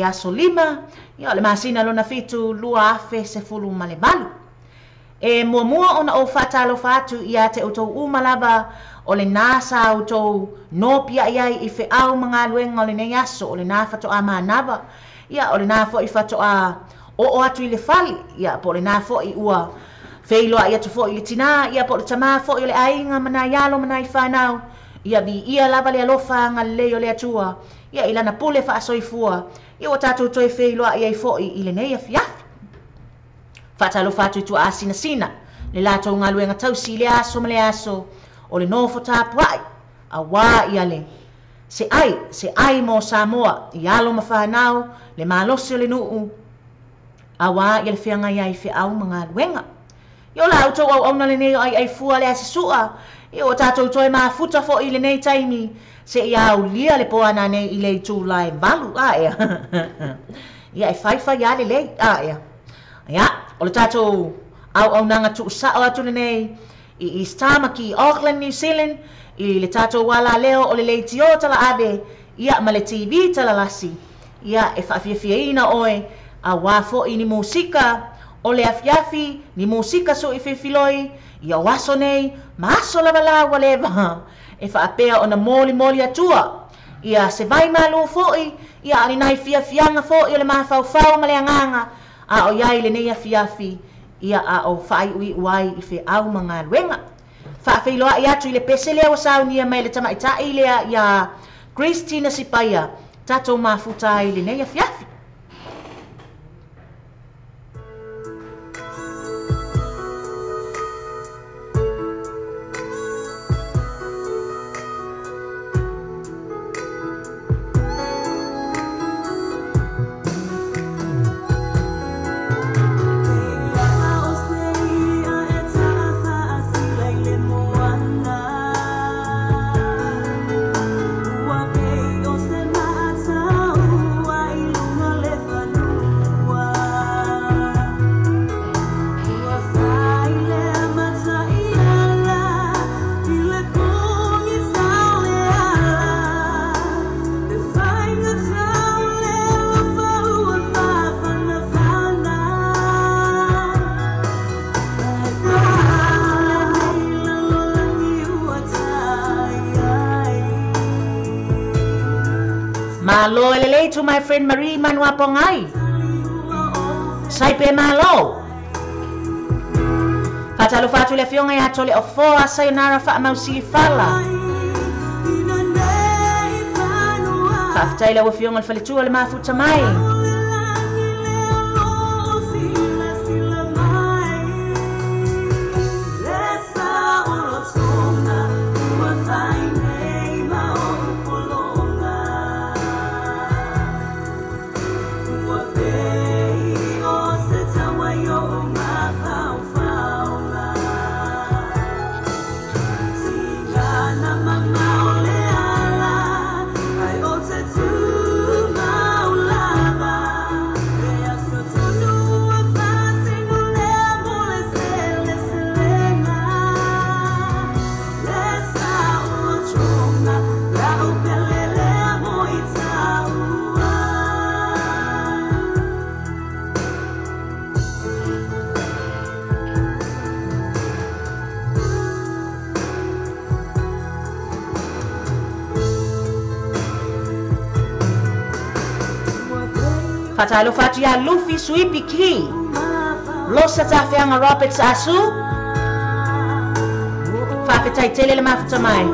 Aso 5, ia, o le masina lona 7, 2018. E muamua ona ou faatalofa atu ia te outou uma lava o lenā sa outou nopiai ai i feau ma galuega o lenei aso, o lenā faatoā manava, ia, o lenā foi faatoā oo atu i le fale, ia, po o lenā foi ua feiloai atu foi i le tinā, ia, po o le tamā foi o le aiga ma nai alo ma nai fanau. Ia viia lava le alofa agalelei o le Atua, ia, i lana pule faasoifua, ia, ua tatou toe feiloai ai foi i lenei afiafi. Faatalofa atu i tuaasinasina le latou galuega tausi i le aso ma le aso o le nofo tapuai auā ia le se ai se ai mo Samoa i alo ma fanau le malosi o le nuu auā ia le feagai ai feau ma galuega. Ia o la outou auauna lenei o Aiaifua le Asi Sua, ia ua tatou toe mafuta foi i lenei taimi seia aulia le po ana nei i le itula e 8 a ea. Ia e faifai lava lelei a ea. Ia, o le tatou auaunaga tuusao atu lenei i East Tamaki, Auckland, New Zealand, i le tatou alaleo o le leitio talaave, ia, ma le TV talalasi, ia, e faafiafiaina oe auā foi ni musika o le afiafi, ni musika suʻi filifiloi, ia, o aso nei ma aso lava la ua leva e faapea ona molimoli atua ia se vai malū foi, ia, a o ni nai fiafiaga foi o le mafaufau ma le agaga a o iai lenei afiafi, ia, a o faaiuiu ai i feau ma galuega. Faafeiloai atu i le pese lea ua saunia mai le tamaitaʻi lea iā Christina Sipaia tatou mafuta ai lenei afiafi. Malo e lelei to my friend Marie Manuapongai. Saipe malo. Faatalofa atu le afioga ia Tole Ofoa, sayonara faamausili fala. Faafetai lau afioga le faletua le mafuta mai. Faatalofa atu iā Lufi Suipi Ki. Losa Tafeaga Roberts Asu. Faafetai tele le mafuta mai.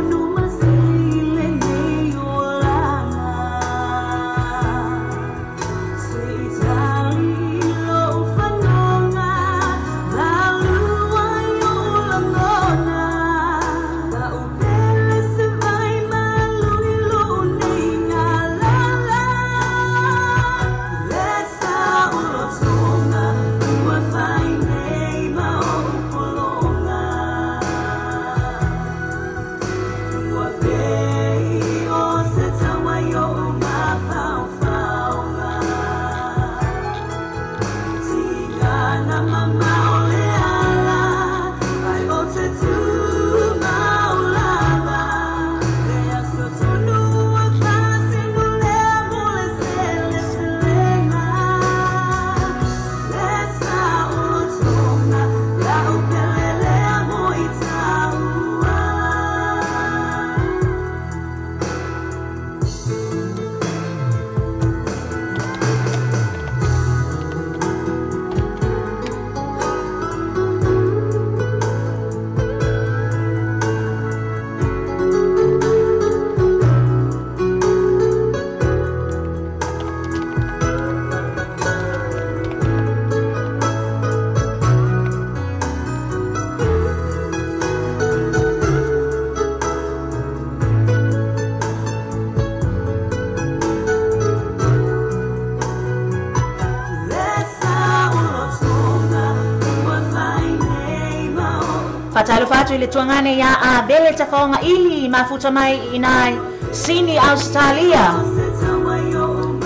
atu i le tuagane iā Abele Tafaogaili mafuta mai i inā i Sini Ausetalia.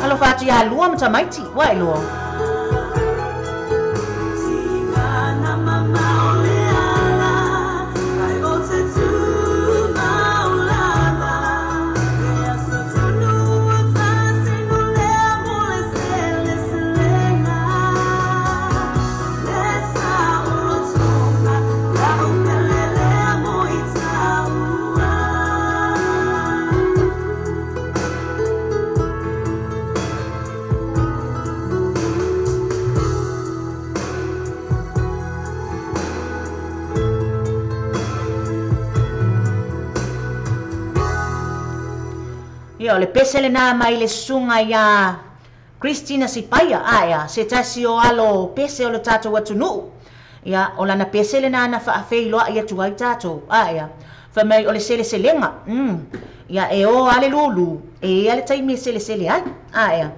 Alofa atu iā lua ma tamaiti ua iloa. Ia, o le pese lenā mai le susuga iā Christina Sipaia, ae a, se tasi o alo pese o le tatou atunuu. Ia, o lana pese lenā na faafeiloai atu ai tatou, ae a, fai mai o le seleselega, mm, ia, e ō lava le lūlū, e i ai lava le taimi e selesele ai, ae a.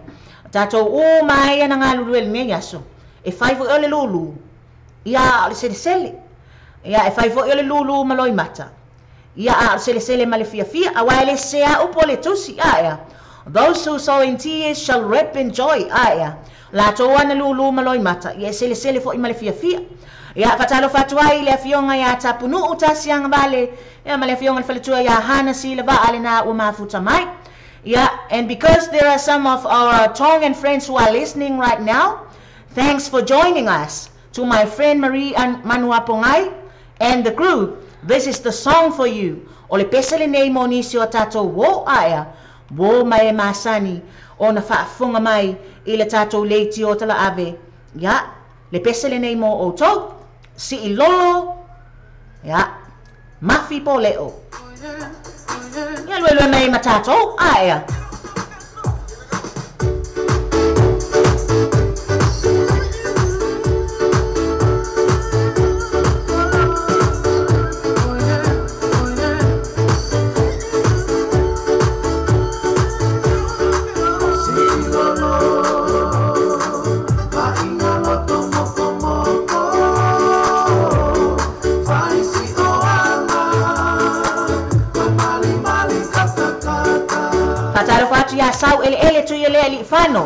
O tatou uma lava ia na galulue i lenei aso, e fai foi o le lūlū, ia, a o le selesele. Ia, e fai foi o le lūlū ma loimata. Ia a o le selesele ma le fiafia, aua e le sese lava upu a le Tusi, ae a, Those who sow in tears shall reap in joy, ae a, latou lava na lūlū ma loimata, ia e selesele foi ma le fiafia. Ia, faatalofa atu ai i le Afioga iā Tapunuu Tasiagavale, ia ma le Afioga i le Faletua iā Hana Silavaa lenā ua mafuta mai. Ia, and because there are some of our Tongan friends who are listening right now, thanks for joining us. To my friend Marie Manuapogai and the crew, this is the song for you. O le pese lenei mo nisi o a tatou uō aea, uō mai e masani ona faafofoga mai i le tatou leitio talaave. Ia, le pese lenei mo outou. Sii lolo, ia, mafi po leo. Ia luelue mai ma tatou, aea. Faatalofa atu iā Saueleele Tuialea Aliifano.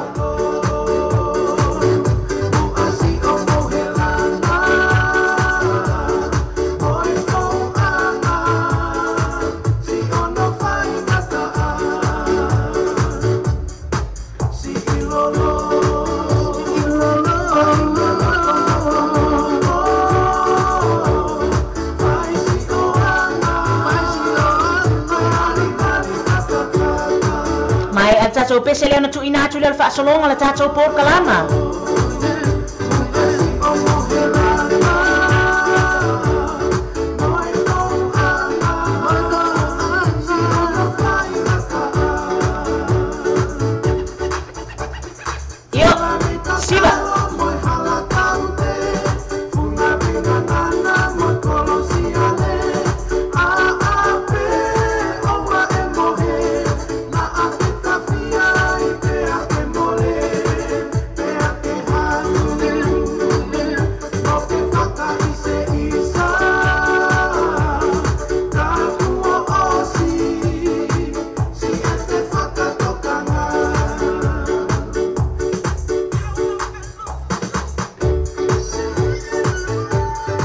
Maea le tatou pese lea ona tuuina atu lea o le faasologa o le tatou polokalama. Io, siva.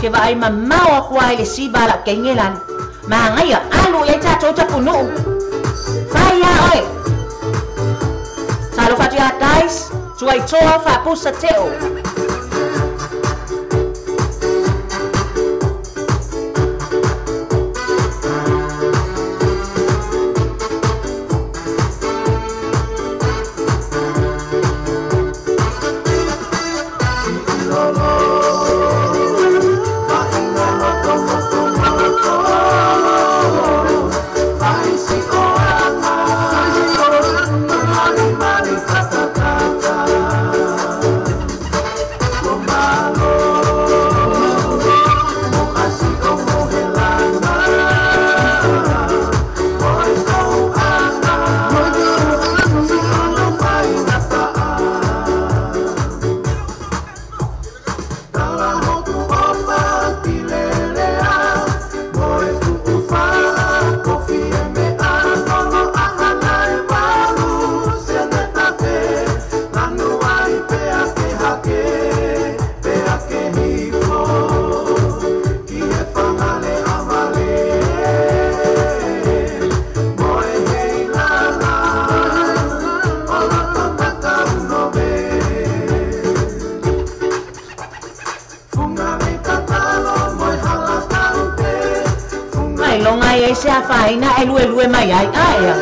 Ke vaai mamao aku lava i le siva a lau keigelale. Magaia, alu i ai tatou tapunuu. Fai lava oe. Talofa atu iā guys, Tuaitoa faapusa teo. se afaina e lue lue mai ai aea.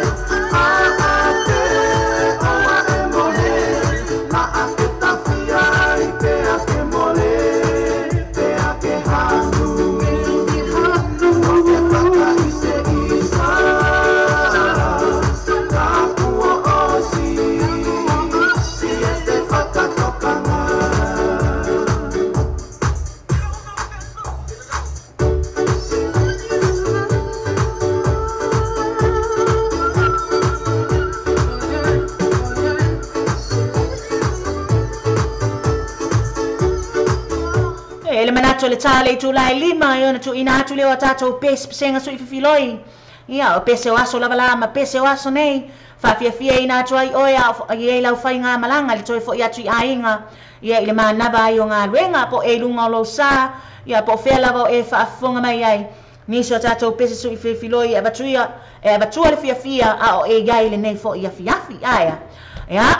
Le tale tu lai lima e ona tu ina atu leo tatou pese pesenga sui fifiloi. Ia o pese o aso lava la ma pese o aso nei. Whaafiafia ina atu ai oe a i e lau whainga malanga le toi fo i atu i ainga. Ia i le manava ai o ngā luenga po e lunga o lou sa. Ia po whea lava o e whaafonga mai ai. Nisi o tatou pese sui fifiloi e avatua, e avatua le fiafia a o e iai le nei fo i afiafi aia. Ia,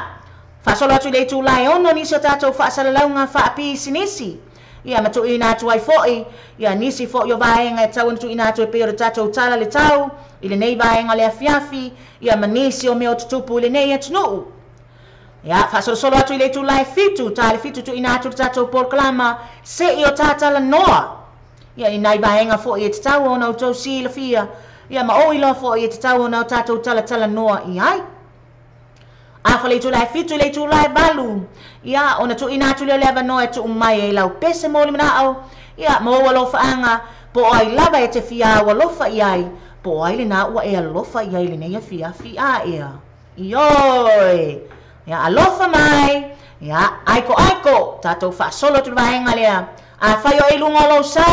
whaasolo atu le tu lai ono nisi o tatou whaasalalaunga whaapi sinisi. Ia ma tuuina atu ai fo'i, ia nisi fo'i o vaega e tau ona tuuina atu e pei o le tatou tala le tau, i lenei vaega le afiafi, ia ma nisi o mea o tutupu i lenei atunuu. Ia, faasolosolo atu i le itula e 7, ta le 7 tuuina atu le tatou polokalama, se'i o tatala noa. Ia, i nai vaega fo'i e tatau ona outou silafia, ia ma ou iloa fo'i e tatau ona o tatou talatala noa i ai. Afa le itula e 7 le itula e 8. Ia, ona tuuina atu lea o le avanoa e tuu mai e lau pese mo le manao. Ia, ma ou alofaanga, po o ai lava e te fia au alofa i ai, po o ai lena ua e alofa i ai lenei afiafi aea. Ioi! Ia, alofa mai. Ia, aiko aiko, tatou faasolo atu le vaega lea. Afai o e i luga o lou sa,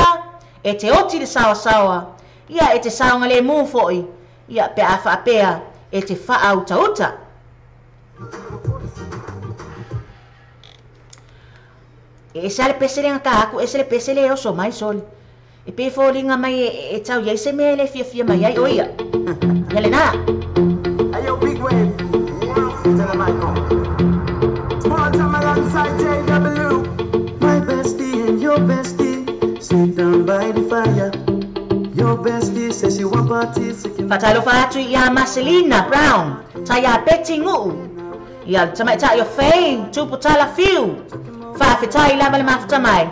e te oti le saoasaoa. Ia, e te saogalemu fo'i. Ia, pe a faapea, e te faautauta. E se ale pese le ngata aku, e se le pese le oso mai soli. E pe fōlinga mai e tau iai se mea le fia fia mai ai o ia. Ia le nā. Hey yo, big wave. Tell them I come. Small time alongside JW. My bestie and your bestie sit down by the fire. Your bestie says she want parties. Fatalofa atu ia Marcelina Brown. Tai ia Betty Nguu. Ia tamaitai o Faye, tupu tala fiu. Whawhitai lava le mafuta mai.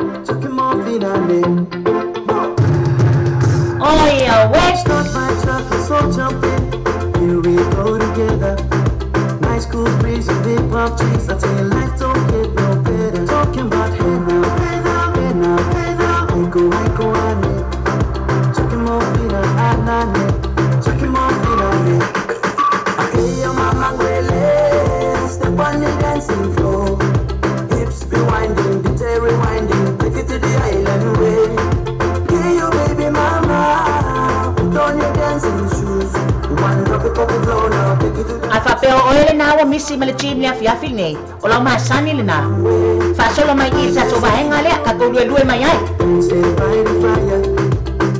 Oh yeah, wait. Start my truck, let's all jump in. Here we go together. Nice cool breeze and big palm trees. I tell you life don't get no better. Talking about hey now, hey now, hey now, hey now. Aiko, aiko, ane. Chucking more fina, anane. Chucking more fina, ane. Okay, your mama ngwele. Step on the dancing floor. Hips be winding, DJ rewinding. Take it to the island way. Hey, your baby mama, put on your dancing shoes. One drop it, pop it low now. Take it to the Ai whapea o oe le nā ua misi ma le team le afiafi nei. O lau masani le nā. Whaasolo mai i tatou vaega lea, tatou lue lue mai ai. Stay by the fire.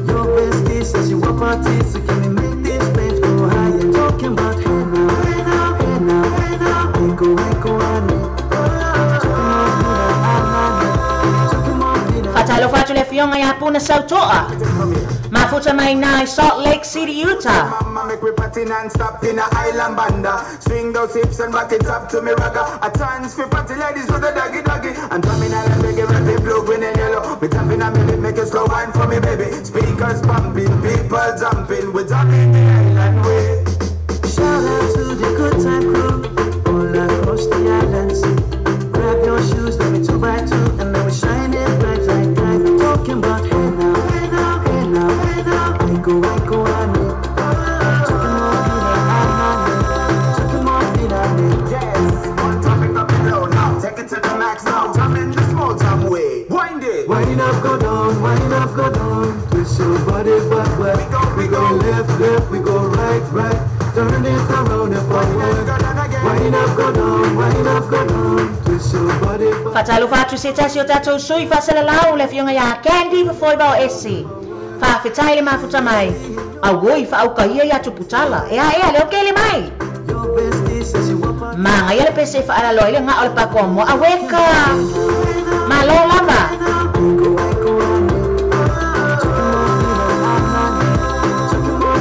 Your bestie says you want parties, so can we make these flames go higher? Talking about hey now, hey now, hey now, hey now. Aiko, aiko, ane. Fatalofa atu le afioga ia Puna Sautoa. Mafuta mai nā i Salt Lake City, Utah. Mama make we party non-stop in a island banda. Swing those hips and back it up to me ragga. A chance for party ladies with a doggy doggy. And drumming island reggae, rapping blue, green and yellow. We tapping on me, make it slow wine for me baby. Speakers pumping, people jumping. We jumping the island way. Shout out to the good time crew all across the islands. Grab your shoes, let me 2 by 2, and then we shine it bright like diamond. Talking about hey now, hey now, hey now, hey now. Aiko, aiko, ane. Chucking more fina, anane. Chucking more fina, ane. Yes, one time it up and low now. Take it to the max now. Jump in the small time way. Wind it. Wind up, go down, wind up, go down. Twist your body backward. We go, we We go go. left, left, we go right, right. Turn it around and forward. Go down again. Wind up, go down, wind up, go down. Twist your body backward. Fatalofa atu se tasi o tatou sui faasalalau le afioga ia Candy Fafoi Vao Esi. Faafetai le mafuta mai. Auoi faaukaia ia tuputala. Ea ea leo kele mai. Your bestie says you want parties. Maga ia le pese faalaloa i le gao le pakoa moa. Aweka! Malo lava. Aiko, aiko, ane. Chucking more fina, anane. Chucking more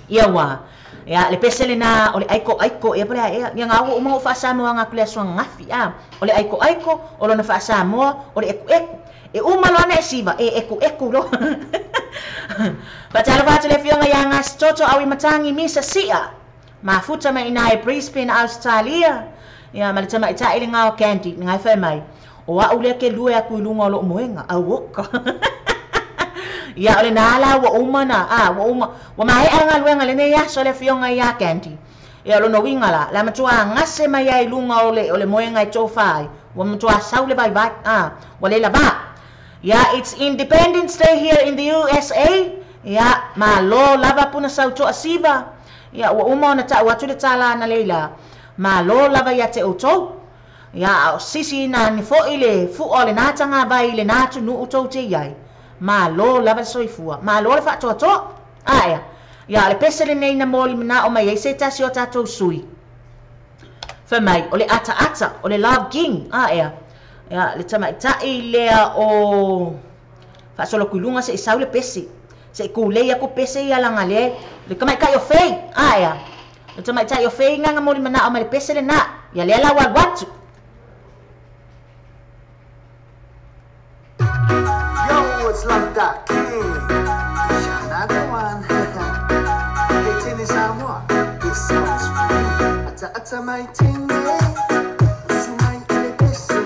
Ia ua ia le pese lena o le aiko aiko ia pole ia ia ngā ua uma o faasamoa ngā kule aso ngafi a o le aiko aiko o lona faasamoa o le eku eku e uma loa e siva e eku eku lo. Faatalofa atu le afioga iā Gasitoto au i matangi misa si'a mafuta mai ina e Brisbane Australia ia ma le tamaita'i le gao Candy le gai mai o a'u lea ke lue aku i luga o lo'u moega auoka. Ia o le nā la ua uma na a ua uma ua mae'a galuega lenei aso le afioga iā Candy ia lona uiga la le matuā gase mai ai luga o le moega e tofā ai ua matuā sau le vaivai a ua le lavā. Ia it's Independence Day here in the USA. Ia malo lava puna sau to'a siva. Ia ua uma ona ta'u atu le tālā na leila malo lava ia te outou. Ia o sisi na ni fo'i le fu'a o le nā taga vai le nā tunu'u tou te iai. Malo lava le soifua malo le fa'atoatoa aea. Ia le pese lenei na moli mana'o mai ai se tasi o tatou sui. Fai mai o le ataata o le Love King aea. Ia le tamaita'i lea o fa'asolo kuiluga se'i sau le pese se'i kulei aku pese ia laga le le tamaita'i o fei aea. Le tamaita'i o fei gaga moli mana'o mai le pese lenā ia lea lau alu atu. Yo, it's like that king. Another one. Hey, Tini Samoa, this song's for you. Ata ata mai tini, usu mai ile pese.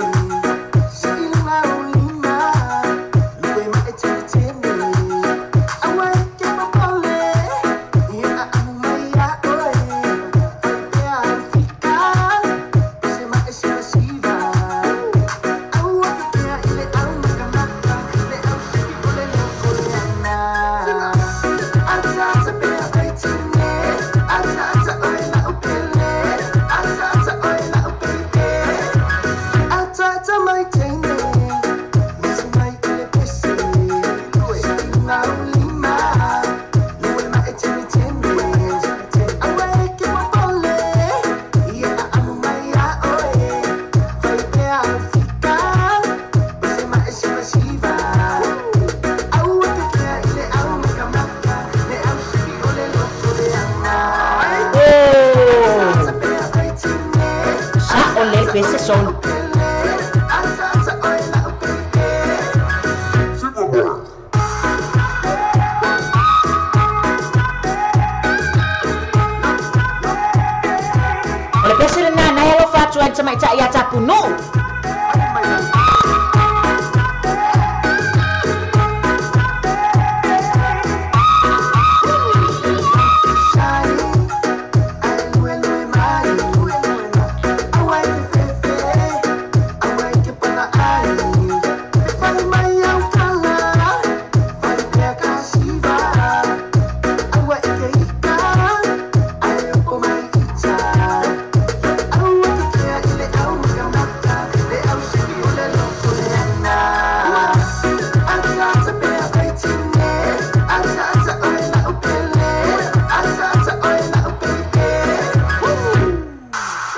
Siilunga ulima, luwe ma e tini tini. Awa e ke popole, ia amu mai a oe. Fai pea fika, se ma e siva siva. Aua ke pea ile au makamaka, le au shiki ole loko le ana. Ata ata pea ai tini, ata ata oe la upele, ata ata oe la upele. Ata ata mai tini, usu mai ile pese. Siilunga ulima, luwe ma e tini tini. Awa e ke popole, ia amu mai a oe. Fai pea fika, se ma e siva siva. Aua ke pea ile au makamaka, le au shiki ole loko le ana. Oh, Ata pea ai tini, sa'o le pese solo. ata ata oe la upele. O le pese lenā nai alofa atu ai le tamaita'i iā tapunu'u.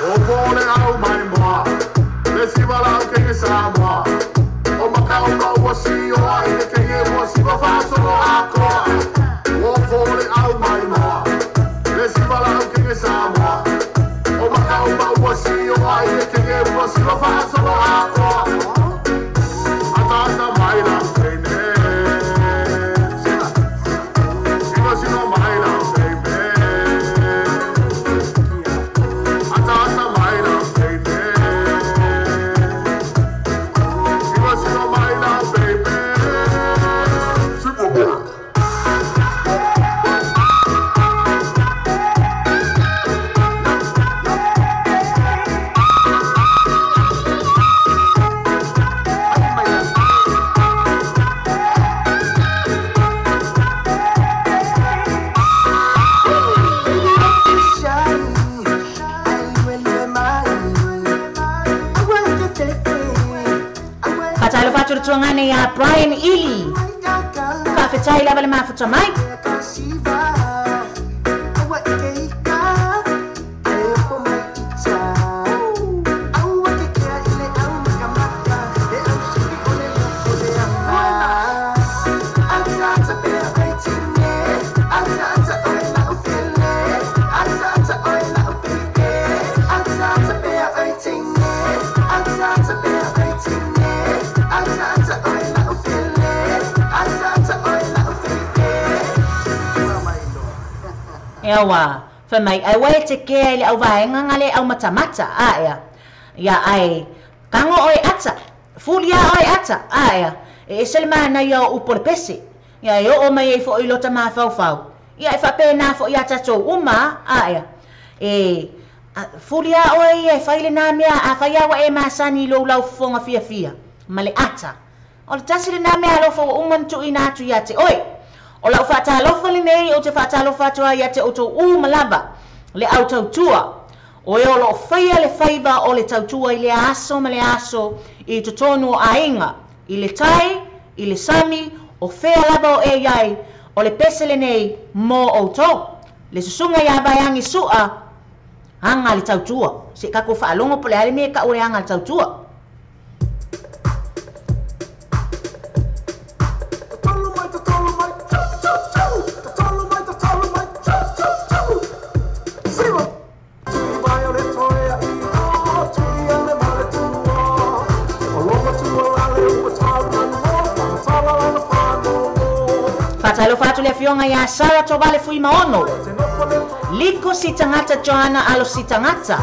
O pole au mai moa, le siva lau ke Samoa. O makau kau o si o ai le ke e o siva whasolo akoa. O pole au mai moa, le siva lau ke Samoa. O makau kau o si o ai le ke e o siva whasolo akoa. Ata ata mai lau teine. Siva sino mai lau teine. Ata ata mai lau teine. Siva sino mai lau baby. Superboy. Faatalofa atu le tuagane iā Brian Ely. Faafetai lava le mafuta mai. Ia ua fai mai ai ua e te kea i le auvaega nga le aumatamata aea. Ia ae kago oe ata, fuli a oe ata aea. E ese le manaia o upu o le pese. Ia e oo mai ai foʻi lota mafaufau. Ia e faapena foʻi iā tatou uma aea. E fuli a oe ia e fai lenā mea afai a ua e masani i lou laufofoga fiafia ma le ata. O le tasi lenā mea alofa ua uma ona tuuina atu iā te oe. O lau faatalofa lenei ou te faatalofa atu ai ia te outou uma lava le au tautua. O e o loo faia le faiva o le tautua i lea aso ma lea aso i totonu o aiga, i le tai, i le sami, o fea lava o e i ai, o le pese lenei mo outou. Le susuga ia Vaeagi Sua, aga le tautua. Se i tatou faalogo po o le a le mea e tau o le aga le tautua. Faatalofa atu le afioga ia Sara Tovale Fuimaono, Liko Sitagata Joana Alo Sitagata,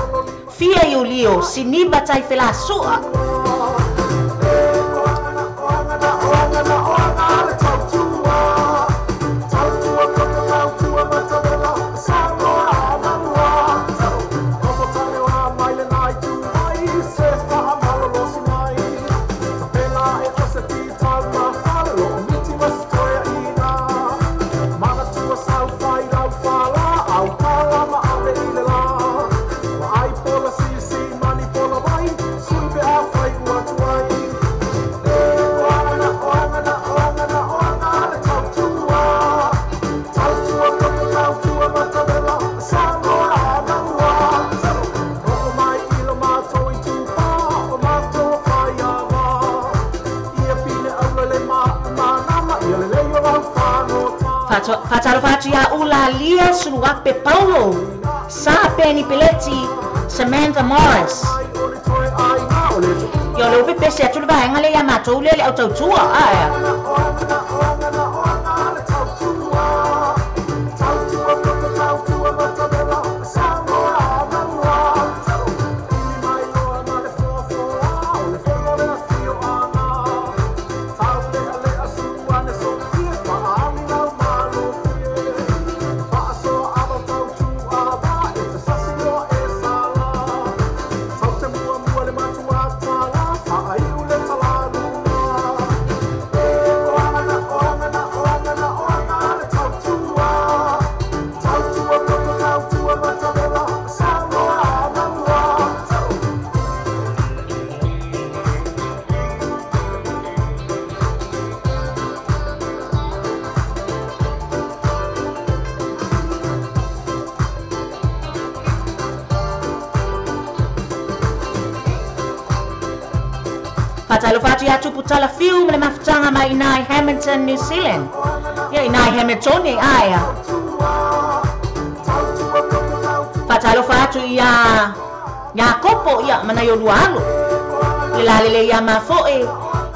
Fia Iulio Siniva Taifelasua. Faatalofa atu ia Ulalia Suluape Paulo, Sa Penny Peleti, Samantha Morris. Ia o le upe pese atu le vaega lea ia matou lea le au tautua aea. Faatalofa atu ia Tupu Talafiu ma le mafutaga mai inā i Hamilton, New Zealand. Ia inā i Hamilton aea. Faatalofa atu ia Iakopo ia ma nai o lua alo. Le lalele ia mafoe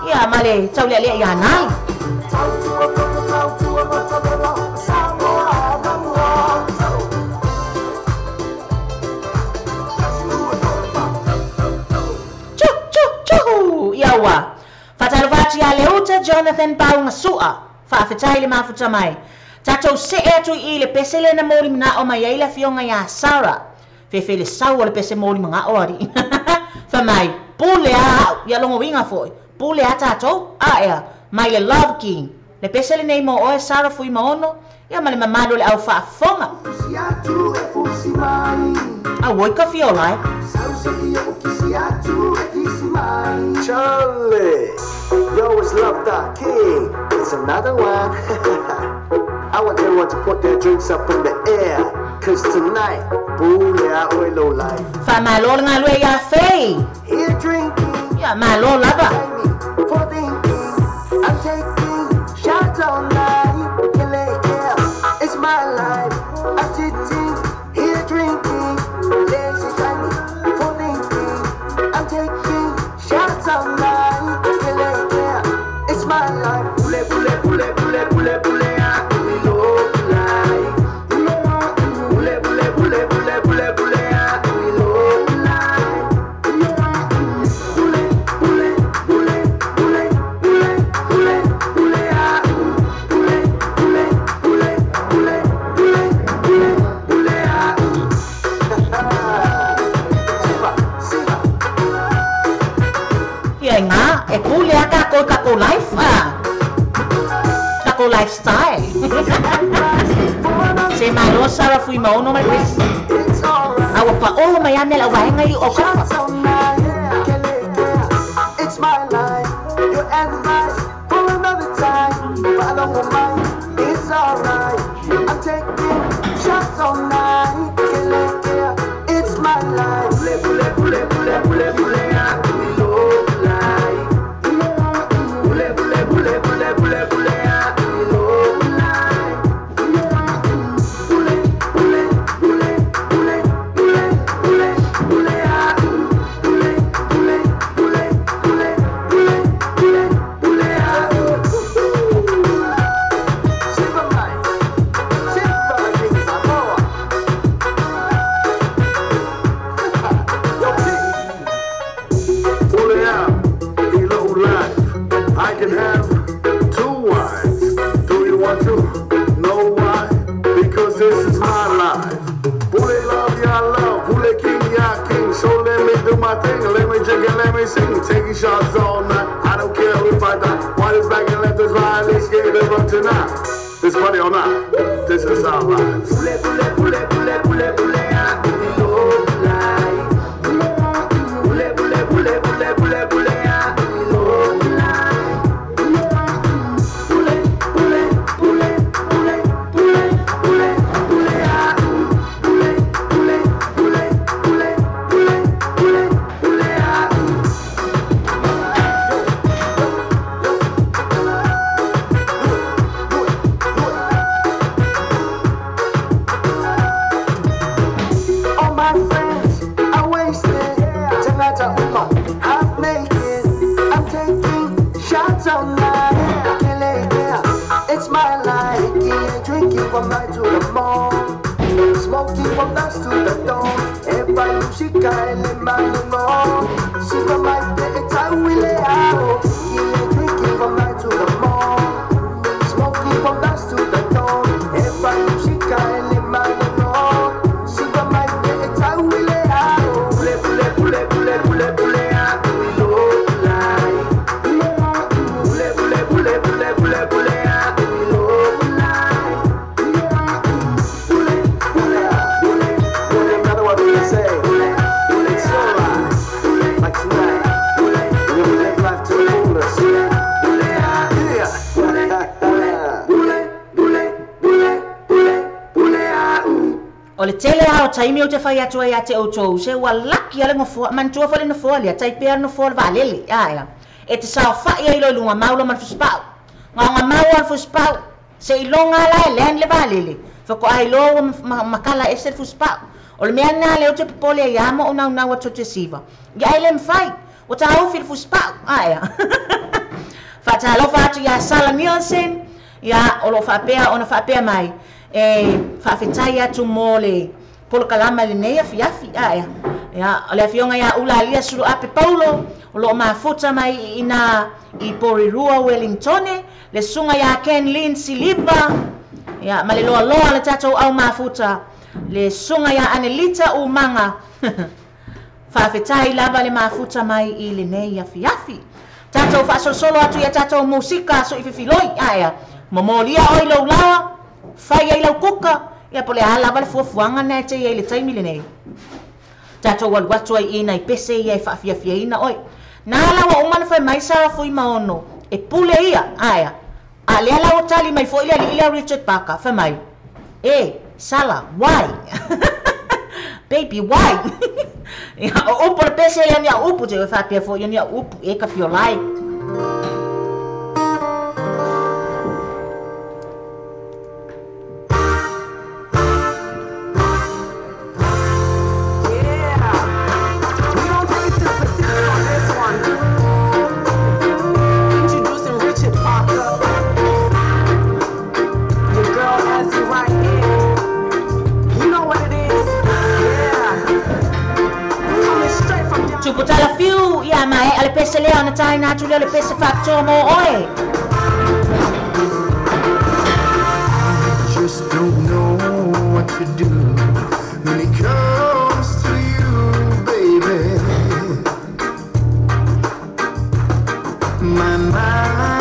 ia ma le taulealea ia Nai. Ia ua. Faatalofa atu ia Leuta Jonathan Paunga Sua. Faafetai le mafuta mai. Tatou see atu i le pese lea na moli manao mai ai le afioga ia Sarah. Fefe le sau o le pese moli magao alii. Fai mai, pule a au, ia logo uiga foʻi. Pule a tatou, aea, mai le Love King. Le pese lenei mo oe Sarah Fuimaono, ia ma le mamalu o le au faafofoga. Auoi ka fiola e. Charlie! Yo, it's Love Dot King. It's another one. I want everyone to put their drinks up in the air. Cause tonight, pule a oe low life. Faamalo le galue iā Fei. Here drinking. Ia malo lava. For thinking, I'm taking shots all night. Yeah, it's my life. I'm sitting here drinking. Lazy time for thinking, I'm taking shots all night. Yeah, it's my life. Pule, pule, pule, pule, pule, pule, a ui low life. tatou life, tatou lifestyle. Se malo Sara Fuimaono ma le Chris. A ua paʻō mai a mea le auvaega i o kafa. It's my life, your advice for another time. Follow my, it's alright. I'm taking shots all night. It's my life. Pule, pule, pule, pule, pule, pule, pule, pule, pule, pule, pule, Sing, taking shots all night. I don't care if I die. White is black and left is right. Let's get it up tonight. This party or not, this is our lives. Pule, pule, pule, pule, pule, pule, pule, pule, pule, pule, pule, O le tele a o taimi o te whai atu ai a te outou, se ua laki ale ngofoa, mantua fo le nofoa lea, tai pea nofoa le vaalele, aia. E te sao whai ai lo lunga maulo ma le fuspau. Ngā ngā mau le fuspau, se ilonga ala e lean le vaalele. Whako ai lo ua makala e se le fuspau. O le mea nā le o te popole ai amo o nau nau a te siva. Ia ele mwhai, o ta au fi le fuspau, aia. Whatalofa atu ia Sala Nielsen, ia o lo whaapea, ona whaapea mai. E whaafetai atu mō le polokalama le nei afiafi aia. Ia, o le afioga ia Ula Alia Sulu Ape Paulo, o loo mafuta mai ina i Porirua Wellingtone, le suga ia Ken Lin Siliva, ia, ma le loaloa le tatou au mafuta, le suga ia Anelita Umaga. Faafetai lava le mafuta mai i lenei afiafi. Tatou faasolosolo atu ia tatou musika soififiloi aia. Momolia oi lou laoa, fai ai lau kuka, ia po le a lava le fuafuaga na e te iai le taimi lenei. Tatou alu atu ai i nai pese ia e faafiafiaina oe. Nā laua uma na fai mai Sara Fuimaono, e pule ia, aia. A lea lau tali mai foi le alii lea Richard Parker, fai mai, e, Sala, why? Baby, why? Ia, o upu le pese lea ni au upu, te oe faapea foi ia ni au upu, e ka fiolai. Tuputala fiu, ia mai, ale pese lea ona taina atu lea le pese faapitoa mo oe. Just don't know what to do when it comes to you, baby. My mind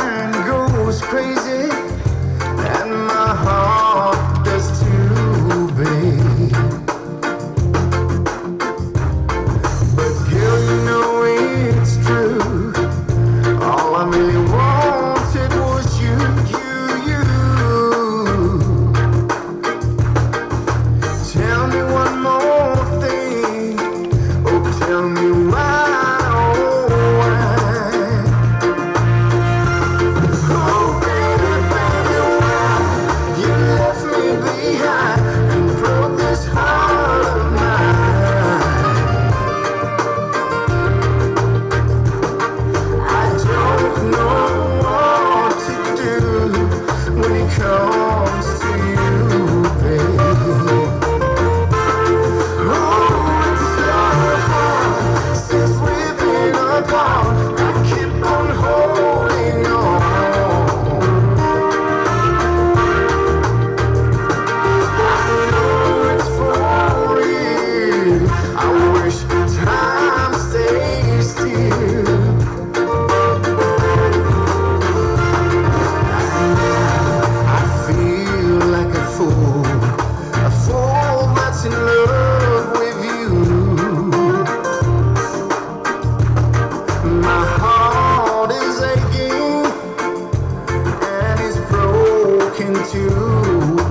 you,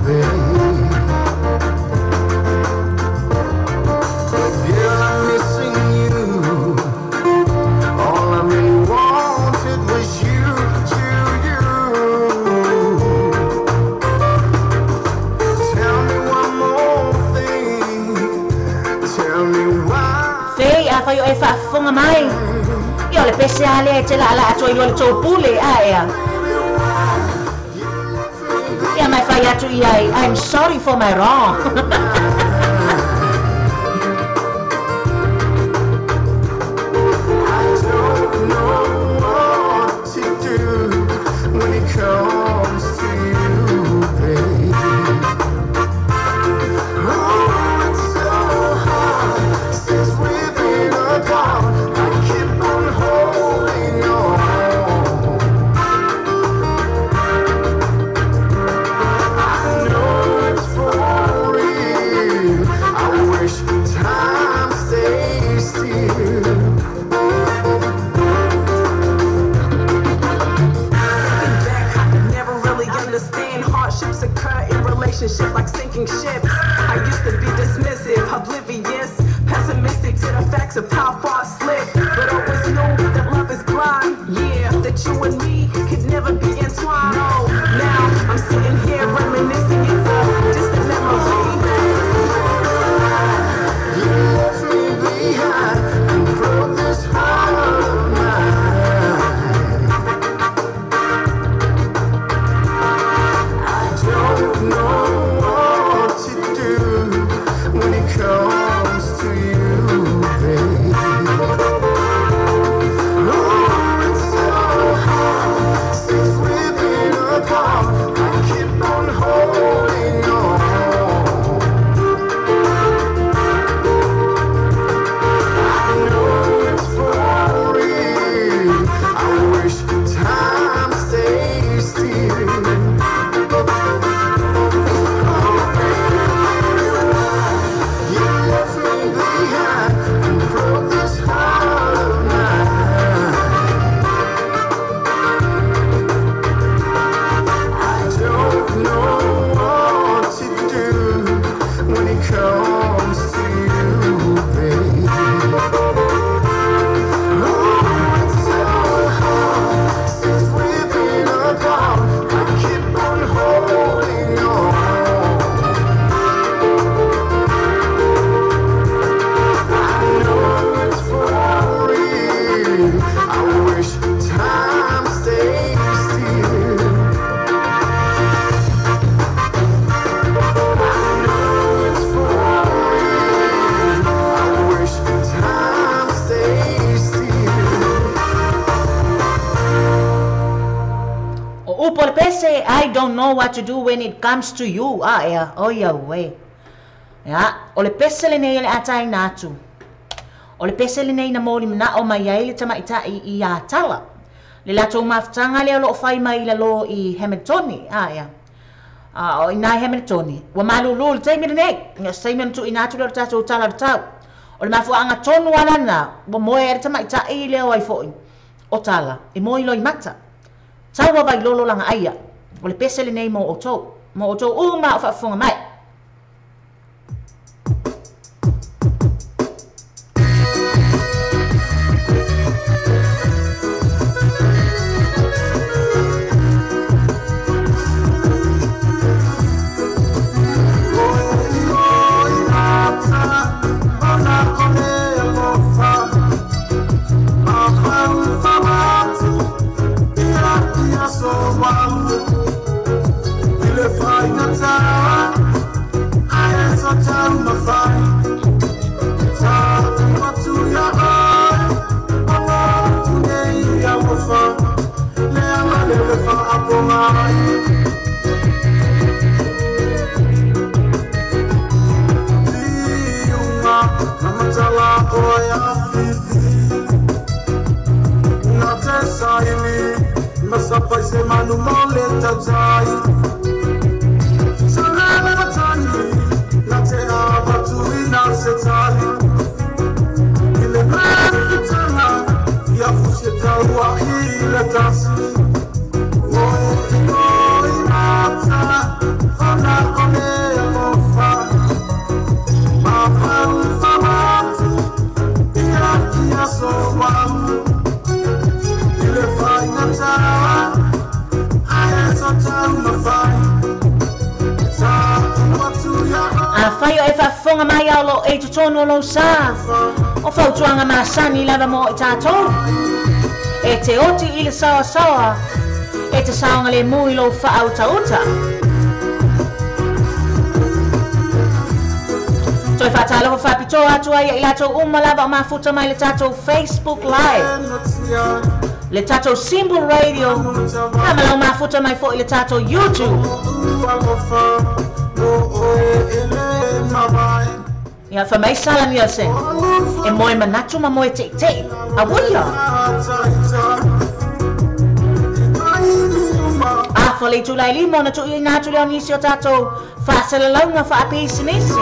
babe. Girl, I'm missing you. All I really wanted was you, you, you. Tell me one more thing. Tell me why. Fei, afai o e faafofoga mai. Ia o le pese a lea e te laalaa atu ai loa le tou pule aea. Ia mai fai atu i ai, I'm sorry for my wrong. I don't know what to do when it comes to you, babe. Oh, it's so hard since we've been apart. I keep on holding on. I know it's for real. I wish time stays still. Looking back, I could never really understand hardships occur in relationships like sinking ships. I used to be dismissive, oblivious, pessimistic to the facts of how far I slipped. But always knew that love is blind. Yeah, that you and me could never be entwined. No, now I'm sitting here reminiscing. It's a distant memory. You left me behind and broke this heart of mine. I don't know what to do when it comes to you, babe. Oh, it's so hard since we've been apart. I keep on holding on. I know it's for real. I wish time stays still. Oh, baby, you left me behind and broke this heart of mine. I don't know what to do when it comes to you, babe. Oh, it's so hard since we've been apart. I keep on holding on. I know it's for real. I wish time stays still. I know it's for real. I wish time stays still. O upu o le pese, I don't know what to do when it comes to you. Aea, oia ue. Ia, o le pese lenei o le ataina atu. O le pese lenei na moli manao mai ai le tamaitai i Atala. Le latou mafutaga lea o loo fai mai i lalo i Hamiltoni. Aea. A o ina i Hamiltoni. Ua malulu le taimi lenei. Ia se taimi ona tuuina atu lea o le tatou tala o le tau. O le mafuaaga tonu alana, ua moe ai le tamaitai lea o ai foi. O Tala, e moe i Loimata. Tau a Vailolo laga aia. O le pese lenei mo outou. Mo outou uma o faafofoga mai. Afai o e faafofoga mai a o loo e i totonu o lou sa, o fautuaga masani lava mo i tatou. E te oti i le saoasaoa, e te saogalemu i lou faautauta. Toe faatalofa faapitoa atu ai ia i latou uma lava o mafuta mai le tatou Facebook Live, le tatou Simple Radio, ia ma lau mafuta mai foʻi le tatou YouTube. Ia fai mai Sala Nielsen, e moe manatu ma moe teʻiteʻi. Auia! Afa le itula e lima ona tuuina atu lea o nisi o tatou faasalalauga faapisinisi.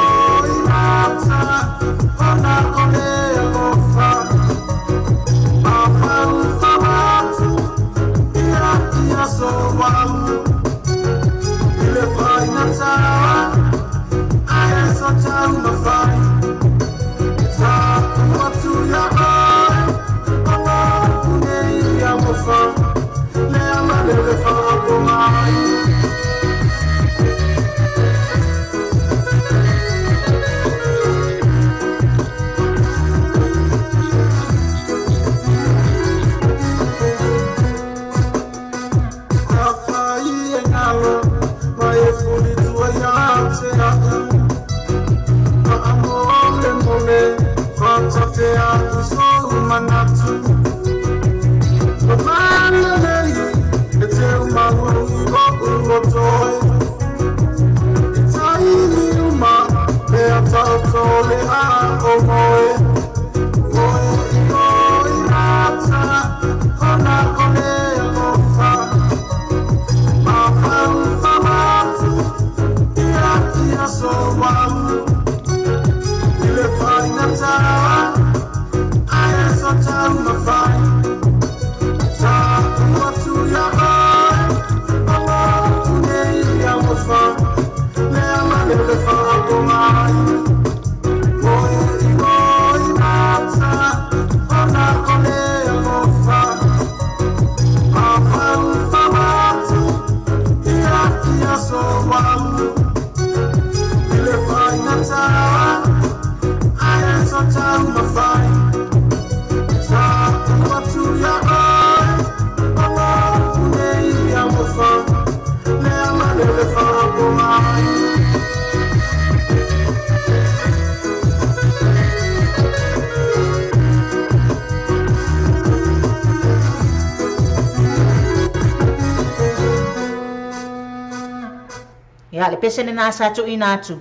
Ia le pese lena sa tuuina atu.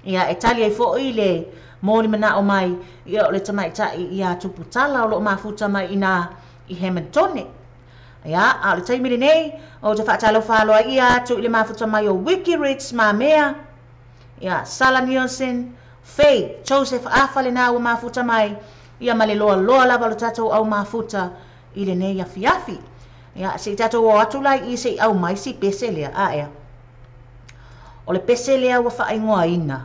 Ia e tali ai foʻi le moli manao mai ia o le tamaitai ia Tuputala o loo mafuta mai ina i Hamiltone. Ia a o le taimi lenei o te faatalofa aloaia atu i le mafuta mai o Wiki Rich Mamea, ia Sala Nielsen, Faye Joseph Afa lena ua mafuta mai ia ma le loaloa lava o le tatou au mafuta i lenei afiafi. Ia se i tatou o atu lai i se i au mai si pese lea a ea. O le pese lea ua faaigoaina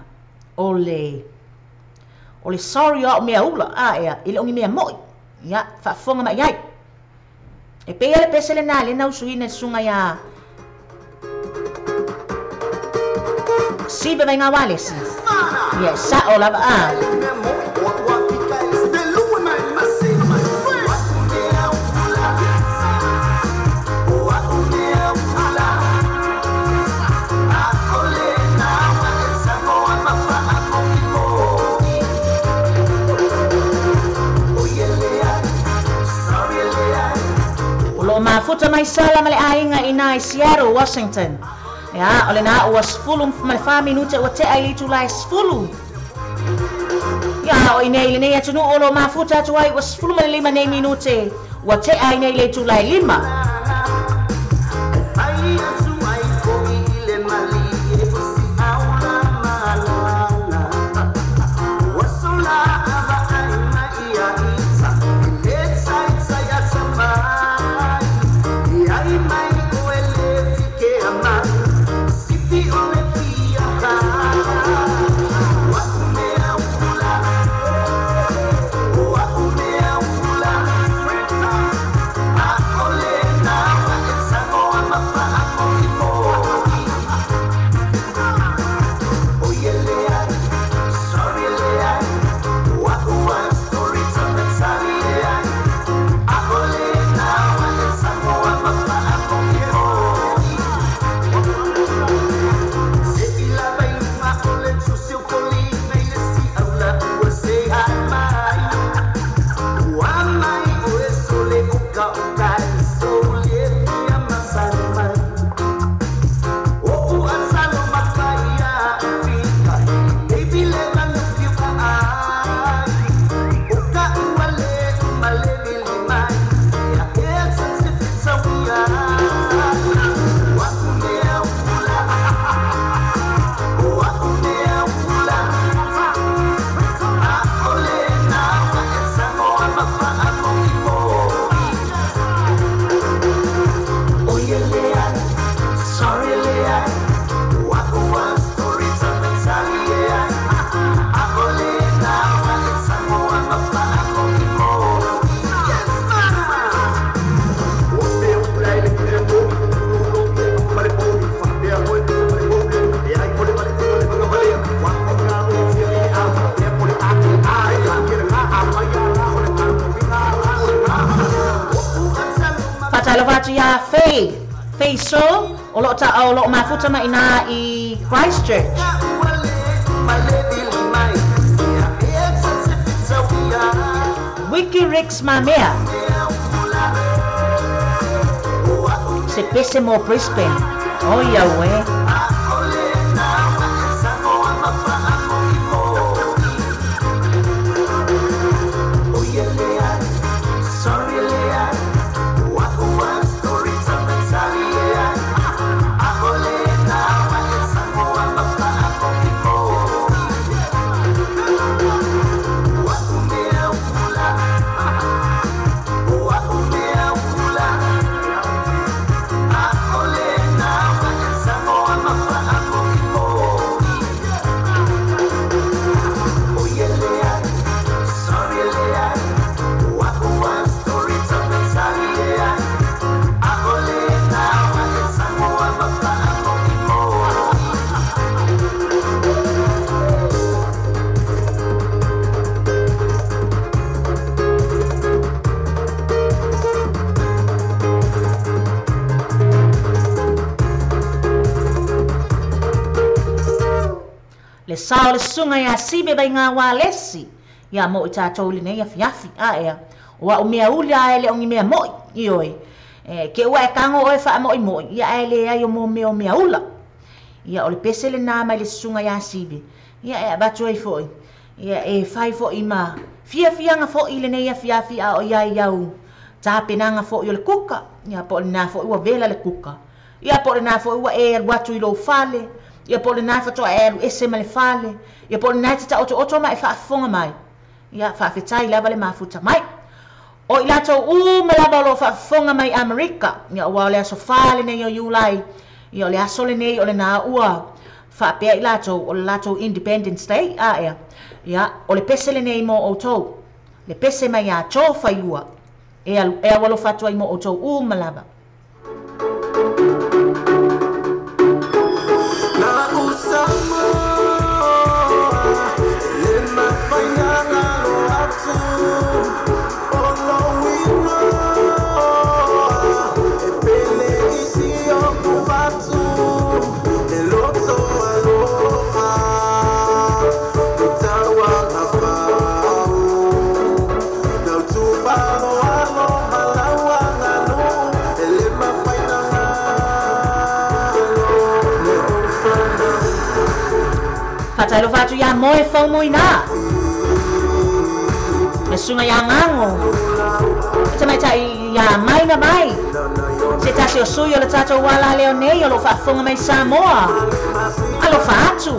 o le o le sorry o au mea ula a ea e le o ni mea moʻi. Ia faafofoga mai ai. E pei le pese lena le na usuina i le susuga iā Sive Vaigaualesi. Ia e sao lava a. O loo mafuta mai Sala ma le aiga i ina i Seattle, Washington. Ia, o lena ua 14 minute ua tea i le itula e 10. Ia, o i inei i lenei atunuu o loo mafuta atu ai ua 15 nei minute ua tea i nei le itula e 5. Penei So, o loo ta o loo mafuta mai ina i Christchurch. Wiki Rex Mamea. Se pese mo Brisbane. Oi au e. Le sao le sunga ia sibe bai ngā wā lesi. Ia mo i tātou le nei afi afi. A ea. O au mea uli a ele ongi mea moi. I oi. E, ke ua e kango oe wha moi moi. Ia a ele ai o mo mea o mea ula. Ia o le pese le nā mai le sunga ia sibe. Ia e abatu ai foi. Ia e whai foi ma. Fia fianga foi le nei afi afi a o ia i au. Tāpenanga foi o le kuka. Ia po le nā foi ua vela le kuka. Ia po le nā foi ua e alu atu i lou fale. Ia po le nā whatoa e alu ese ma le fale. Ia po le nā te ta oto oto mai whaafonga mai. Ia whaafetai lava le mafuta mai. O i latou uma lava o lo whaafonga mai Amerika. Ia ua o le aso fale nei o Iulai. Ia o le aso le nei o le nā ua whaapea i latou o le latou Independence Day. A ea. Ia o le pese le nei mo outou. Le pese mai a tō whaiua. E awalo whatua i mo outou uma lava. Whatairo whatu ia moe whaumo ina. Me sunga ia ngango. E tamaitai ia maina mai. Se tasi o sui o le tātou wala leo nei o lo whaafonga mai Samoa. Alofa atu.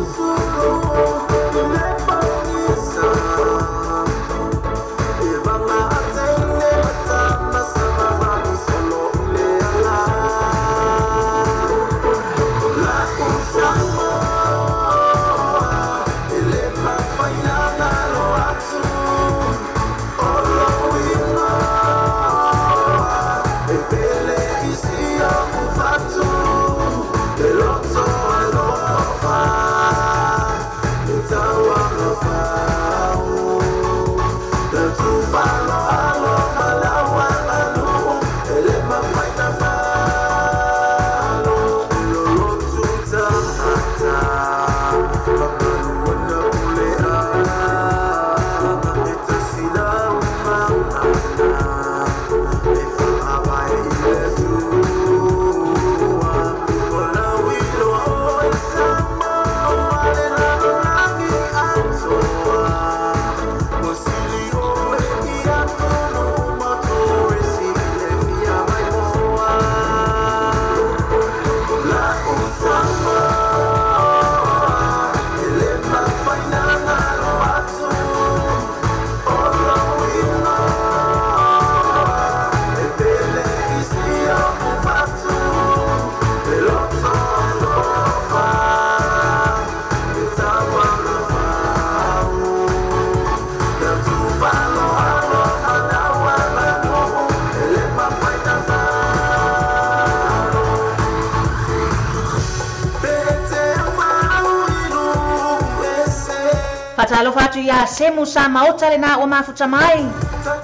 Whatalofa atu ia semu sa maota le nā o mafuta mai.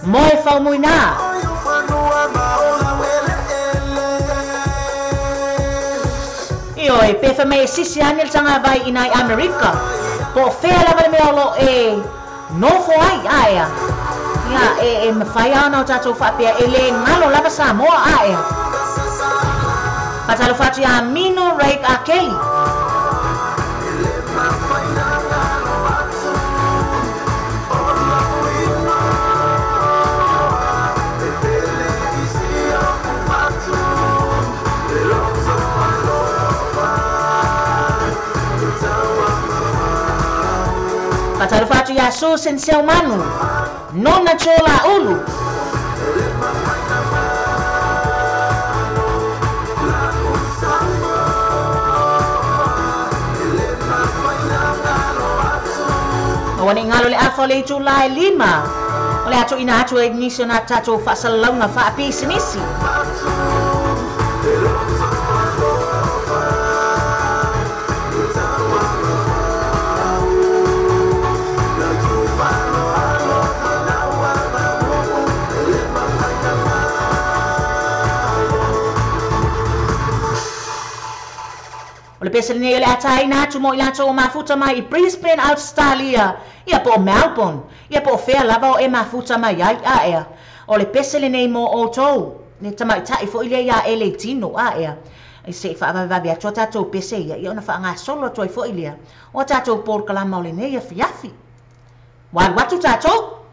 Moe whau mui nā. Ioe, pe fai mai e sisi ane le tagavai i nai Amerika. Po o fea lava le mea o lo o e nofo ai, aea. Ia, e, e mafai lava ona o tatou faapea, e le galo lava Samoa, aea. Faatalofa atu ia Mino Raik Akeli. Faatalofa atu ia Susan Seumanu, Nona Chola Ulu. Aua ne i galo le afa o le itula e lima o le a tuuina atu ai nisi o nā tatou faasalalauga faapisinisi. O le pese lenei o le a taina atu mo i latou o mafuta mai i Brisbane, Australia, ia po o Melbourne, ia po o fea lava o e mafuta mai ai, aea. O le pese lenei mo outou, le tamaitai foi lea ia e le tino, aea. Se i faavavevave atu a tatou pese ia, ia ona faagasolo atu ai foi lea o a tatou polokalama o lenei afiafi. Ua alu atu tatou.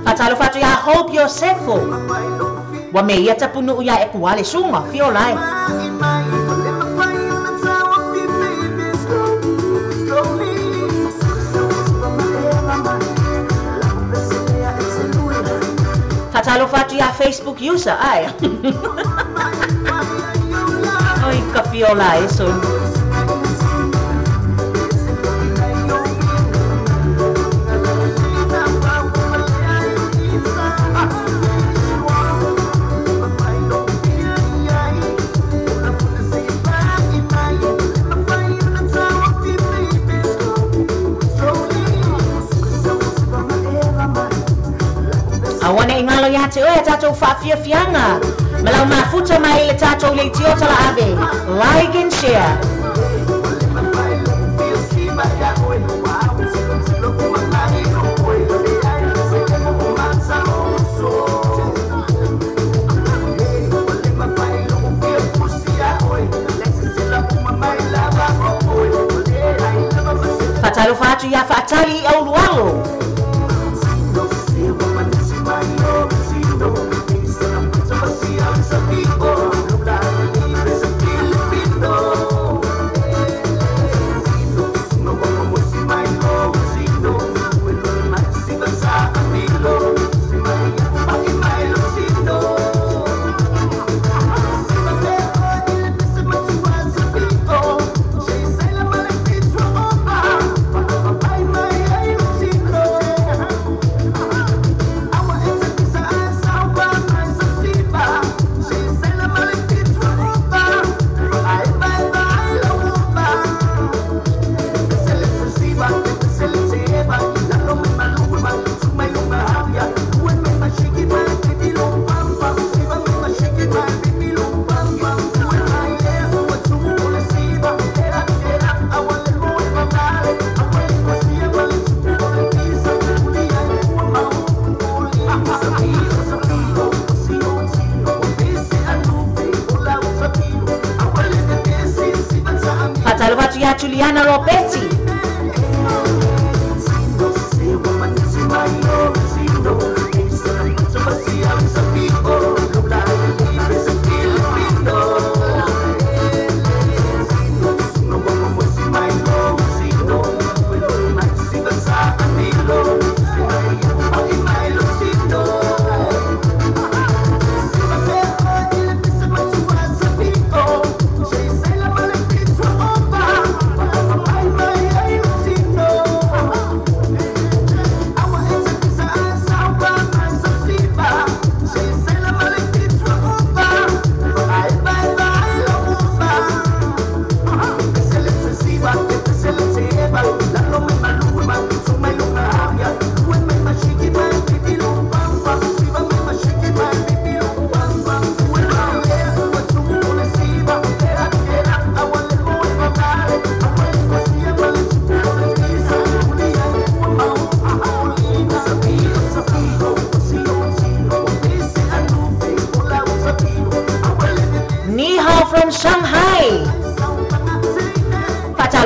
Faatalofa atu ia Hope Iosefo. Ua me ia tapunuu ia e kuale suga, fiola e. Faatalofa atu ia Facebook user, ae. Oi ka fiola e son. Aua ne i galo ia te oe a tatou faafiafiaga ma lau mafuta mai i le tatou leitio talaave. Like and share. Faatalofa atu ia Faatali i Aulualo. Faatalofa atu ia Juliana Roberti.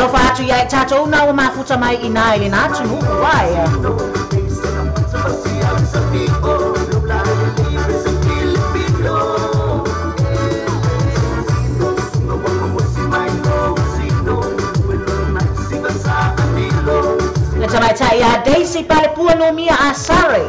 Faatalofa atu ia i tatou na ua mafuta mai i nā i le nā atunuu aea. Le tamaitai ia Daisy Palepua Numia Asare.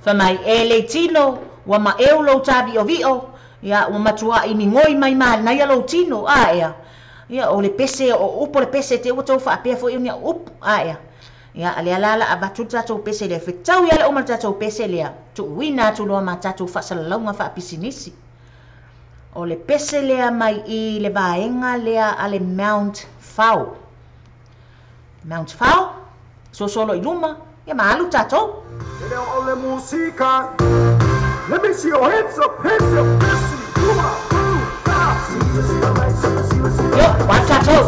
Famai e le tino, ua maeu lou tāvi'ovi'o, ia ua matua'i migoi mai manaia lou tino, aea. Ia o le pese o upu le pese te ua tou faapea fo'i o ni upu, aea. Ia a lea la la avatu le tatou pese lea, fetau ia le uma le tatou pese lea, tuuina atu loa ma tatou faasalalauga faapisinisi. O le pese lea mai i le vaega lea a le Mount Fao. Mount Fao, sosolo i luma, ia ma alu tatou. Let me see your hands up, hands up, hands up. Yo, wa tatou.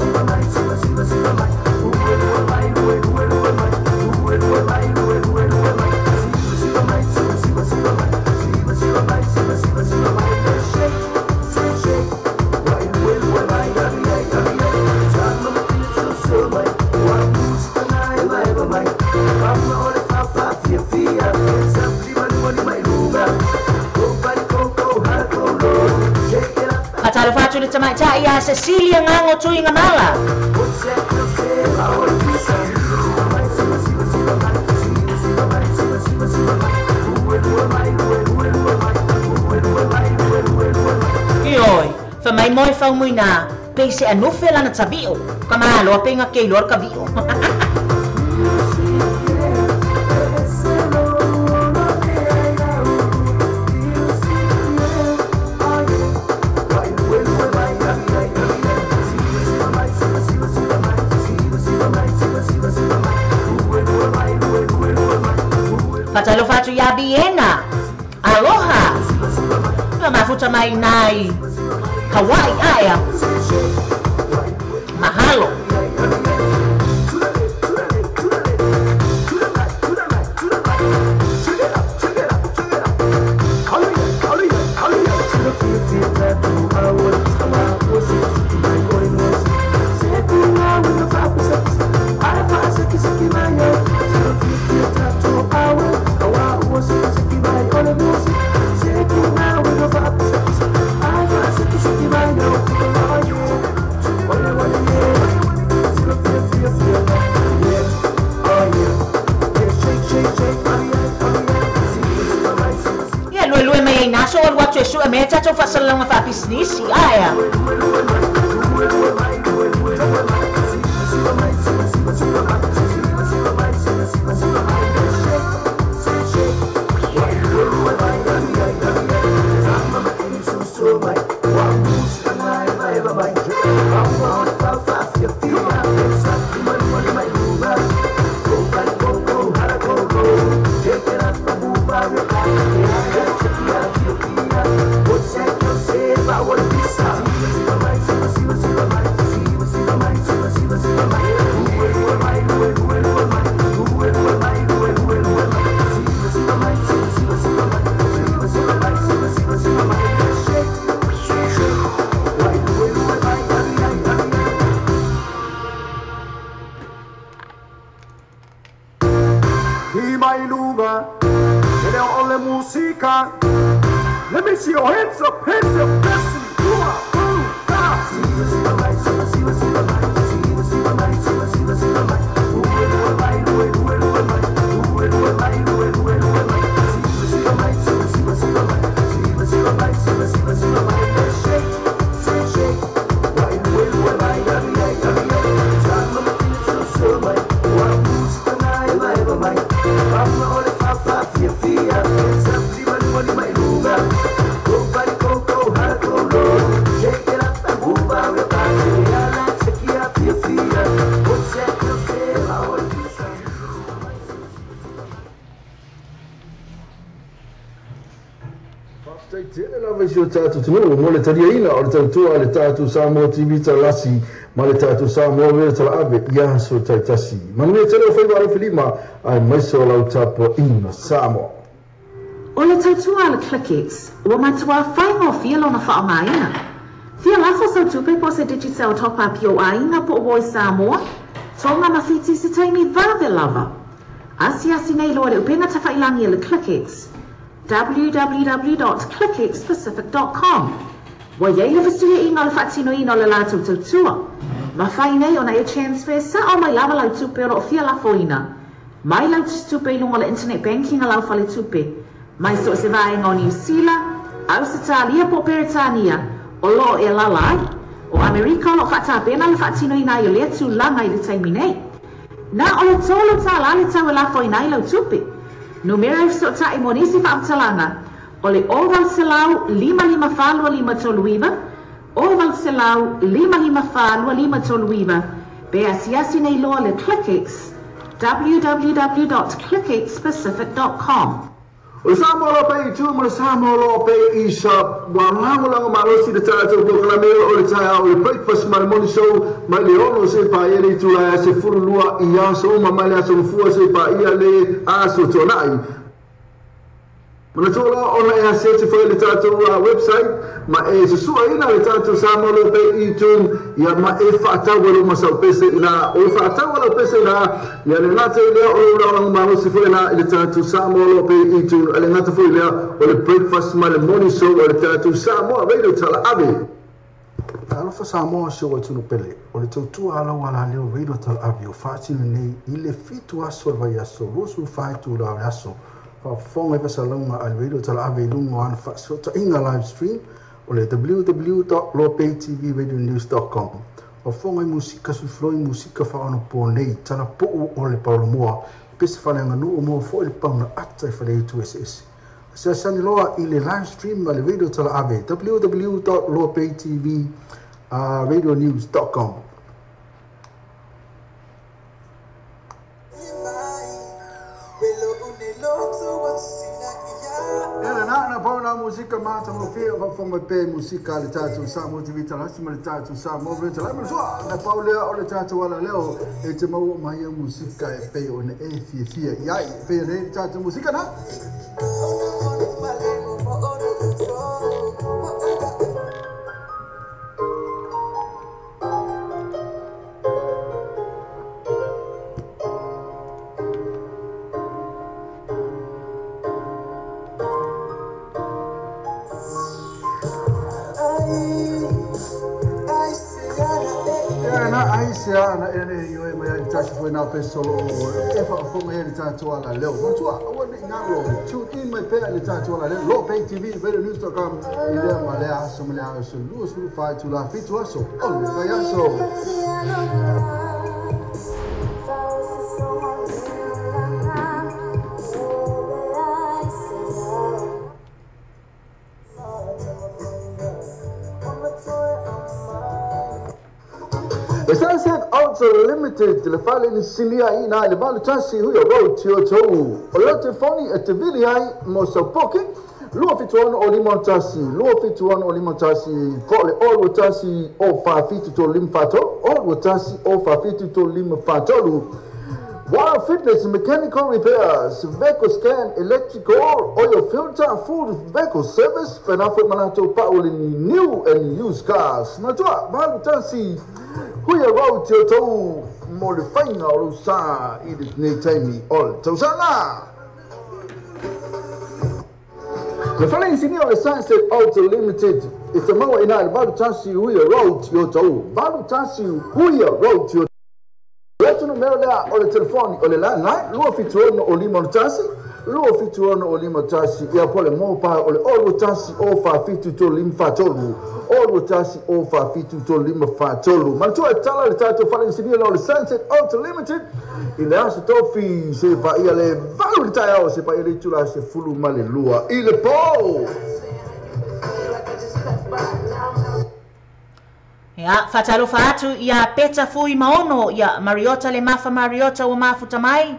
Faatalofa atu le tamaitai ia Cecilia Gago Tuigamala. Ioi, fa mai moi fau mui nā, pe se anufe lana tavio, ka mahalo a penga ke iloa ka vio. Faatalofa atu ia Biena. Aloha. Ia mafuta mai nai Hawaii aea. Mahalo. Ia lue lue mai ai naso alu atu e sue mea tatou faasalalauga faapisinisi aea. Let me see your hands up, hands up, hands up. Shake it up and move out your body. Faafetai tele lava i si o tatou atunuu mo le taliaina o le tautua a le tatou Samoa TV Talasi ma le tatou Samoa Radio Talaave i aso taitasi. Manuia tele o faiva alofilima aemaise o lau tapuaiga Samoa. O le tautua a le ClickX, ua matuā faigofie lona faaaogaina. Fia lafo sau tupe po o se Digicel Top Up i ou aiga po o Voi Samoa, Tonga ma Fiti i se taimi vave lava. Asiasi nei loa i le upega tafailagi a le ClickX, www dot clickxpacific dot com. Ua i ai le fesuiaiga o le faatinoina o le latou tautua. Mafai nei ona e transfer sao mai lava lau tupe o lo o fia lafoina mai lau tusitupe i luga o le internet banking a lau faletupe mai so o se vaega o Niu Sila, Ausetalia po o Peretania o lo o e alaala ai. O Amerika o lo o faatapena le faatinoina ai o lea tulaga i le taimi nei. Na o le $3 le tau e lafoina ai lau tupe. Numera e fesootai mo nisi faamatalaga o le 0800 554 2539, 0800 554 2539, pe asiasi nei loa le ClickX, www dot clickxpacific dot com. O le Samoa Law Pay i tua ma le Samoa Law Pay i Shop. Ua lagolago malosi le tatou polokalame o le taeao o le Breakfast ma le Morning Show mai le 6 seia paia le itula e 12 i aso uma mai le aso Gafua seia paia le aso Tuanai. Manatua loa ona e asiasi foi i le tatou website ma e susuaina le tatou Samoa Law Pay i Tune ia ma e faatau ai lou masau pese ina. O le faatau a lau pese ina ia le gata i lea o lou lagolago malosi foi ina i le tatou Samoa Law Pay i Tune a le gata foi lea o le breakfast ma le morning show a le tatou Samoa Radio Talaave. Talofa Samoa si ou atunuu pele, o le tautua a lau alaleo Radio Talaave o faatino nei i le 7 aso o le vaiaso, 24 itula o le aso. Faafofoga i fasalauga a le Radio Talaave i luga o ana faafesootaiga live stream o le www.lopaytvradionews.com. Faafofoga i musika suifiloi musika faaonapo nei, talapuu o le paolomoa, pese faaleaganuu moa foi le pauna ata i faleitu eseese. Asiasiani loa i le live stream a le Radio Talaave www.lopaytvradionews.com. Ia lena, na pau na musika matagofie o faafofoga mai pea i musika a le tatou Samoa TV Talasi ma le tatou Samoa Radio Talasi. Manatua, na pau lea o le tatou alaleo e te maua mai ai musika e pei ona e fiafia i ai. E pei ona i ai le tatou musika na. Ia na ai se ana e nei ioe mai ai tasi foi na peso o e faafofoga ai le tatou alaleo. Manatua, aua ne i galo, tune in mai pea i le tatou alaleo, Law Pay TV, radionews.com, i lea ma lea aso ma lea aso, 24 itula 7 aso o le vaiaso. The Sunset Auto Limited, le fale ni sinia i na le 81 Huia Road, Tiotou. O le telefoni e te vili ai mo sau poki, 276 o 51, 276 o 51, po o le 021 o 47 3 5 43, 021 o 47 3 5 43. Wild Fitness Mechanical Repairs, Vehicle Scan, Electrical, Oil Filter, Full Vehicle Service, whenā foi ma latou pau le ni new and used cars. Manatua, 81 Huia Road te outou mo le faiga o lou sa i lenei taimi o le tausaga. Le fale inisinia o le Sunset Auto Limited e te maua ina i le 81 Huia Road i Otahuhu. 81 Huia Road i Otahuhu. Le atu numera lea o le telefoni o le landline 276 o 51, 276 o 51, ia po le mobile o le 021 o 47 3 5 43, 021 o 47 3 5 43. Manatua e tala le tatou fale inisinia lea o le Sunset Auto Limited i le aso tofi se paia le 8 i le taeao se paia le itula 12 i le po. Ia, faatalofa atu iā Peta Fuimaono, ia Mariota Le Mafa Mariota ua mafuta mai.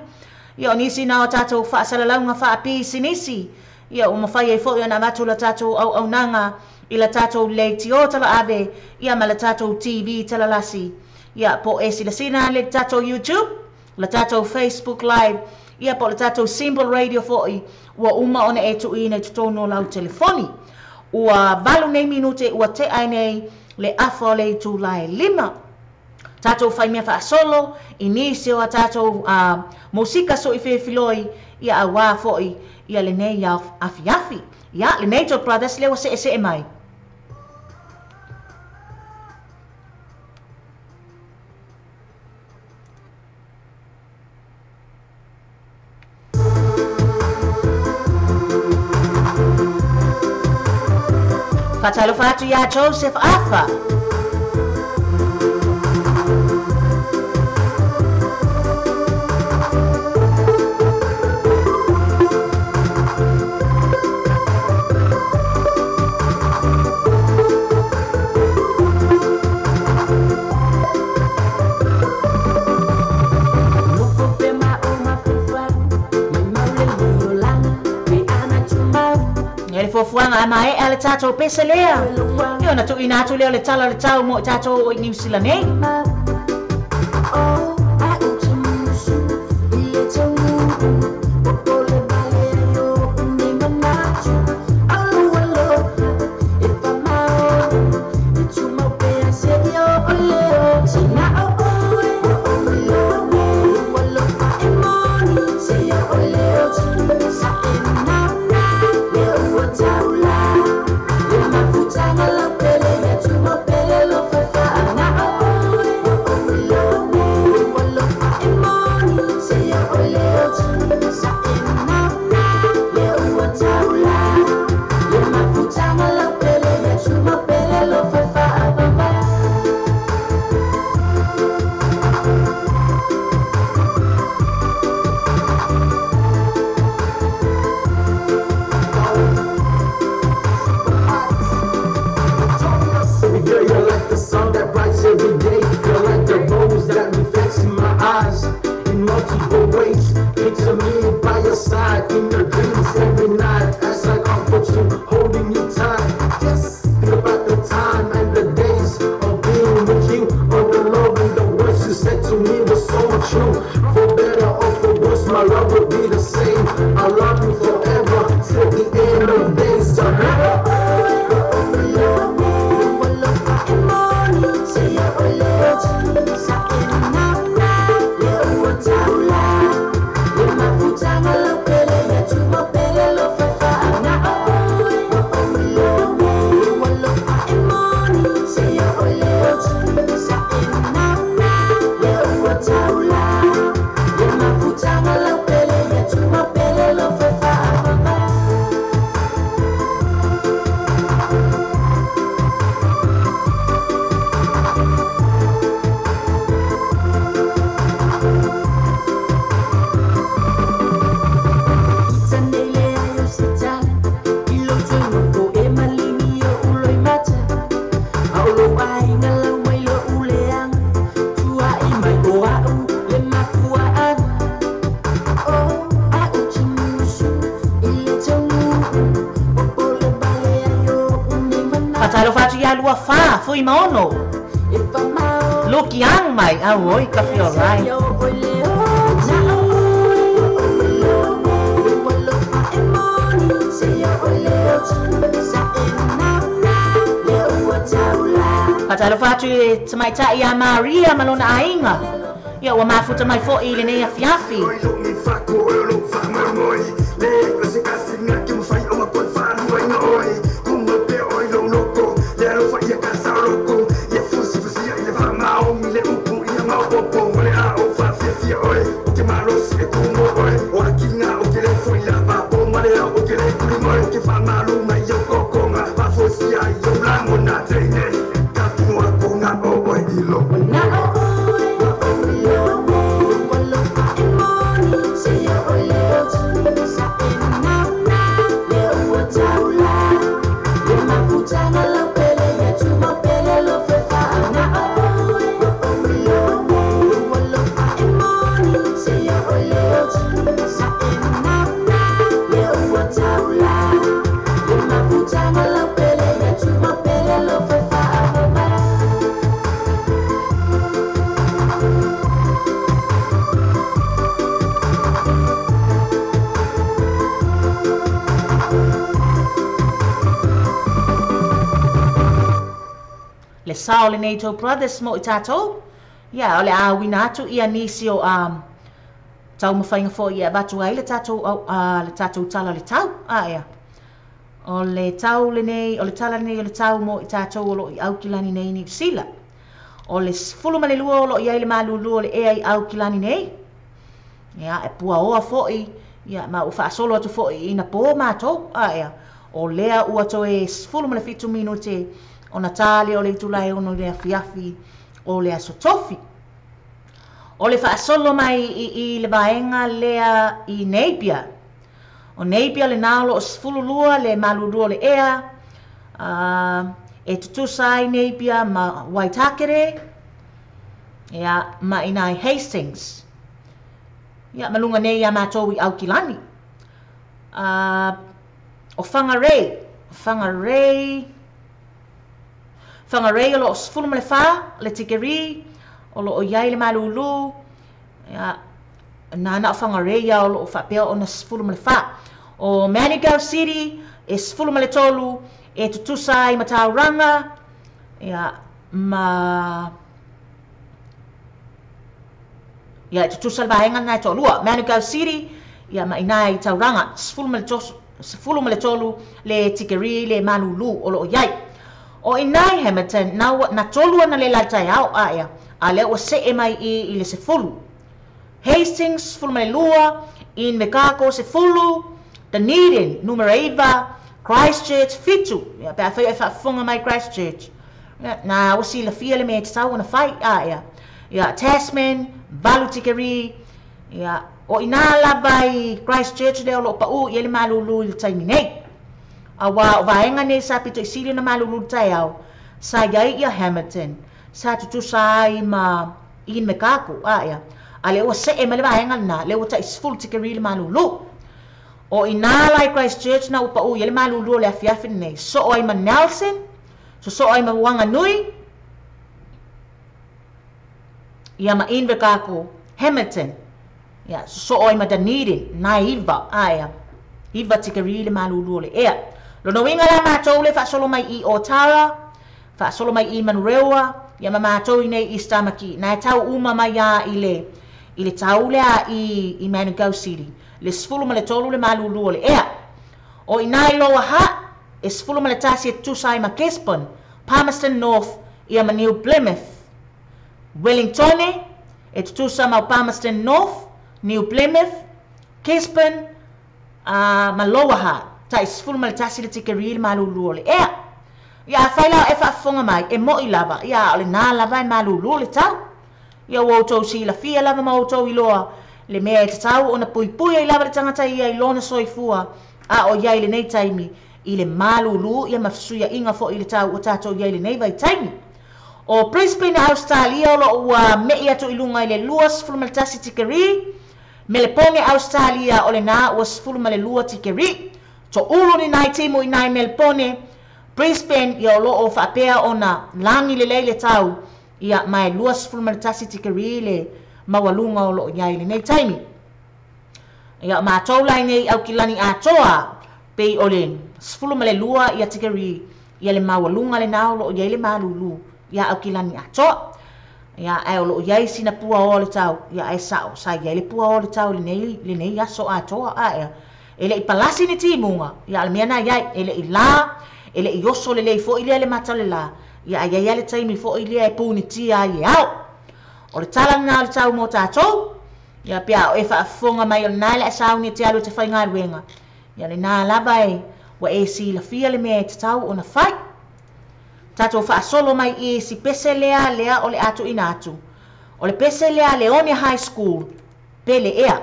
Ia, o nisi na o tatou faasalalauga faapisinisi. Ia ua mafai ai fo'i ona avatu la tatou auaunaga i la tatou leitio talaave ia ma la tatou TV talalasi. Ia po o e silasila ane i le tatou YouTube, la tatou Facebook Live, ia po o le tatou Simple Radio fo'i ua uma ona e tuuina i totonu o lau telefoni. Ua 8 nei minute ua tea ai nei le afa o le itula e 5. Tatou fai mea faasolo i nisi o a tatou musika soifefiloi ia auā fo'i ia lenei afiafi. Ia, le Nato Brothers lea ua se'ese'e mai. Faatalofa atu iā Joseph Afa. Ia le fuafuaga a mae'a le tatou pese lea, ia ona tuuina atu lea o le tala o le tau mo i tatou o i Niu Sila nei. Faatalofa atu ia lua fa, fui ma ono. Luki ang mai, auoi ka fiorai. Faatalofa atu i le tamaitai ia Maria ma lona aiga. Ia ua mafuta mai fo'i i lenei afiafi. sao o lenei tou brothers mo i tatou. Ia, o le a auina atu ia nisi o taumafaiga foi e avatu ai le tatou, le tatou tala o le tau. A ea. O le tau lenei, o le tala lenei o le tau mo i tatou o loo i Aukilani nei Niu Sila. O le 12 o loo i ai le malulu o le ea i Aukilani nei. Ia, e puaoa foi, ia, ma ua faasolo atu foi ina pō matou. A ea. O lea ua toe 17 minute ona tā lea o le itula e 6 i le afiafi o le aso Tofi. O le faasolo mai i le vaega lea i Napier. O Napier lenā o loo 12 le malulu o le ea, e tutusa ai Napier ma Waitakere, ia, ma inā i Hastings. Ia, ma luga nei iā matou i Aukilani. O Whangarei, Whangarei, Whangarei o loo 14 le tikeri, o loo i ai le malulu, ia, nā na o Whangarei ia o loo faapea ona 14. O Manukau City e 13 e tutusa ai ma Tauranga, ia, ma ia e tutusa le vaega lena e toalua. Manukau City, ia, ma inā i Tauranga, 13 le tikeri le malulu o loo i ai. O inā i Hamilton, na 3 ana le la taeao, a ea, a lea ua see mai i le 10. Hastings, 12, Invercargill 10, Dunedin, numera 9, Christchurch, 7. Ia, pe afai o e faafofoga mai Christchurch. Ia, na ua silafia le mea e tatau ona fai, a ea. Ia, Tasman, 8 tikeri, ia, o inā lava i Christchurch lea o loo paū i ai le malulu i le taimi nei. Auā o vaega nei sa pito i sili ona malulu i le taeao, sa i ai ia Hamilton, sa tutusa ai ma Invercargill, a ea. A lea ua see mai le vaega lenā, lea ua tai 10 tikeri le malulu. O inā la i Christchurch na ua paū i ai le malulu o le afiafi lenei, sosoo ai ma Nelson, sosoo ai ma Wanganui, ia ma Invercargill, Hamilton, ia, sosoo ai ma Dunedin, na e 9, a ea, 9 tikeri le malulu o le ea. Lona uiga la matou le faasolo mai i Otara, faasolo mai i Manurewa, ia ma matou i nei East Tamaki, na e tau uma mai a i le tau lea i Manukau City, le 13 le malulu o le ea. O inā i Lower Hutt, e 11 e tutusa ai ma Gisborne, Palmerston North, ia ma New Plymouth. Wellingtone, e tutusa ma Palmerston North, New Plymouth, Gisborne, ma Lower Hutt, tai 11 le tikeri le malulu o le ea. Ia, afai la o e faafofoga mai, e mo'i lava, ia, o lenā lava e malulu le tau. Ia, ua outou silafia lava ma outou iloa, le mea e tatau ona puipui ai lava le tagata ia i lona soifua, a o i ai lenei taimi, i le malulu, ia ma fesuiaiga foi i le tau ua tatou i ai lenei vaitaimi. O Brisbane, Australia, o loo ua me'i atu i luga i le 21 tikeri. Melepone, Australia, o lenā ua 12 tikeri. Toʻulu ni nai timu i nai Melepone, Brisbane, ia o loo faapea ona lagi lelei le tau, ia, ma e 21 tikeri le maualuga o loo i ai lenei taimi. Ia, o matou la i nei Aukilani atoa, pei o le 12 ia tikeri, ia le maualuga lenā o loo i ai le malulu, ia Aukilani atoa. Ia, ae o loo i ai sina puaoa o le tau, ia, ae sao, sa i ai le puaoa o le tau lenei aso atoa, a ea. E lei palasi ni timuga, ia, o le mea na i ai, e lei la, e lei oso lelei foi lea le mata o le lā, ia, ai ai le taimi foi lea e punitia ai e ao. O le tala lenā o le tau mo tatou, ia, pe a o e faafofoga mai o lenā le a sauni e te alu e te faigaluega, ia, lenā lava e, ua e silafia le mea e tatau ona fai. Tatou faasolo mai i si pese lea lea o le a tuuina atu. O le pese lea Leone High School, pele ea.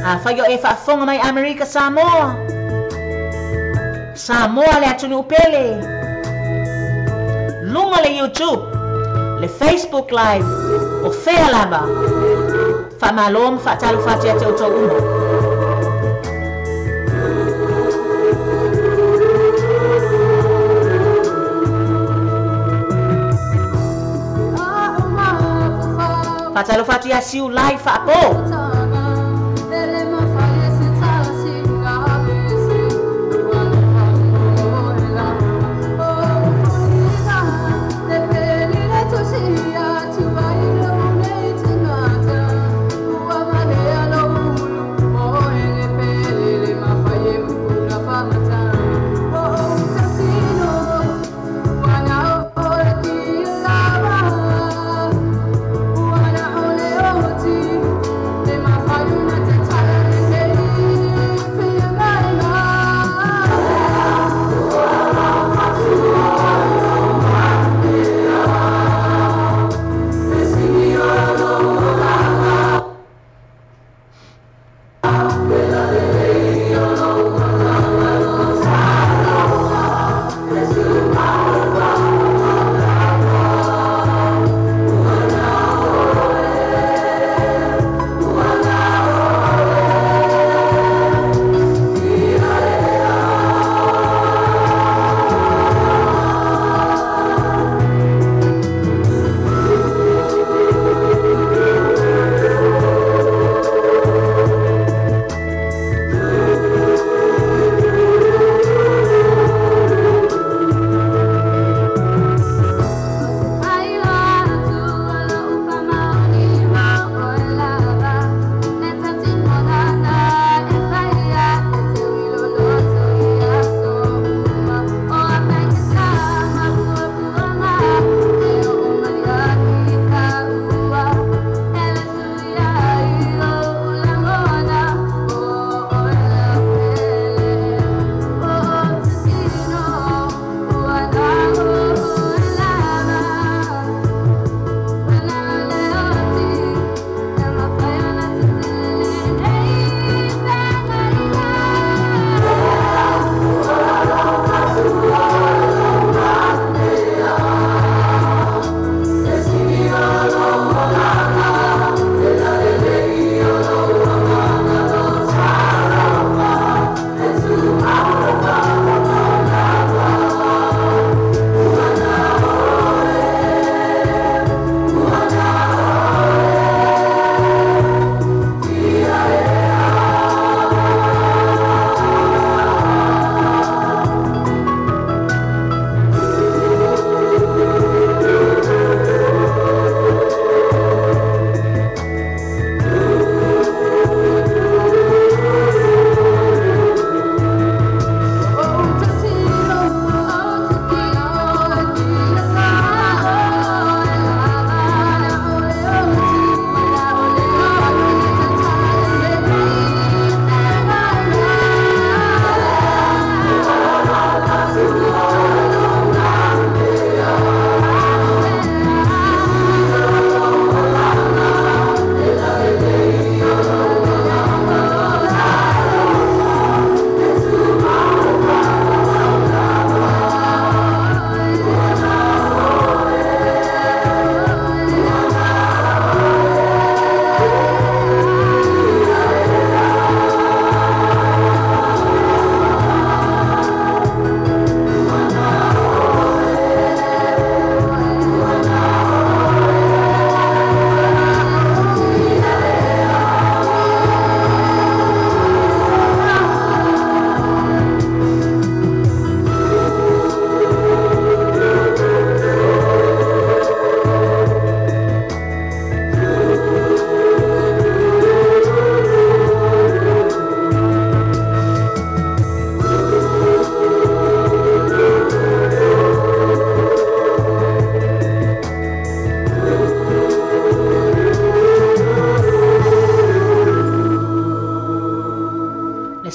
Afai o e faafofoga mai Amerika Samoa, Samoa le atunuu pele, luga le YouTube, le Facebook Live, o fea lava, faamālō ma faatalofa atu ia te outou uma. Faatalofa Faatalofa atu ia Siulai faapo.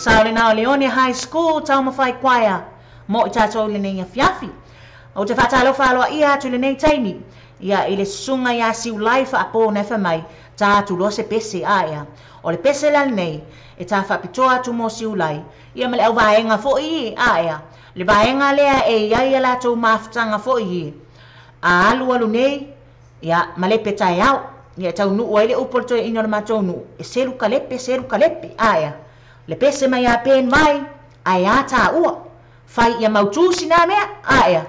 Sa o Leone High School Taumafai Choir mo i tātou lenei afiafi. O te whātalofa aloa ia atu lenei taimi. Ia i le susuga ia Siulai faapo na e mai tā atu loa se pese aea. O le pese la lenei e tā whaapitoa atu mo Siulai. Ia ma le au vaenga fo'i aea. Le vaenga lea e iai a latou mafutaga fo'i. A alu alu nei ia ma le petae au. Ia tau nuu ai le upu o le toeaina o le matou nuu. E selu kalepe, selu kalepe aea. Le pese mai a pen mai, ae a tā ua. Fai ia mautū sina mea, aea.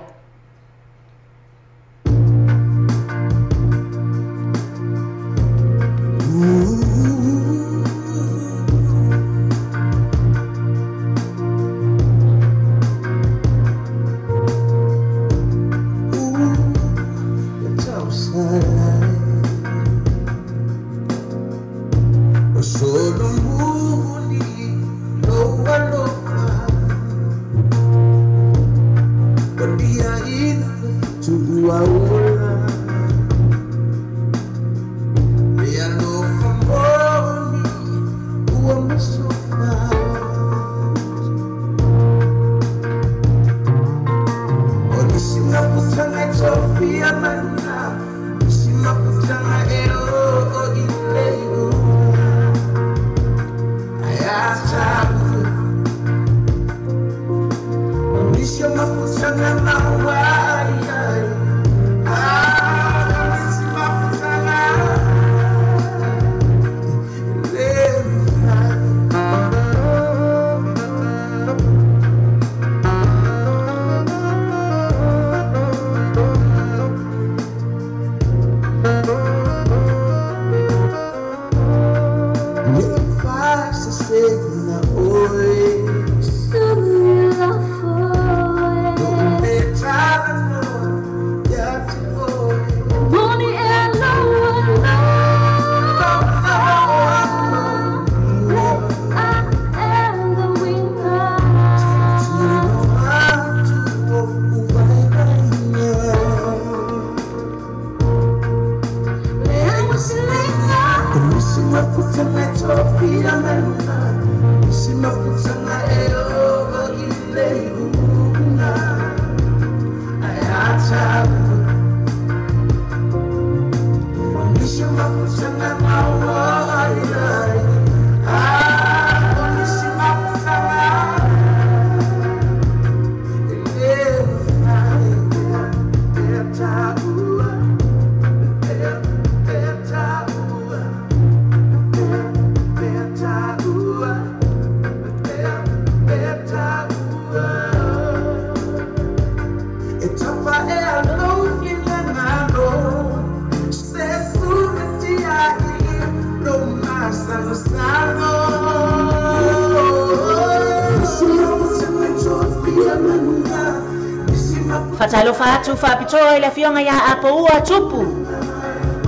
Faatalofa atu faapitoa i le afioga iā Apoua Tupu,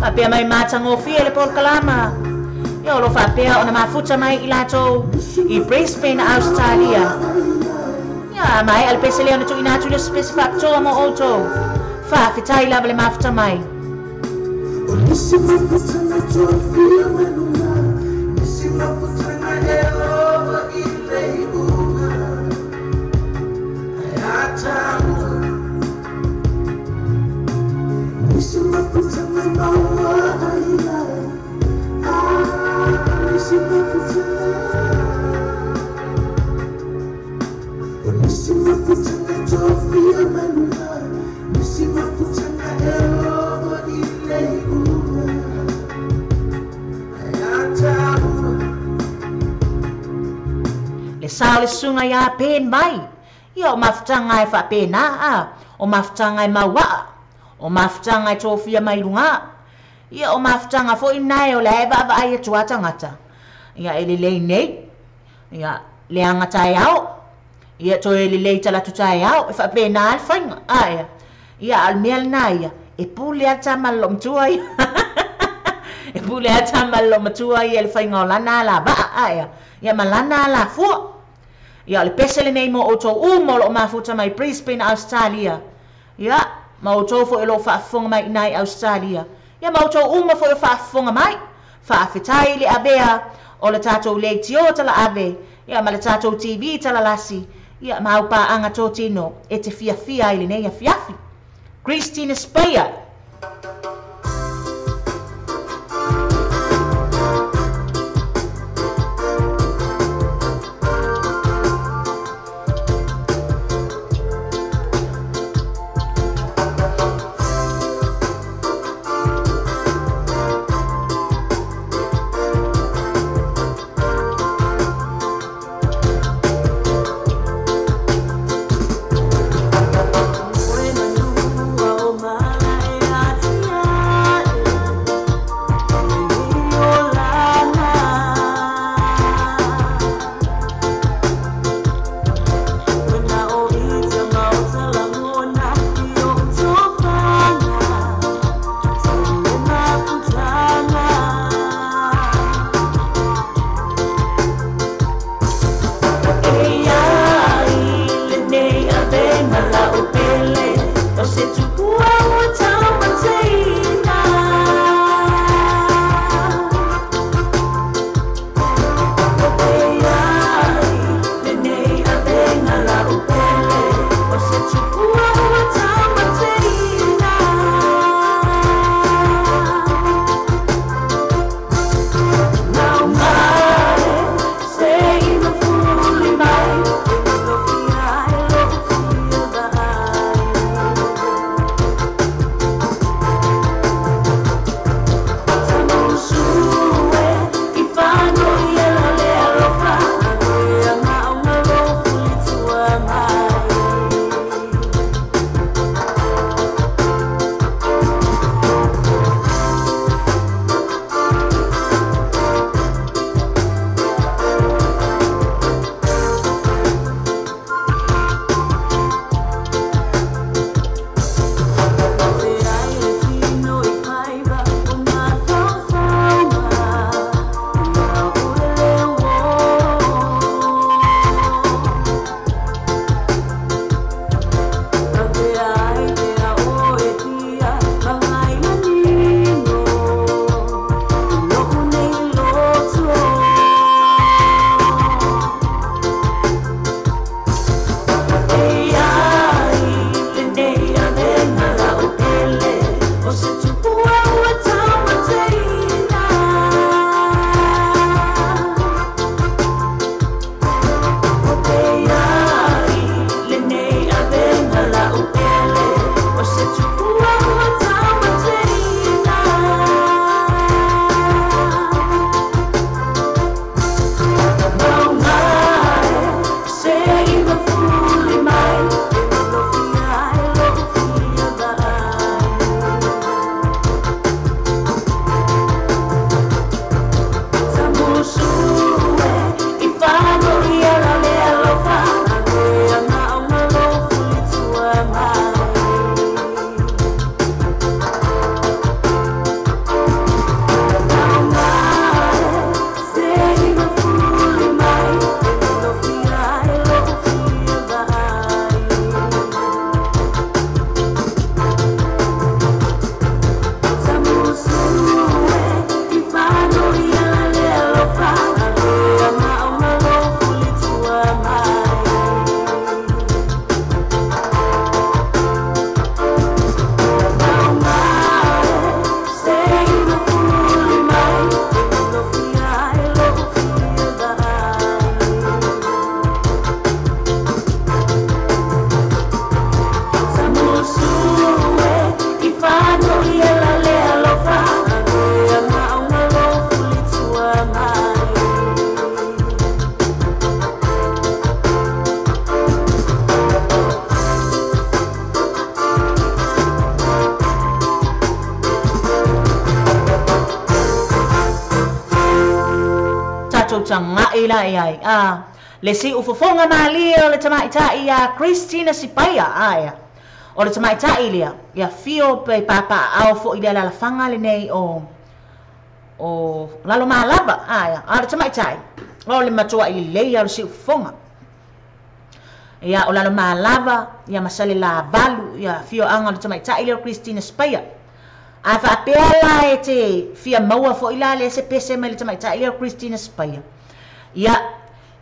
faapea mai matagofie le polokalama. Ia o lo faapea ona mafuta mai i latou i Brisbane, Australia. Ia maea le pese lea ona tuuina atu lea o se pese faapitoa mo outou. Faafetai lava le mafuta mai. O nisi mafutaga tofia mai luga, nisi mafutaga e ova i le iuga. Ae a taua, nisi mafutaga maua ai ai. Ah, nisi mafutaga. O nisi mafutaga tofia mai luga, nisi mafutaga e ova i le iuga. Ae a taua. Le sa o le susuga iā Pen Mai. Ia o mafutaga e faapena a, o mafutaga e mauaa, o mafutaga e tofia mai luga. Ia o mafutaga foi nae o le ae vaavaai atu a tagata. Ia e lelei nei, ia leaga taeao, ia toe lelei talatu taeao, e faapena le faiga. A ea. Ia a o le mea lena ia, e pule a tama le loomatua ia. E pule a tama le loomatua ia le faiga o lana alavaa a ea. Ia ma lana alafua. Ia o le pese lenei mo outou uma o loo mafuta mai Brisbane, Australia. Ia ma outou foi o loo faafofoga mai i i Australia. Ia ma outou uma foi o faafofoga mai. Faafetai le avea o le tatou leitio talaave, ia ma le tatou TV talalasi, ia ma au paaga totino e te fiafia ai lenei afiafi. Christine Speyer. Moe manua o malae. fa'i la i ai. A, le si'ufofoga malie o le tamaita'i iā Christina Sipaia, aea. O le tamaita'i lea, e afio pe papaaao fo'i i le alaalafaga lenei o o Lalomalava, aea. A o le tamaita'i, o le matua'i lelei a o le si'ufofoga. Ia, o Lalomalava, ia ma Salelavalu, ia afioaga o le tamaita'i lea o Christina Sipaia. A faapea la e te fia maua fo'i la lea se pese mai le tamaitai lea o Christina Sipaia, ia,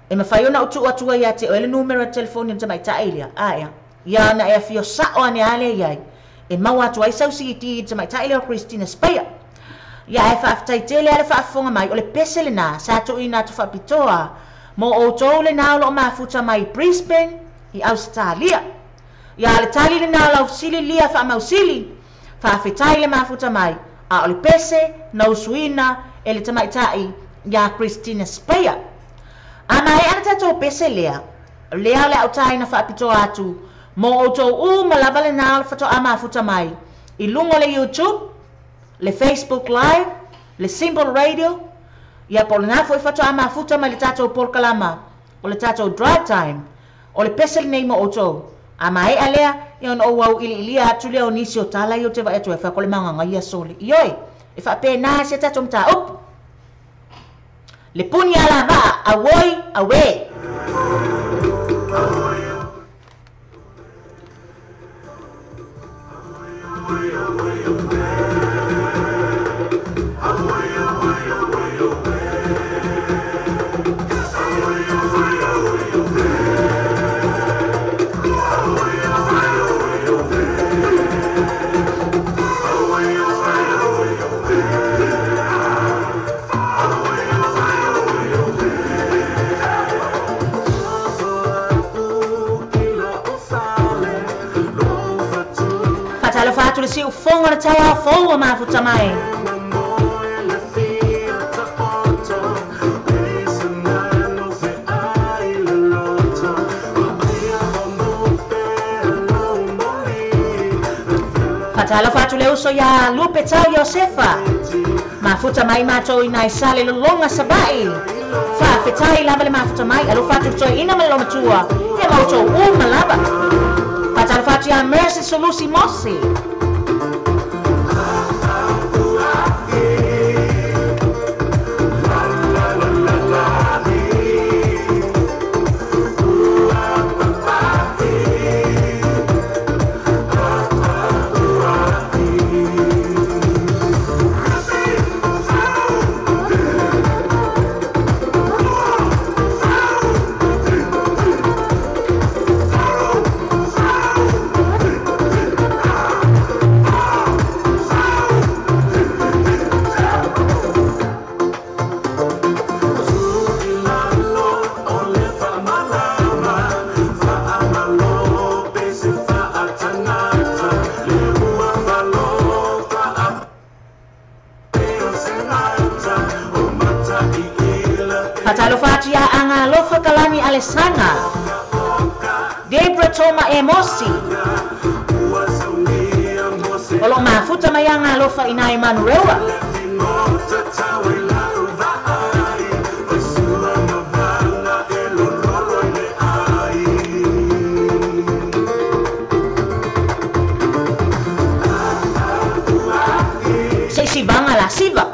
e mafai ona ou tuu atu ai ia te oe le numera telefoni o le tamaitai lea, aea, ia ona e afio sa'o ane a lea i ai, e maua atu ai sau CD i le tamaitai lea o Christina Sipaia. Ia, ae faafetai tele lava le faafofoga mai, o le pese lenā sa tuuina atu faapitoa mo outou lenā o lo o mafuta mai i Brisbane, i Ausetalia. Ia, o le tali lenā o lau fesili lia faamausili, Faafetai le mafuta mai, a o le pese na usuina e le tamaitai iā Christina Speyer. A maea le tatou pese lea, lea o le a utaina faapitoa atu mo outou uma lava lenā o le faatoa mafuta mai i luga o le YouTube, le Facebook Live, le Simple Radio, ia po o lenā foi faatoa mafuta mai le tatou polokalama o le tatou Drive Time. O le pese lenei mo outou. A maea lea, ia ona ou auiliilia atu lea o nisi o tala ia ou te vaai atu ai, fai atu o le magagaia sole. Ioe, e faapena si a tatou mataupu. Le puni alavaa, auoi, auē. Faatalofa atu le siufofoga o le taeao fou ua mafuta mai. Faatalofa atu le uso iā Lupe Tau Iosefa. Mafuta mai matou i nai sale lologa Savaii. Faafetai lava le mafuta mai. Alofa atu le toeaina ma le lomatua ia ma outou uma lava. Faatalofa atu iā Mercy Sulusi Mosi. Faatalofa atu iā Agalofa Kalani Alesana, Debra Toma Emosi, o lo o mafuta mai Agalofa i nai Manurewa. Se isi vaga la siva.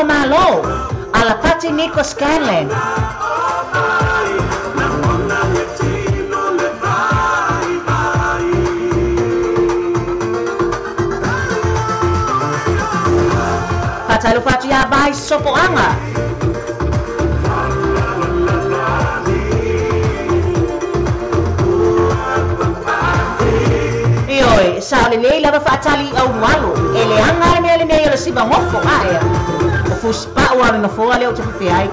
Malo Malo, Alapati Nico Scanlan. Faatalofa atu iā Vai Sopoaga. Ioe, sa o lelei lava faatali i aulualo, e leaga le mea lenei o le sivagofo aea. O fusipa'u a o le nofoa lea ou te fefe ai.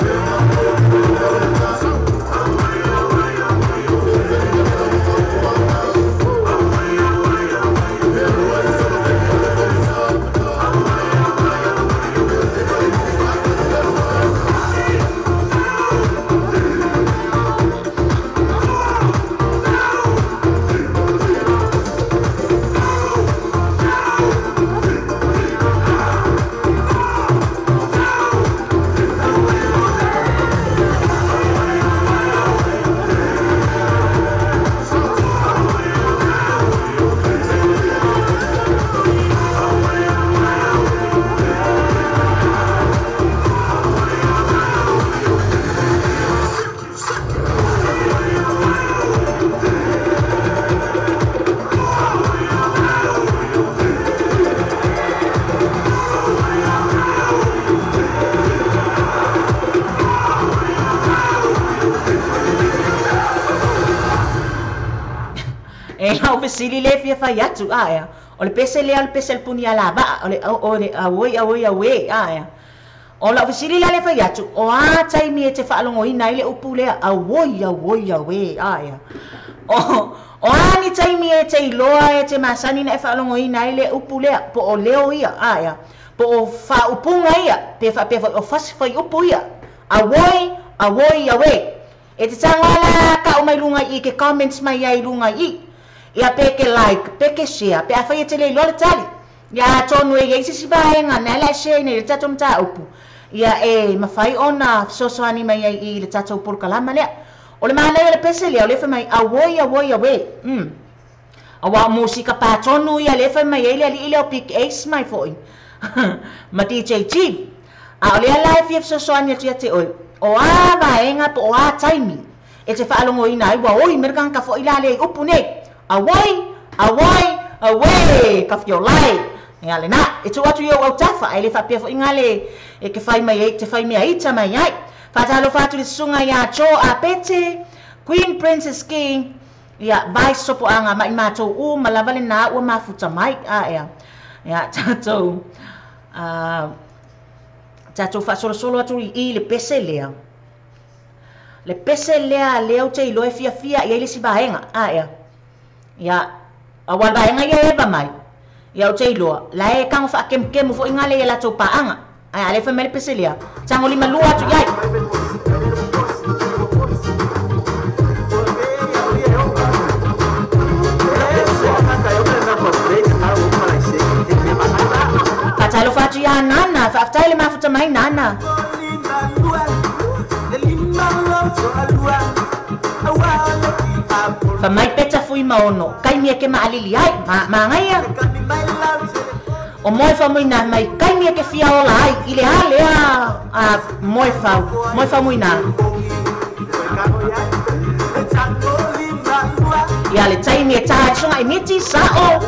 E lau fesili lea e fia fai atu, aea, o le pese lea o le pese a le puni alava'a, o le, o le auoi auoi auē, aea. O lau fesili la lea fai atu, o a taimi e te faalogoina ai le upu lea, auoi auoi auē, aea. O, o a ni taimi e te iloa e te masani na e faalogoina ai le upu lea, po o leo ia, aea, po o faaupuga ia, pe faapea foi o fasi faiupu ia, auoi auoi auē. E te tago lava la ka'u mai luga i i ke comments mai ai i luga i i. Ia pe ke like, pe ke share, pe afai e te le iloa le tali. Ia atonu e iai se isi vaega na le a share ina i le tatou mataupu, ia e mafai ona fesoasoani mai ai i le tatou polokalama lea. O le manaia o le pese lea, o lea e fai mai, auoi, auoi, auē. Umm. Aua o musika patonu ia lea e fai mai ai le alii lea o Big Ace mai foi ma DJ Chief. A o lea la e fia fesoasoani atu ia te oe, o a vaega po o a taimi e te faalogoina ai ua oi mai le tagata foi la lea i upu nei. Auoi, auoi, auē, ka fiolai. Ia lenā, e tuu atu i ou autafa, ae le faapea foi gale e ke fai mai ai, te fai mea ita mai ai. Faatalofa atu i le susuga iā Joe Apete, Queen Princess King, ia, Vice Sopoaga ma i matou uma lava lenā ua mafuta mai. Aea, ia, tatou, a, tatou faasolosolo atu i i le pese lea. Le pese lea lea ou te iloa e fiafia i ai le isi vaega. Aea. Ia, aua le vaega ia e eva mai. Ia ou te iloa, la e tago faakemukemu foi gale i a latou paaga. Ae a le fai mai le pese lea, tago limalua atu i ai. Faatalofa atu iā Nana, faafetai le mafuta mai Nana. Fa mai peta fui ma ono, kaimi e ke maalili ai, ma magaia. O moe famuina mai kaimi e ke fia ola ai, i le a lea a moe fau, moe famuina. Ia le taimi e taha ai sunga i miti, sa'o.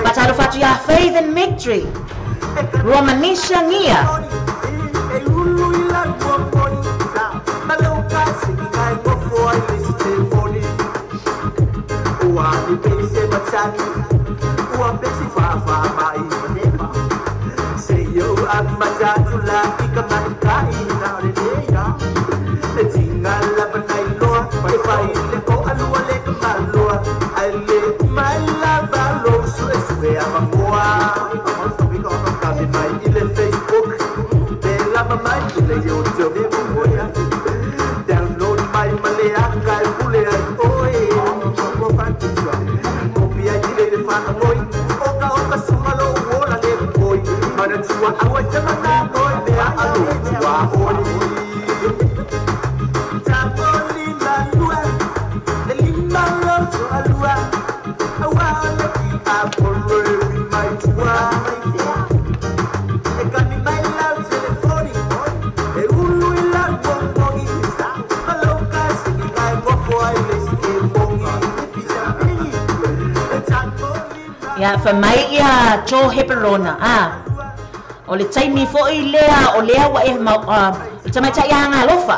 Faatalofa atu iā Faith and Victory, Romanisha Ngia. Ia fai mai ia Joe Heperona, a. O le taimi fo'i lea o lea ua e o le tamaitai agalofa.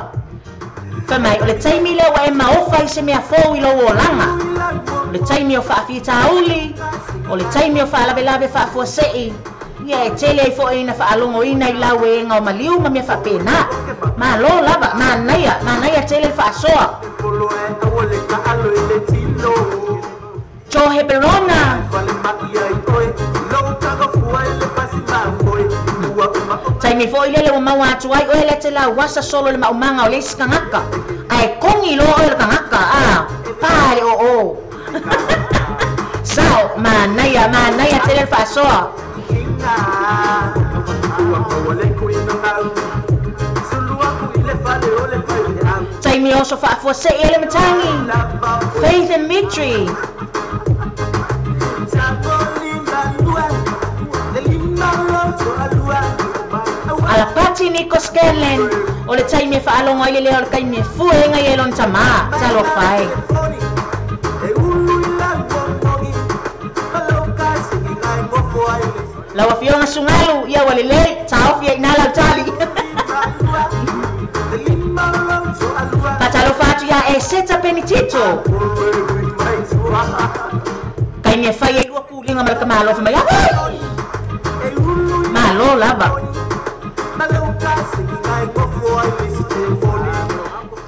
Fai mai, o le taimi lea ua e maofa i se mea fou i lou olaga. O le taimi o faafitauli, o le taimi o faalavelave faafuasei, ia e tele ai fo'i ina faalogoina i lauega o maliu ma mea faapena. Malo lava, manaia, manaia tele le faasoa. Joe Heperona. Taimi fo'i lele ua maua atu ai oe le te lauasa solo le maumaga o le isi tagata. Ae kogi loa oe le tagata, a, pa le oo. Sao, manaia, manaia tele le faasoa. Taimi oso faafuasei ai le matagi. Faith and Mitri. Alapati Nico Scanlon, o le taimi e faalogo ai le leo o le taimi e fuega i e lona tamā, talofa e. Lau afioga Sugalu, ia ua lelei, taofi ai ina lau tali. Faatalofa atu iā Eseta Penitito. Taimi e fai ai lua puliga ma le kamalo fai mai, auai! Malo lava.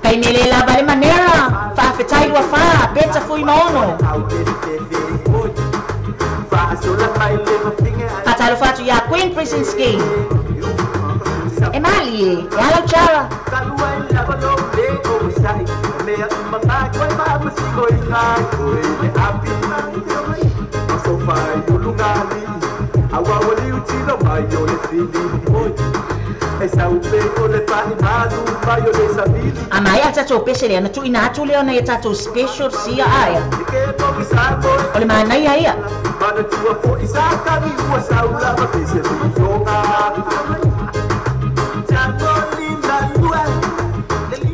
Taimi e lē lava le manera, faafetai lua fā, peta fui ma ono. Faatalofa atu iā Queen Prisinski. E malie, e ala o chara. A mai a tatou pese lea na tuuina atu lea ona ia tatou special sia aea. O le manaia ia.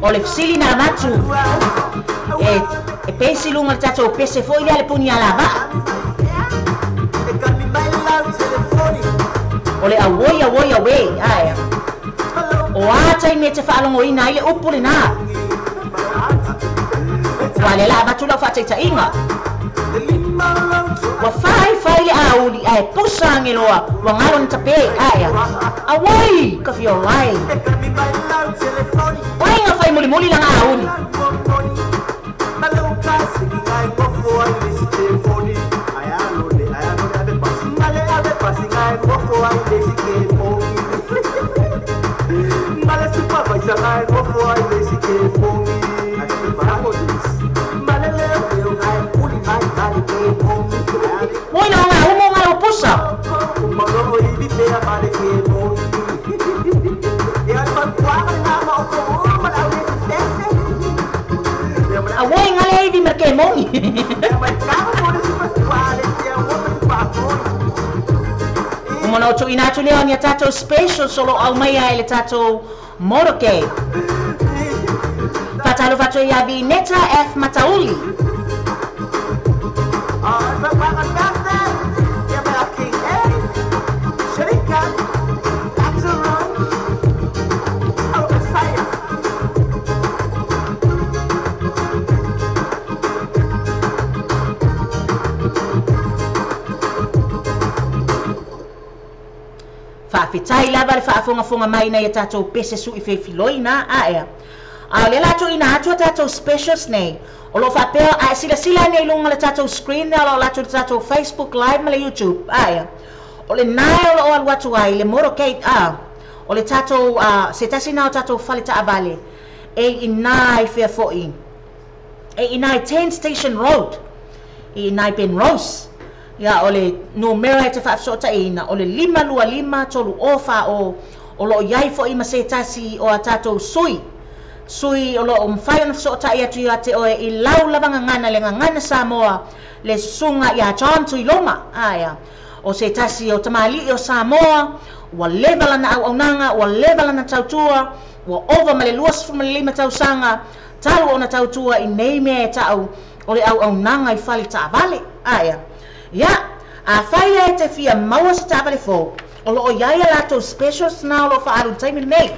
O le fesili na avatu e e pesi i luga o le tatou pese foi lea le puni alavaa. O le auoi auoi auē aea. O a taimi e te faalogoina ai le upu lenā. Ua lea la avatu lau faataitaiga. Ua faifai le auli ae pusa ageloa ua galo na tape aea. Auoi ka fia ola ai. O ai ga fai mulimuli laga auli. Oi na o gaumo galo pusa. Auoi gale ai vi ma ke moni. Ua manao tuuina atu lea o ni a tatou specials o loo aumaia e le tatou motorcade. Faatalofa atu ai ia Vineta F Matauli. Faafetai lava le faafogafoga mai nai a tatou pese su'i fefiloina aea. A o lea la tuuina atu a tatou specials nei. O loo faapea a e silasila ane i luga o le tatou screen lea o loo alu atu i le tatou Facebook live ma le YouTube aea. O lenā o loo alu atu ai le motorcade a o le tatou a se tasi na o tatou fale taavale e i inā i fea fo'i e i inā i 10 Station Road i inā i Penrose. Ia, o le numera e te faafesootaiina, o le 5 2 5 3 o fa o, o loo i ai fo'i ma se tasi o a tatou sui, sui o loo mafai ona fesootai atu ia te oe i lau lava gagana, le gagana Samoa, le susuga iā John Tuiloma aea. O se tasi o tamalii o Samoa ua leva lana auaunaga, ua leva lana tautua, ua ova ma le 25 tausaga talu ona tautua i nei mea e ta'u o le auaunaga i fale taavale aea. Ia, Afai e te fia maua se taavale fou, o loo iai a latou specials na o loo faaalu i le taimi lenei.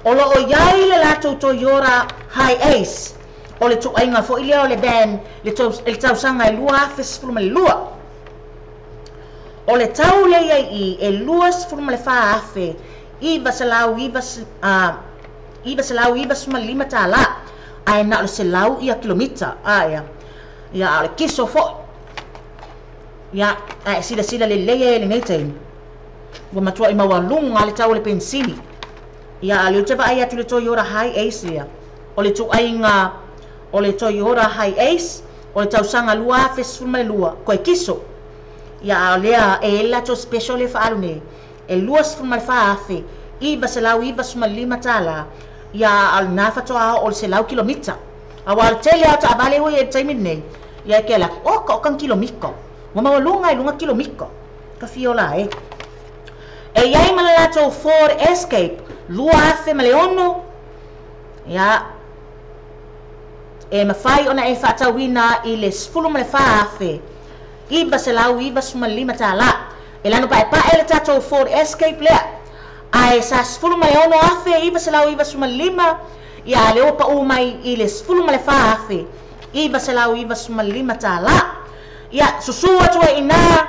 O loo iai le latou Toyota Hiace, o le tuaiga foi lea o le van i le tausaga e 2012. O le tau lea i ai i e $24,995, ae na o le 100 ia kilomita. Ia, ia a o le kiso foi. Ia, ae silasila lelei ai i lenei taimi, ua matuai maualuga le tau o le penisini. Ia, a o lea ou te vaai atu i le Toyota Hiace lea, o le ituaiga o le Toyota Hiace, o le tausaga 2012, koe kiso. Ia, a o lea e i ai le latou special lea e faaalu nei, e $24,995, ia, a o lena faatoa oo i le 100 kilomita. Aua o le tele lava o taavale ua i ai i le taimi lenei, ia e te alu atu, oka oka ni kilomita. Ua maualuga i luga kilomita. Ka fia ola e. E i ai ma le latou Ford Escape 2006, ia, e mafai ona e faatauina i le $14,995. E lanu paepae le tatou Ford Escape lea, ae sa $16,995, ia, a lea ua pau mai i le $14,995. Ia, susū atu ai i inā,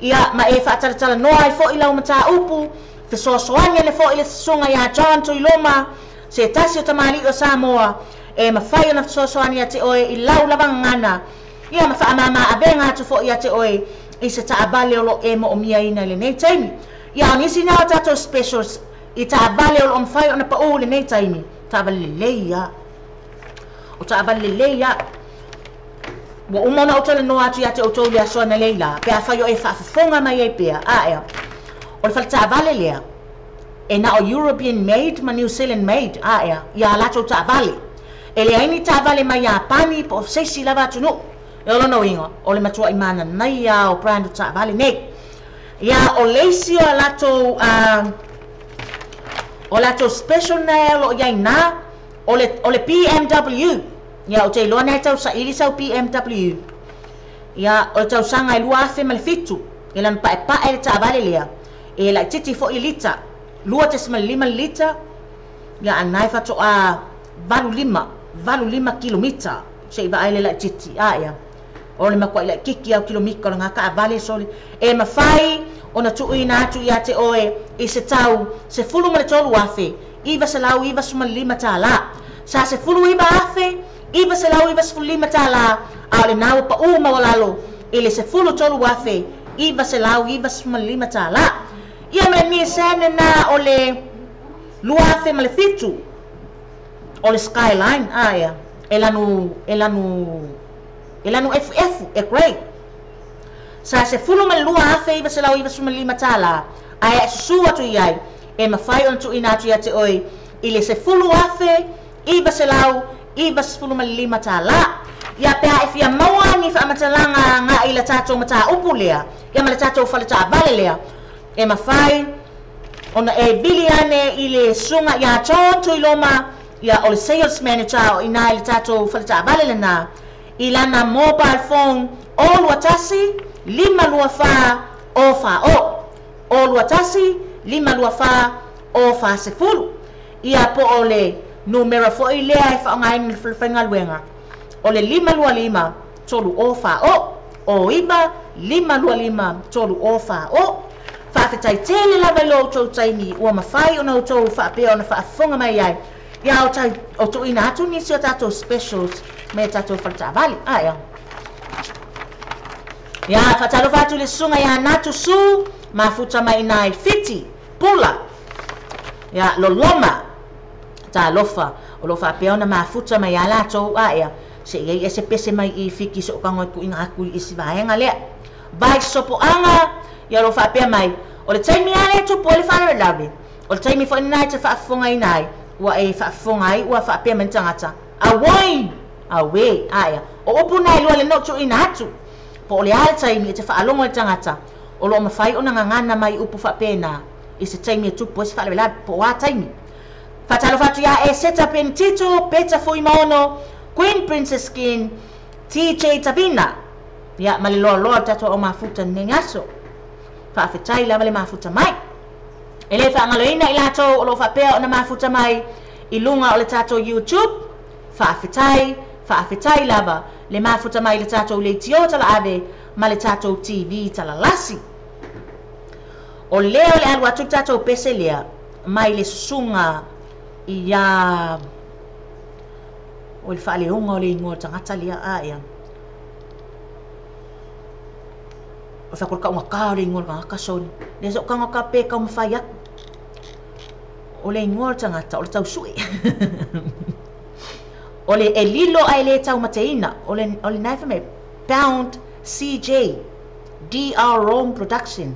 ia, ma e faatalatalanoa ai foi lau mataupu, fesoasoani ane foi le susuga ia John Tuiloma, se tasi o tamalii o Samoa, e mafai ona fesoasoani ia te oe i lau lava gagana, ia, ma faamama avega atu foi ia te oe i se taavale o loo e moomiaina i lenei taimi. Ia, o nisi na o tatou specials i taavale o loo mafai ona pau i lenei taimi, taavale lelei lava. O taavale lelei lava. Ua uma ona ou talanoa atu ia te outou i le aso analeila, pe afai o e faafofoga mai ai pea, ae o le faletaavale lea, e na o European made ma New Zealand made, ae ia a latou taavale. E leai ni taavale mai Iapani po o se isi lava atunuu. E o lona uiga, o le matuai mananaia o brand o taavale nei. Ia, o le isi o a latou, o latou special na o loo i ai na, o le BMW. Ia, ou te iloa na e tau saili sau BMW. Ia, o le tausaga e 2007, e lana paepae le taavale lea, e laitiiti foi lita, 2.5 lita, ia, a na e faatoa 85, 85 kilomita, se i vaai le laitiiti. Ia, o le matuai laitiiti lava o kilomita o lena taavale sole. E mafai ona tuuina atu ia te oe i se tau $13,995. Sa $19,995, a o lena ua pau maualalo i le $13,995. Ia, ma le Nissan na o le 2007, o le Skyline, ia, e lanu e lanu e lanu efuefu e grey. Sa $12,995, ae a susū atu i ai, e mafai ona tuuina atu ia te oe i le $10,995. Ia, pe a e fia maua ni faamatalaga agai i le tatou mataupu lea, ia, ma le tatou faletaavale lea, e mafai ona e vili ane i le susuga ia John Tuiloma, ia, o le sales manager o i ina i le tatou faletaavale lena, i lana mobile phone o 21 524 o fa o o 21 524 o 40. Ia, po o le numera foi lea e faaaogaina i le falefaigaluega, o le 525 3 o fa o o 9 525 3 o fa o. Faafetai tele lava i lo outou taimi ua mafai ona outou faapea ona faafofoga mai ai, ia, o tai o tuuina atu nisi o tatou specials me tatou faletaavale. Ae ia, faatalofa atu le susuga ia Natu Su, mafuta mai ina i Fiti Pula, ia, loloma talofa o loo faapea ona mafuta mai ia latou. Ae se i ai e se pese mai i Fiti so o kago e tuuina atu i isi vaega lea vai sopoaga. Ia, o loo faapea mai o le taimi lava lea e tupu ai le faalavelave, o le taimi foi lena e te faafofogaina ai, ua e faafofoga ai ua faapea mai le tagata, auoi auē. Ae o upu na e lua le no tuuina atu, po o le a le taimi e te faalogo i le tagata o loo mafai ona gagana mai upu faapena i se taimi e tupu ai se faalavelave, po o a taimi. Faatalofa atu ia e Seta Penitito, Peta Fuimaono, Queen Princess Skin, TJ Tavina. Ia ma le loaloa o le tatou aumafuta i lenei aso. Faafetai lava le mafuta mai. E le faagaloina i latou o lo o faapea ona mafuta mai i luga o le tatou YouTube. Faafetai, faafetai lava le mafuta mai i le tatou leitio talaave ma le tatou TV talalasi. O lea o le alu atu le tatou pese lea mai le susuga ia o le faaleoga o le igoa o le tagata lea a ea. O fai ko le taugata o le igoa o le tagata soni. Lea sa ou tago pe taumafai atu. O le igoa o le tagata o le tausui. O le e lilo ae le taumateina. O le o le nae fai mai Pound CJ DR Rome Production.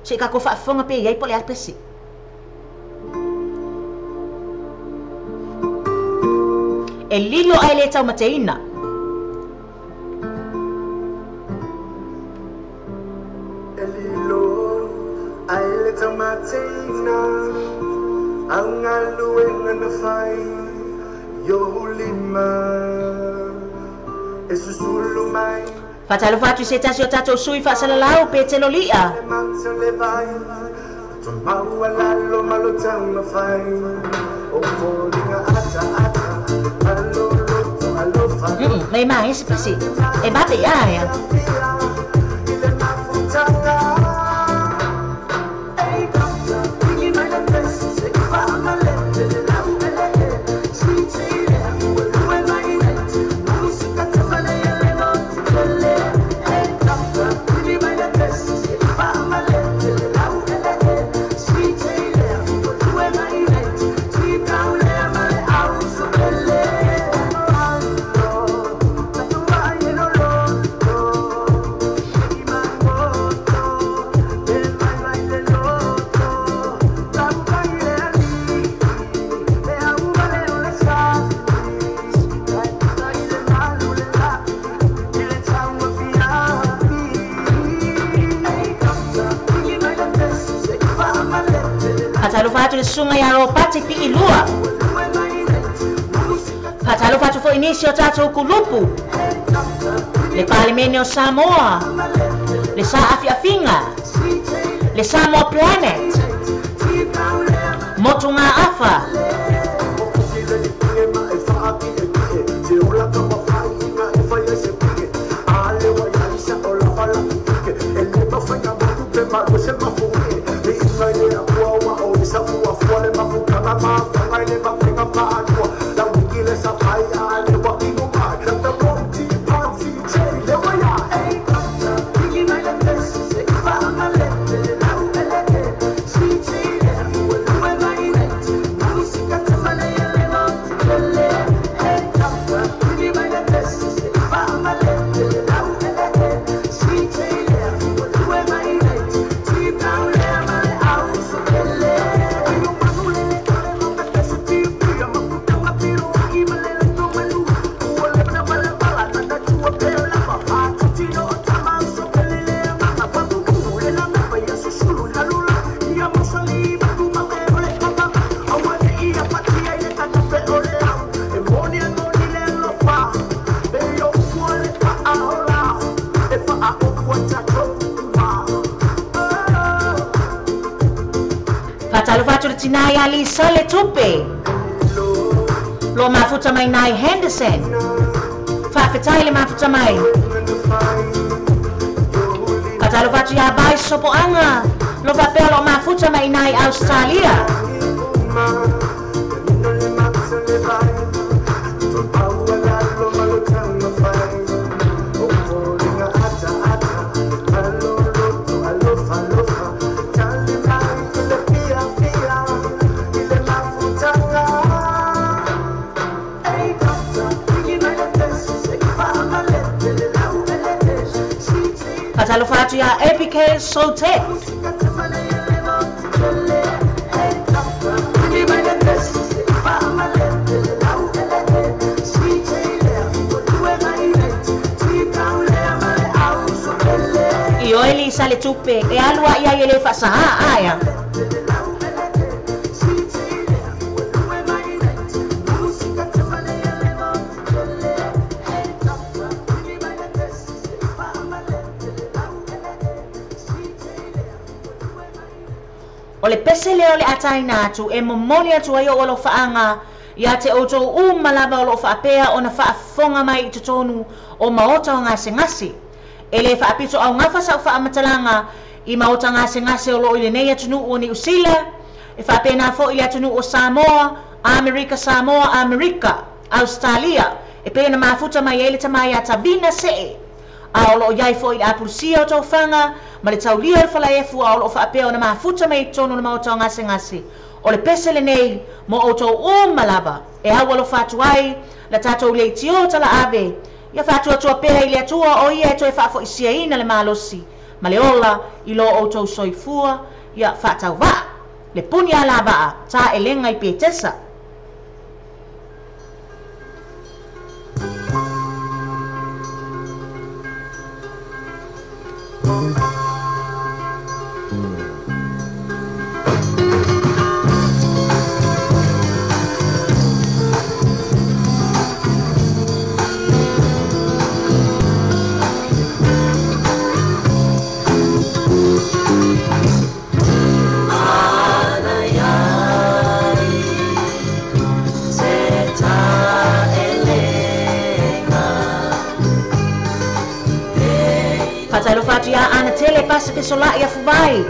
Se i tatou faafofoga pe i ai po o le a le pese. E lilo ae le taumateina. E lilo ae le taumateina au galuega na fai i ou lima e susulu mai. Faatalofa atu i se tasi o tatou sui faasalalau Petelo Li'a. Le mata o le vai maualalo ma lo taumafai o foliga ataata maloloto alofa. Mai ma ese pese. E vave ia ea. I le mafutaga. Faatalofa atu le susuga ia Ropati Piilua. Faatalofa atu foi i nisi o tatou kulupu. Le Palemene o Samoa, le Saafiafiga, le Samoa Planet, Motu Gaafa. Faatalofa atu le tinā ia Lisa le Tupe. Lo mafuta mai nai Henderson. Faafetai le mafuta mai. Faatalofa atu ia Bai Sopoaga. Lo faapea lo mafuta mai nai Australia. Faatalofa atu ia Abigail Sotet. I oe Lisa le Tupe, e alu ai ai e le faasaā aea. O le pese lea o le ataina atu e momoli atu ai o'u alofaaga iā te outou uma lava o loo faapea ona faafofoga mai i totonu o maota o gasegase. E lē faapito augafa sa'u faamatalaga i maota gasegase o loo i lenei atunuu o Niusila, e faapena fo'i le atunuu o Samoa, Amerika Samoa, Amerika, Austalia, e pei ona mafuta mai ai le tamā iā Tavina Se'e, a o loo iai fo'i le apulusia o taufaga ma le taulia o le falaefu, a o loo faapea ona mafuta mai i totonu o le maota o gasegase. O le pese lenei mo outou uma lava e au alofa atu ai la tatou leitiō talaave ia faatuatua pea i le Atua o ia e toe faafoisiaina le malosi ma le ola i lo outou soifua ia faatauvaa le puni alavaa taelega i Petesa. Faatalofa atu iā Ana Tele Pasa Fesola'i Afuvai.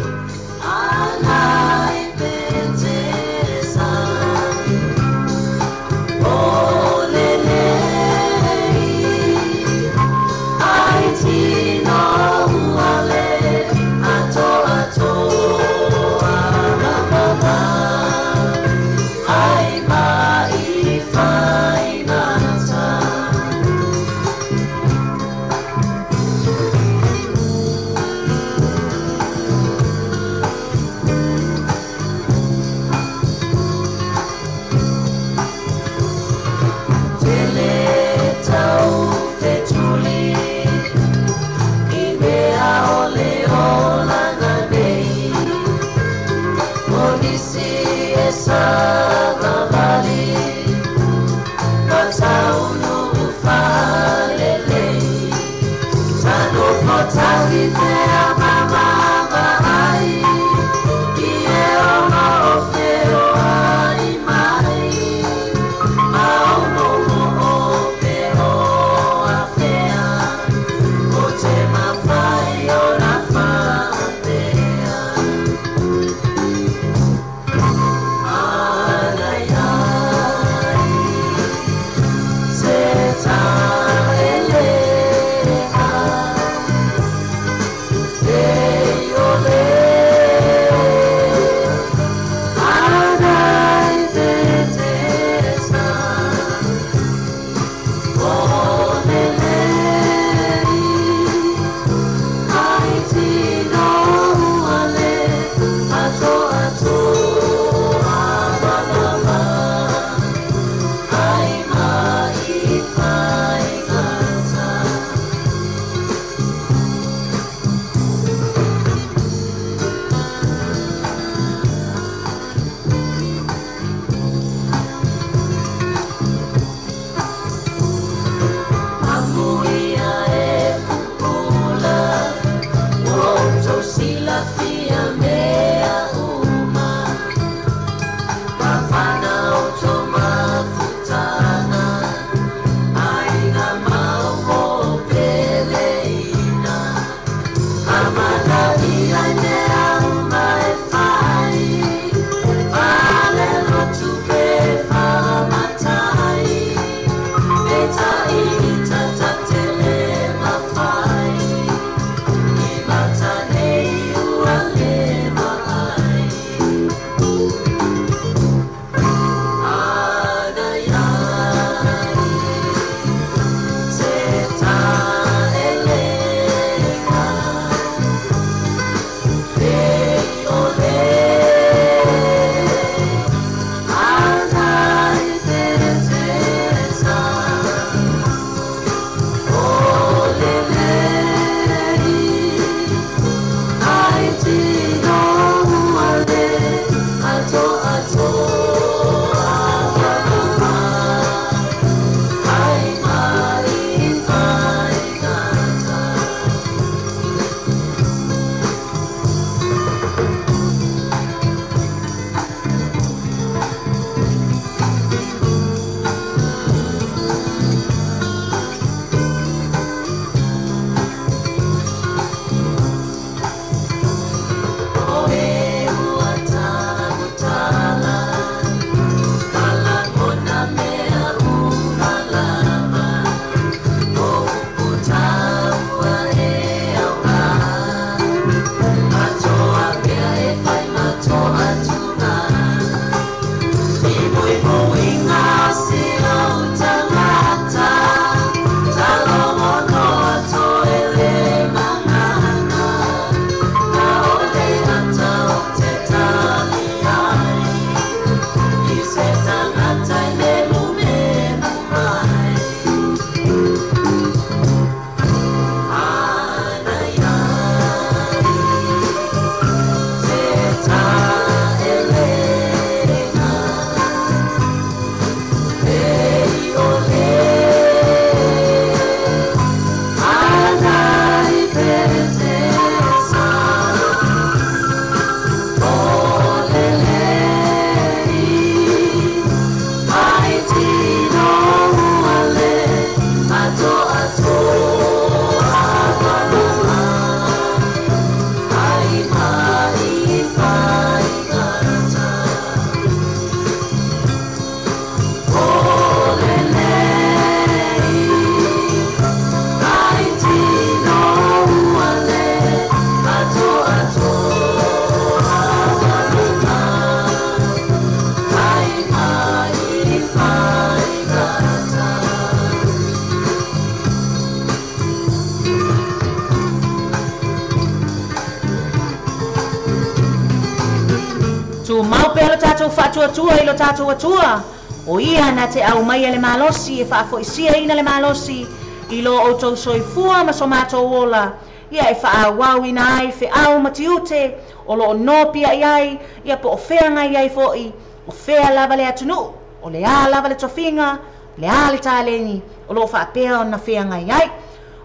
Tumau pea lo tatou faatuatua i lo tatou Atua, o ia na te aumaia le malosi e faafoisiaina le malosi i lo outou soifua ma so matou ola, ia e faaauauina ai feau ma tiute o loo nopiai ai, ia po o feagai ai foʻi, o fea lava le atunuu, o le a lava le tofiga, le a le taleni o loo faapea ona feagai ai.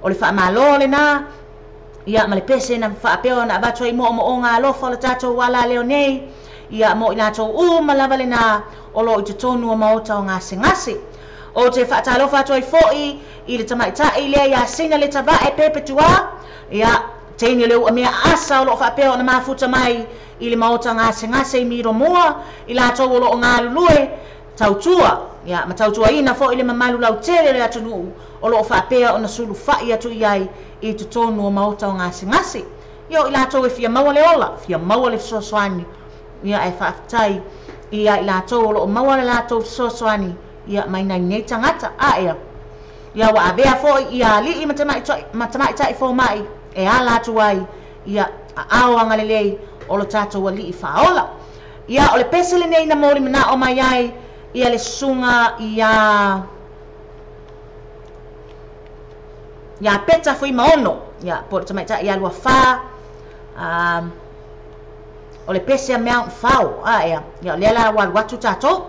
O le faamālō lenā, ia ma le pese na faapea ona avatu ai moomooga alofa o le tatou alaleo nei, ia mo i latou uma lava lenā o loo i totonu o maota o gasegase. Ou te faatalofa atu ai foʻi i le tamaitai lea iā Sina le Tavae Pepe Tuā, ia teine o le uamea asa o loo faapea ona mafuta mai i le maota gasegase i Miromua, i latou o loo galulue tautua, ia ma tautuaina foʻi le mamalu lautele o le atunuu o loo faapea ona sulufai atu i ai i totonu o maota o gasegase. Ia o i latou e fia maua le ola, fia maua le fesoasoani, ia e faafetai ia i latou o loo maua le latou fesoasoani ia mai nai nei tagata aea. Ia ua avea foʻi ia alii ma tamaitai fomai e ala atu ai ia aao agalelei o lo tatou alii faaola. Ia o le pese lenei na moli manao mai ai ia le susuga ia Peta Fuimaono, ia po o le tamaitai ia Luafā, o le pese a Mount Fao aea. Ia o lea la ua alu atu tatou.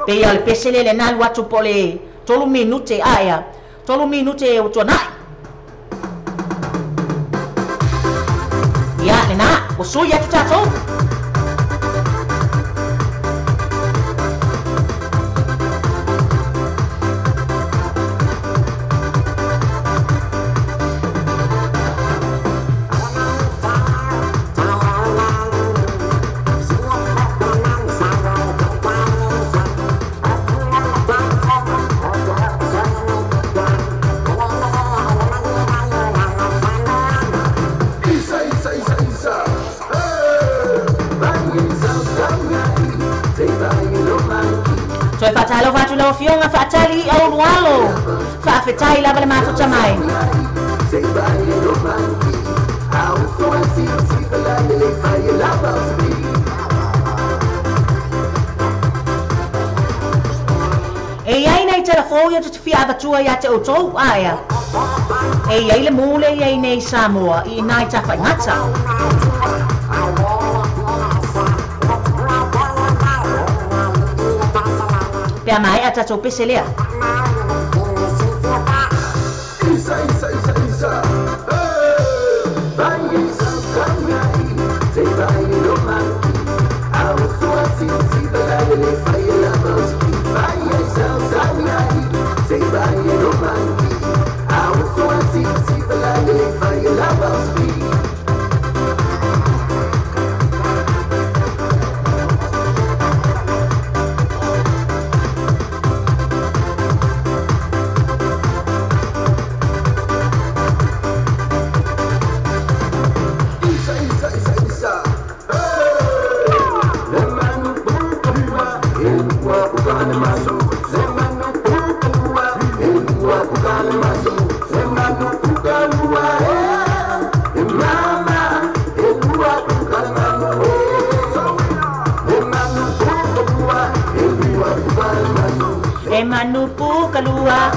Pe ia o le pese lea le na alu atu po o le 3 minute aea, 3 minute o tuanai. Ia lenā ua sui atu tatou. Isa, Isa, Isa, Isa. Toe faatalofa atu lau afioga faatali i aulualo, faafetai lava le mafuta mai. E iai nai telefou ia te fia avatua iā te outou aea. E iai le mule iai nei Samoa i inā i tafaigata. Pe a maea tatou pese lea. Isa, Isa, Isa, Isa. Isa, Isa, Isa, Isa. E manupu kalua.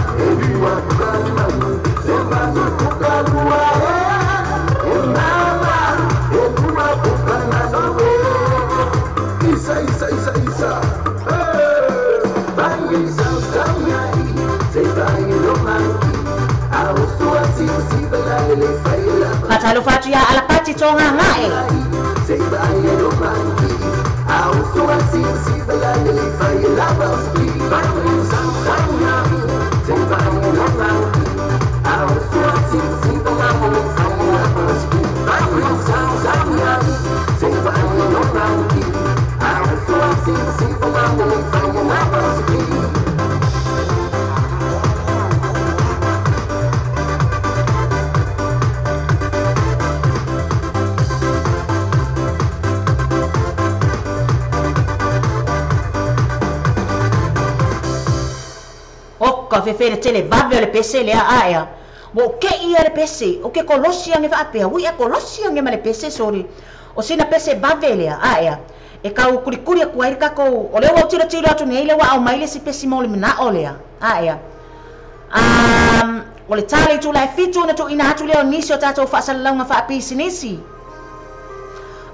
Isa, Isa, Isa, Isa. Faatalofa atu iā Alapati togagae. Ka fefe le tele vave o le pese lea aea. Ua ou ke'i ia le pese, ou ke kolosi age faapea, ui e kolosi age ma le pese soli. O sina pese vave lea aea. E kau kulikuli aku ai le takou, o lea ua ou tilotilo atu nei lea ua aumai le isi pesi mo le manao lea aea. O le tā le itula e 7 ona tuuina atu lea o nisi o tatou faasalalauga faapisinisi.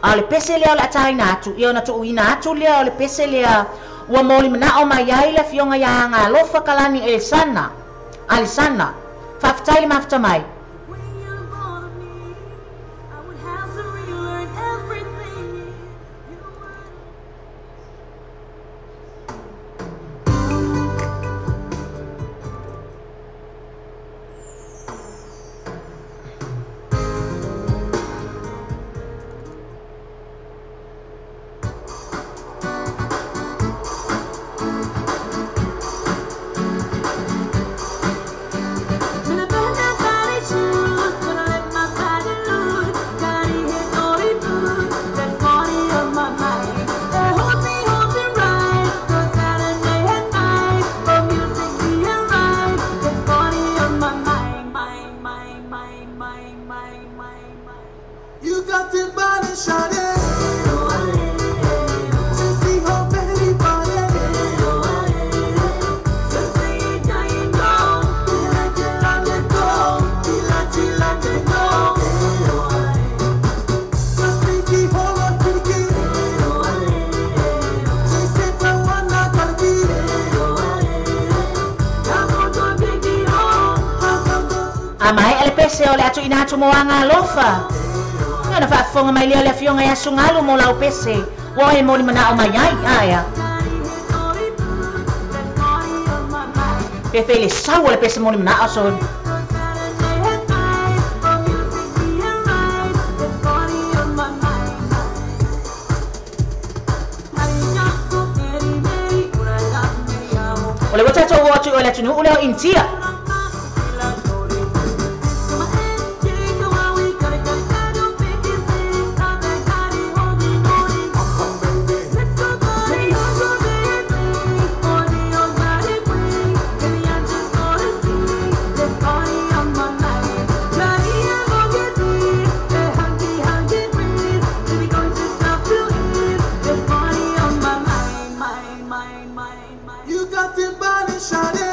A o le pese lea o le a taina atu, ia ona tuuina atu lea o le pese lea ua molimanao mai ai le afioga iā Agalofa Kalani Elisana. Alisana. Faafetai le mafuta mai. You got it body shining. A mai le pese o le atu ina atu mo Agalofa. Ia na faafofoga mai lea o le afioga ia Sugalu mo lau pese. Ua e moli manao mai ai, aea. Pefe le sau o le pese moli manao so. O le ua tatou o atu o le atunuu lea o Intia. You got it body shining.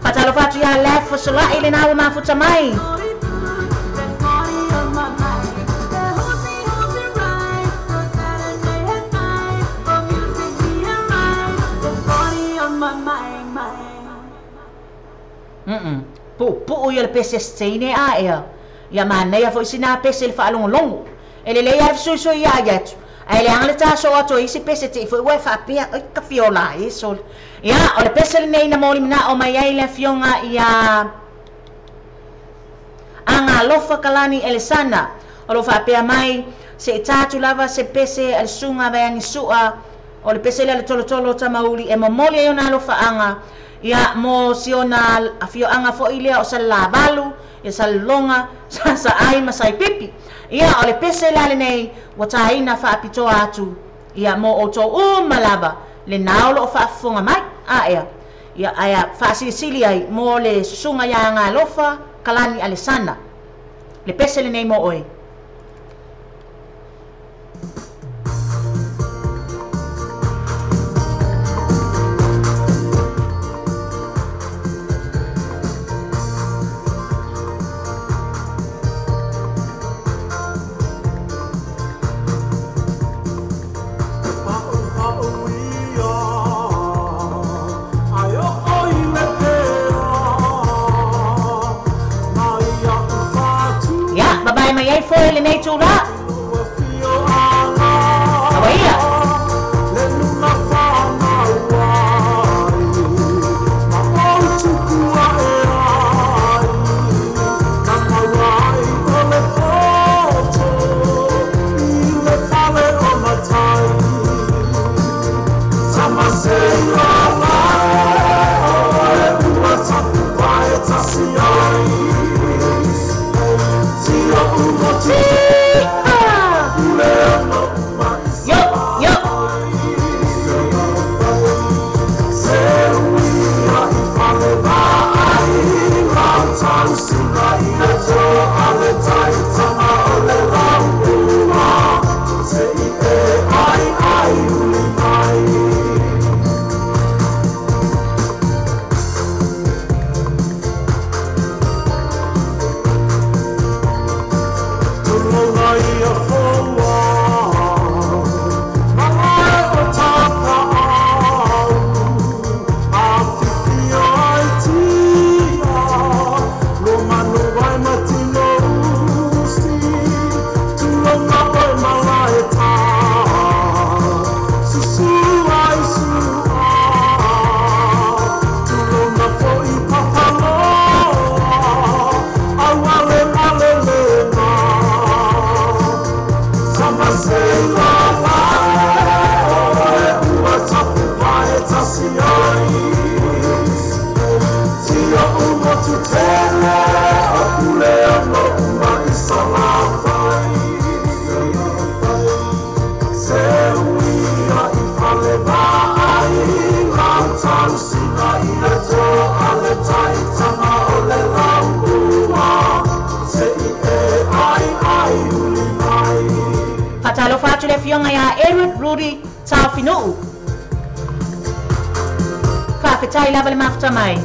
Faatalofa atu ia Lefosola'i lena ua mafuta mai. Puupuu ia le pese seine aea. Ia manaia fo'i sinā pese i le faalogologo. E lelei lava le fesuisui ia ai atu. Ae leaga le taso atu o isi pese te'i fo'i ua e faapea, oi ka fiola e sole. Ia, o le pese lenei na molimanao mai ai le afioga ia Agalofa Kalani Elisana. O lo faapea mai, se'i tā atu lava se pese a le susuga Vaiagi Su'a, o le pese lea le tolotolo o Tamauli e momoli ai ona alofaaga ia mo si ona afioaga fo'i lea o Salelavalu, ia Salelologa, Sasaai ma Saipipi. Ia o le pese la lenei ua tāina faapitoa atu ia mo outou uma lava lena o loo faafofoga mai aea. Ia ae faasilisili ai mo le susuga iā Agalofa Kalani Alesana. Le pese lenei mo oe. Ia, babae mai ai foi lenei tula. Aua ia. Faatalofa atu le afioga iā Edward Rudy Taofinuu. Faafetai lava le mafuta mai.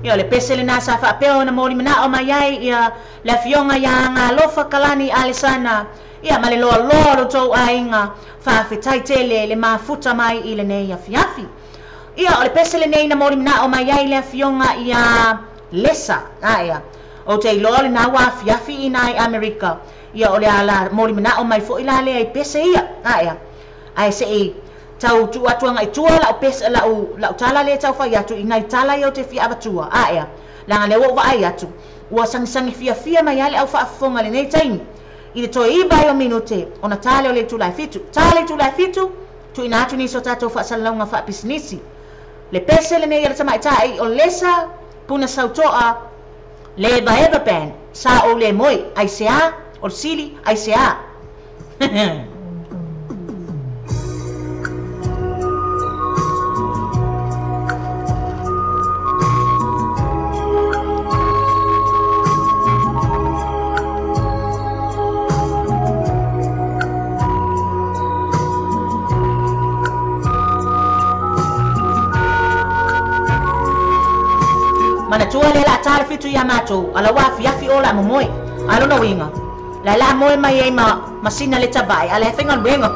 Ia o le pese lenā sa faapea ona molimanao mai ai ia le afioga iā Galofa Kalani Alesana ia ma le loaloa o lo outou aiga faafetai tele le mafuta mai i lenei afiafi. Ia o le pese lenei na molimanao mai ai le afioga iā Lesa aea ou te iloa lenā ua afiafi i nai Amerika. Ia o le ala molimanao mai foʻi la lea i pese ia aea ae seʻi Tau tu atu anga i tua lau pesa lau tala le tau fai atu i nai tala ia o te fia avatua. Aea, langa le ua ai atu. Ua sangisangi fia fia mai ale au faafofoga lenei taimi. I le toe 9 ai o minute, ona tale o le itula e 7. Tale itula e 7, tuuina atu nisi o tatou faasalalauga faapisinisi. Le pese lenei a le tamaitai o lesa puna sautoa le Evaeva Band, sa ou le moe, aisea, o le sili, aisea. Manatua le la tala fitu ia matou, ala wa afi o la momoe. Alo na winga. La la moe mai ei ma masina le tabai, ala he whenga wenga.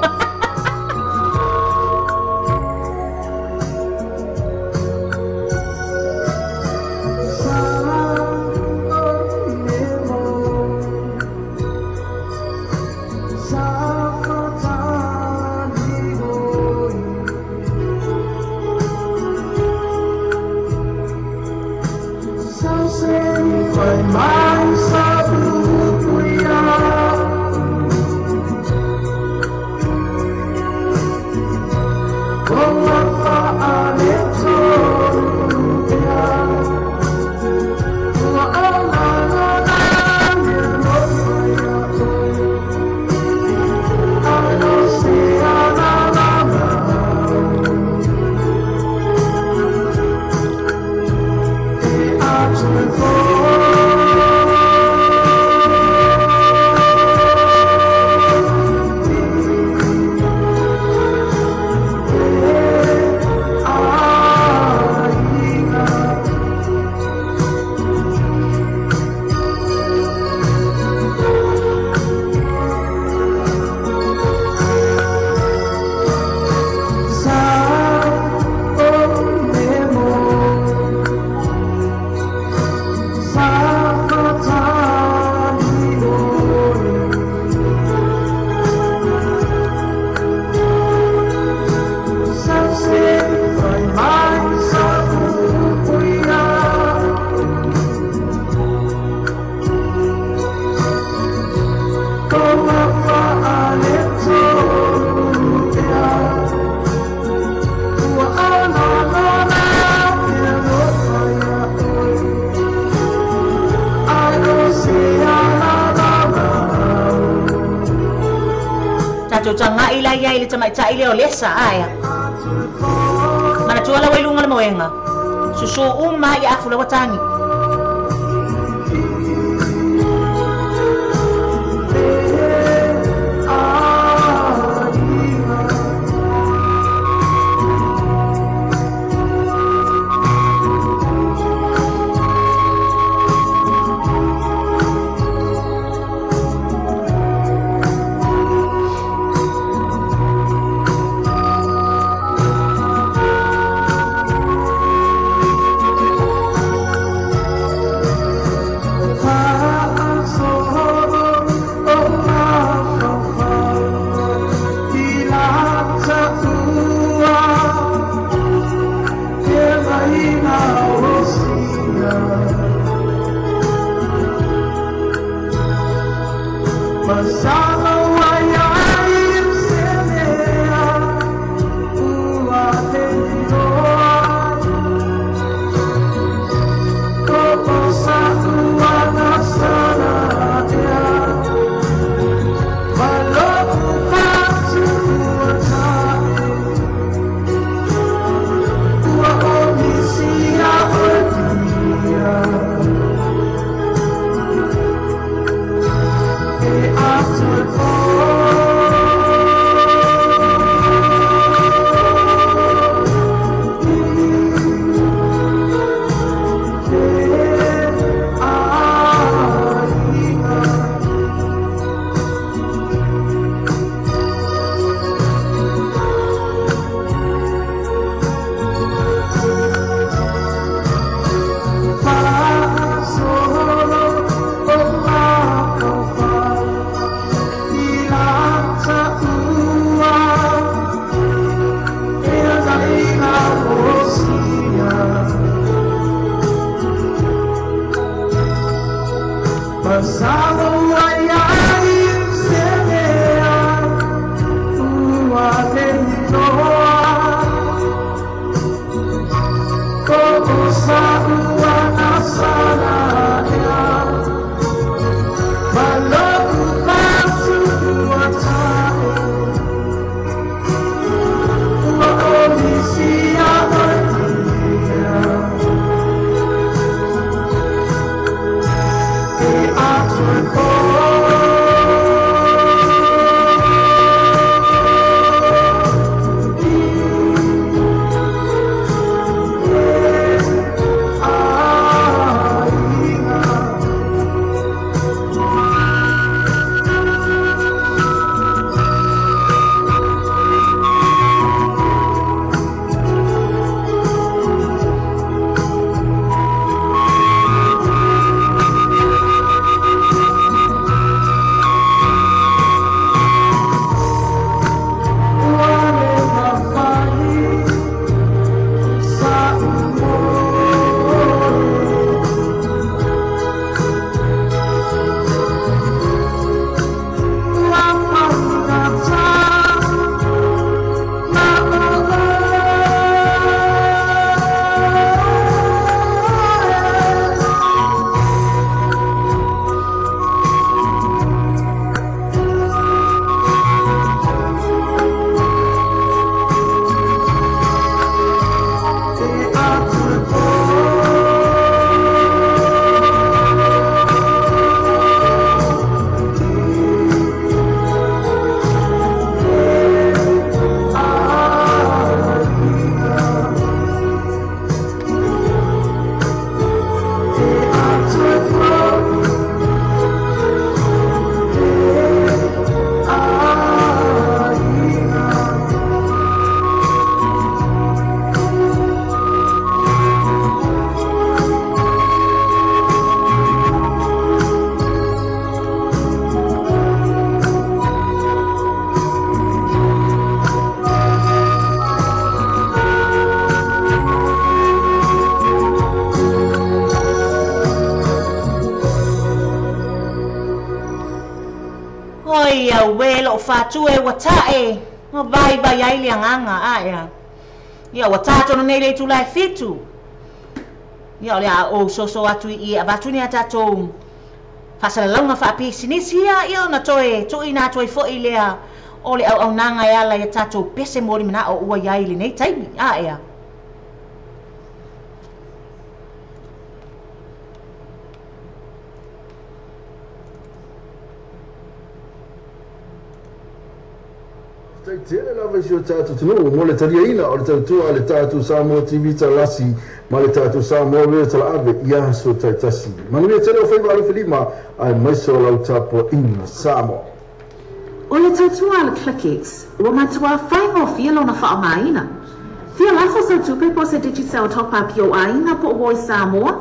Tanga ila ia ile tamaitai le o lesa aia. Manatua la wailunga le moenga. Susu uma ia afu la watangi. Ia uē lo'u fatu e ua ta'e ma vaivai ai le agaga ae a. Ia ua tā tonu nei le itulā e 7. Ia o le a ou soso atu i i e avatu ni a tatou faasalalauga faapisinisi ia, ia ona toe tuuina atu ai fo'i lea o le auaunaga e ala i a tatou pese mo le mana'o ua i ai i lenei taimi ae a. Faafetai tele lava i si o tatou atunuu mo le taliaina o le tautua a le tatou Samoa TV Talasi ma le tatou Samoa Radio Talaave i aso taitasi. Manuia tele o faiva alofi lima aemaise o lau tapuaiga Samoa. O le tautua a le ClickX, ua matuā faigofie lona faaaogaina. Fia lafo sau tupe po o se Digicel top-up i ou aiga po o Voi Samoa,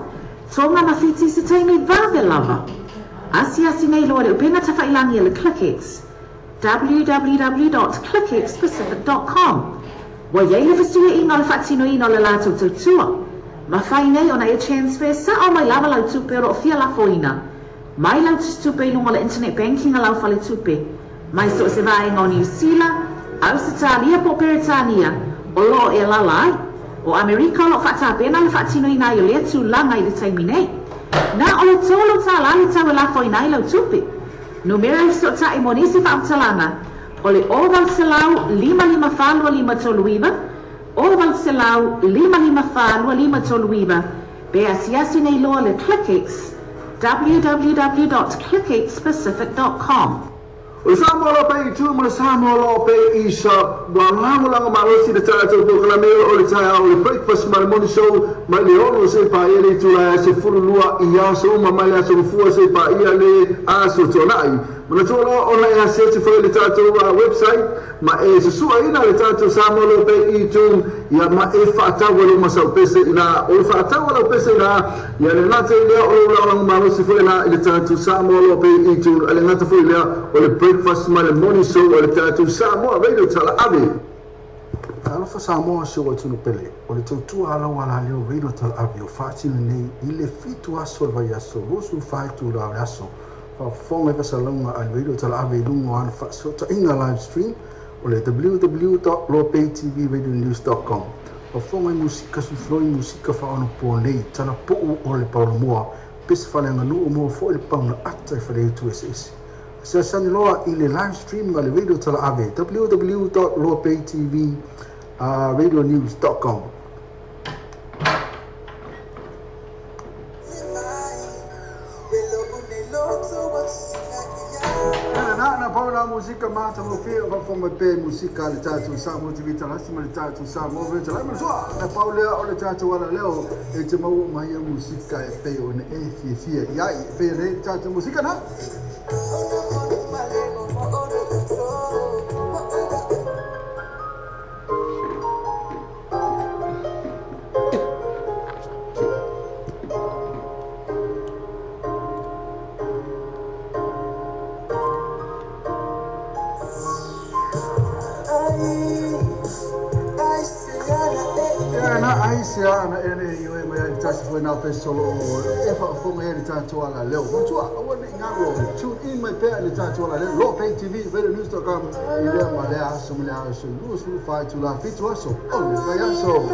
Tonga ma Fiti i se taimi vave lava. Asiasi nei loa i le upega tafailagi a le ClickX, www.clickxpacific.com. Ua i ai le fesuiaiga o le faatinoina o le latou tautua. Mafai nei ona e transfer sa'o mai lava lau tupe o lo o fia lafoina mai lau tusitupe i luga o le internet banking a lau faletupe, mai so o se vaega o Niu Sila, Ausetalia po o Peretania o lo o e alaala ai. O Amerika o lo o faatapena le faatinoina ai o lea tulaga i le taimi nei. Na o le $3 le tau e lafoina ai lau tupe. Numera e fesootai mo nisi faamatalaga o le 0800 554 2539, 0800 554 2539, pe asiasi nei loa le ClickX, www.clickxpacific.com. O le Samoa Law Pay i ma le Samoa Law Pay e-shop ua lagolago malosi le tatou polokalame o le taeao o le Breakfast ma le Morning Show mai le 6 seia paia le itula e 12 i aso uma mai le aso Gafua seia paia le aso Tuanai. Manatua loa ona e asiasi foi i le tatou website ma e susu'aina le tatou Samoa Law Pay e-tune ia ma e faatau ai lou masau pese ina. O le faatau a lau pese ina ia le gata i lea o lou lagolago malosi foi lena i le tatou Samoa Law Pay e-tune, ae le gata foi i lea o le Breakfast ma le Morning Show a le tatou Samoa Radio Talaave. Talofa Samoa si ou atunuu pele, o le tautua a lau alaleo Radio Talaave o faatino nei i le 7 aso o le vaiaso 24 itula o le aso. Faafofoga i faasalalauga a le Radio Talaave i luga o ana faasootaiga live stream o le www.lopaytvradionews.com. Faafofoga i musika sufloi, musika faaonaponei, talapuu o le paolomoa, pese faaleaganuu mo foi le pauna ata i faleitu eseese. Asiasi loa i le live stream a le Radio Talaave www.lopaytvradionews.com. Na na pau na musika matagofie o faafofoga mai pea i musika a le tatou Samoa TV Talasi ma le tatou Samoa Radio Talai. Manatua na pau lea o le tatou alaleo e te maua mai ia musika e pei ona e fiafia i ai e pei nei le tatou musika na. Ia na ai se ana e nei o e mai ai tasi foi na pe solo o e faafofoga ai le tatou alaleo. Matua aua nei galo tune in mai pea le tatou alaleo Low Pay TV radionews.com i lea ma lea aso ma lea aso 24 itula 7 aso o le vaiaso.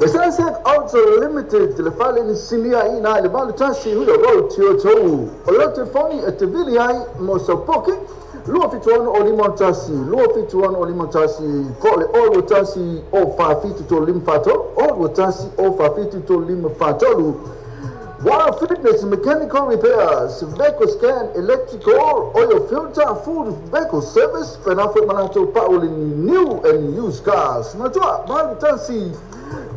The Sunset Auto Limited, le fale ni sinia ina le 81 Huia Road, Tiotou. O le telefoni e te vili ai mo sau poke, 276 o 51, 276 o 51, po o le 021 o 47 3 5 4 3, 021 o 47 3 5 4 3. Wild Fitness Mechanical Repairs, Vehicle Scan, Electrical, Oil Filter, Full Vehicle Service, Fenafo Manato Pauli New and Used Cars. Matua, 81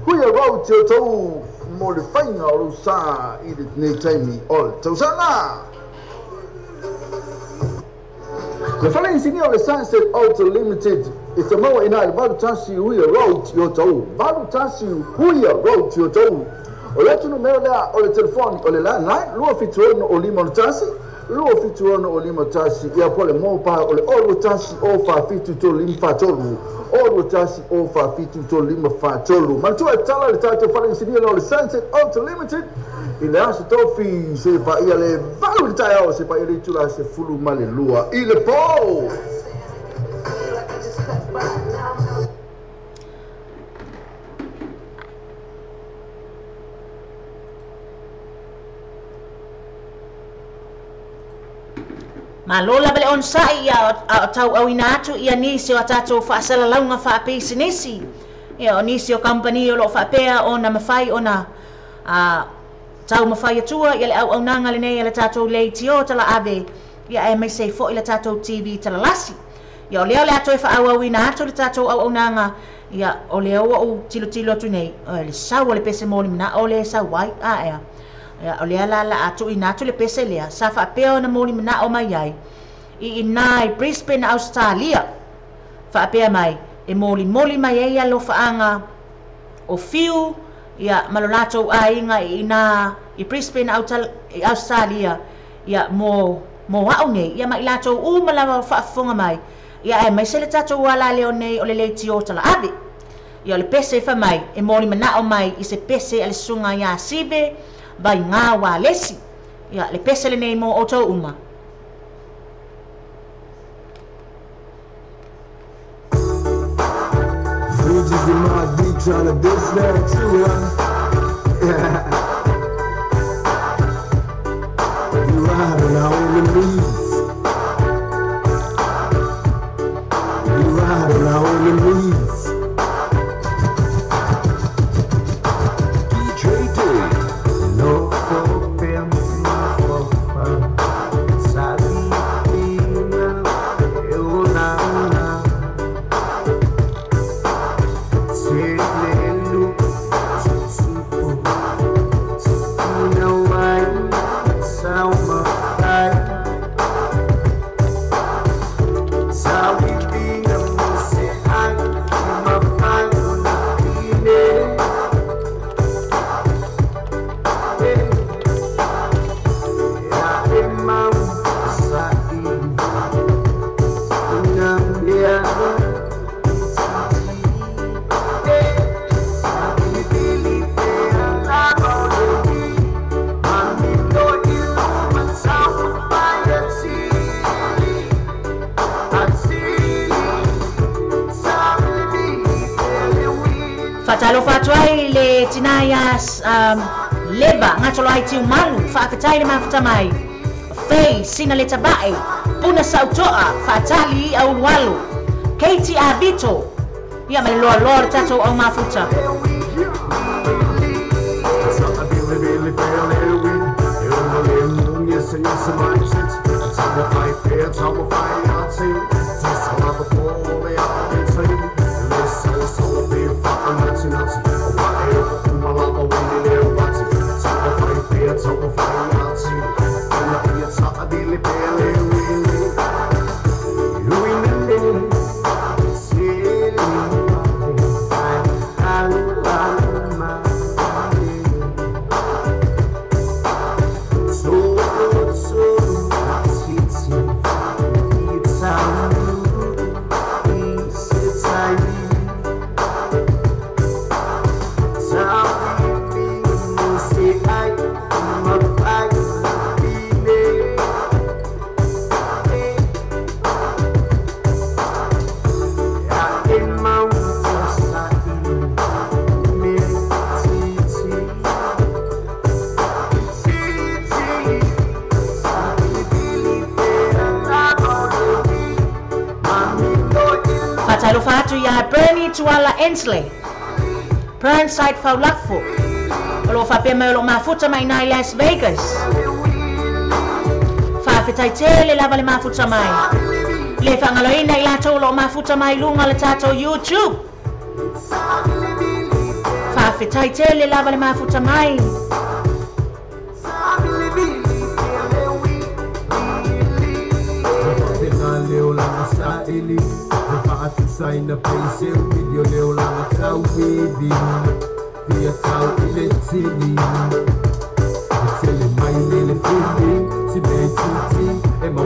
Huia Road, Tiotou, mo le faiga o lou sa i lenei taimi o le tausaga. Le fale inisinia o le Sunset Auto Limited e te maua ina i le 81 Huia Road, Tiotou. 81 Huia Road, Tiotou. O le atu numera lea o le telefoni o le landline 276 o 51 276 51 ia po le mobile o le 0 1 0 4 7 3 5 4 3 0 1 0 4 7 3 5 4 3. Manatua e tala le tatou fale inisinia o le Sunset Auto Limited i le aso tofi se paia le 8 i le taeao se paia le itula 12 i le po. Malo lava le onosai ia o tauauina atu ia nisi o a tatou faasalalauga faapisinisi. Ia o nisi o kampani o loo faapea ona mafai ona taumafai atua ia le auaunaga lenei a le tatou leitio talaave ia aemaise ai foi le tatou TV talalasi. Ia o lea o le a toe faaauauina atu le tatou auaunaga ia o lea ua ou tilotilo atu nei le sau o le pese moli manao le sau ai aea. Ia o lea la la a tuuina atu le pese lea sa faapea ona moli manao mai ai i inā i Brisbane, Australia. Faapea mai e molimoli mai ai alofaaga o fiu ia ma lo latou aiga i inā i Brisbane, Australia ia mo a'u nei ia ma i latou uma lava faafofoga mai ia aemaise le tatou alaleo nei o le leitio talaave. Ia o le pese fa mai e moli manao mai i se pese a le susuga iā Sive Vaigā Walesi. Ia le pese lenei mo outou uma. Fuji's in my deep tryna diss that too, huh? Yeah. You riding our enemies. You riding our enemies. DJ D. No for them, for fun. Faatalofa atu ai le tinā iā Leva gatolo ai Tiumalu faafetai le mafuta mai Fei sina le tabae Puna sautoa faatali i aulualu Katie Avito ia ma le loaloa le tatou au mafuta. Faatalofa atu iā Bernie Tuala Ensley Burnside Faulafo o loo faapea mai o loo mafuta mai inā i Las Vegas. Faafetai tele lava le mafuta mai le faagaloina i latou o loo mafuta mai luga o le tatou YouTube. Faafetai tele lava le mafuta mai. Saina paise video leo langa tau baby Via tau ile tini Tele mai lele fili Si me titi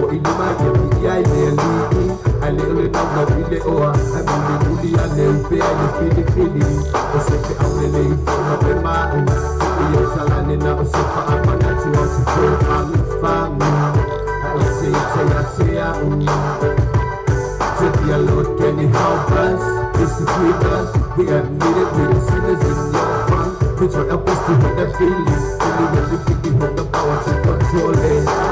o ili mai ia pi ai le alii Ai le ole nau nau i le oa Ai muli muli a le upe ai le fili fili O se pe au le lei fo ma pe ma'u I o talane na o se fa amanatu o se fo famu famu Ai o te te a te a u To dear Lord, can you help us? Disagree us, we admit it, we are sinners in your front. Could you help us to hold that feeling? Only when we think we hold the power to control it.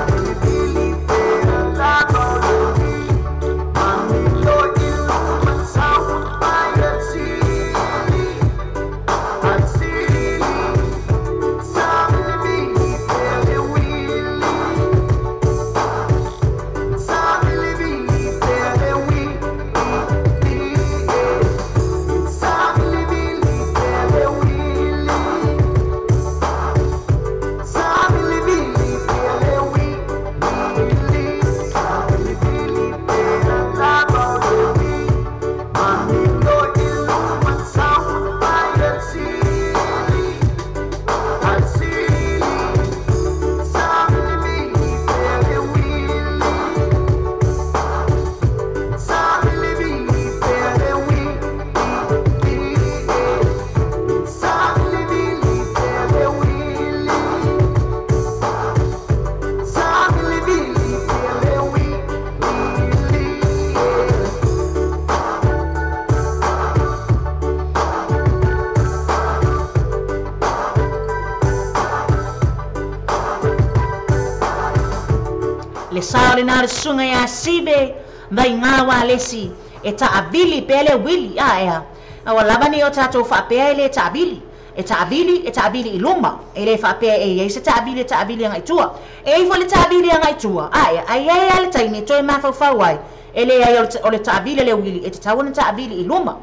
Le sao le nā le sunga ia sibe vai ngā wā lesi e taavili pe le wili a ea. Aua lava ni o tātou whaapea e le taavili. E taavili i luma. E le whaapea e iei se taavili e taavili anga i tua. E ifo le taavili anga i tua. A ea, ai ai a le taimi e toe mawhauwhau ai. E le ai o le taavili le wili e te tau na taavili i luma.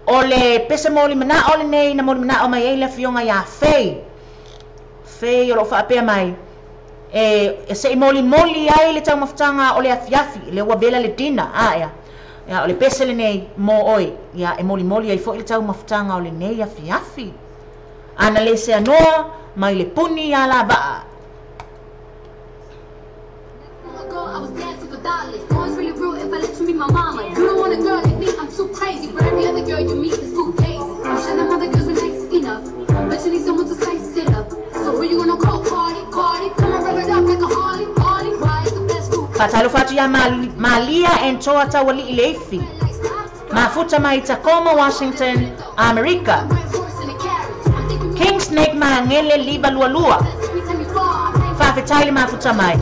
O le pese moli mana o le nei na moli mana o mai ei le fionga ia fei. Fei o lo whaapea mai. E se i moli moli ai le taumafutaga o le afiafi le ua vela le dina a ea ia o le pese lenei mo oe ia e moli moli ai fo'i le taumafutaga o lenei afiafi ana le se anoa mai le puni ia la va'a. I was dancing for dollars. No one's really real if I let you meet my mama. You don't want a girl like me, I'm too crazy. But every other girl you meet is too crazy. I'm sure them other girls were nice enough, but you need someone to spice it up. So who you gonna call? Cardi, Cardi. Come and rub it up like a Harley, Harley. Why is the best food? Faatalofa atu ia Malia and Toa Tauali'i Leifi. Mafuta mai Tacoma, Washington, Amerika. King Snake Mahangele Liva Lua Lua. Faafetai le mafuta mai.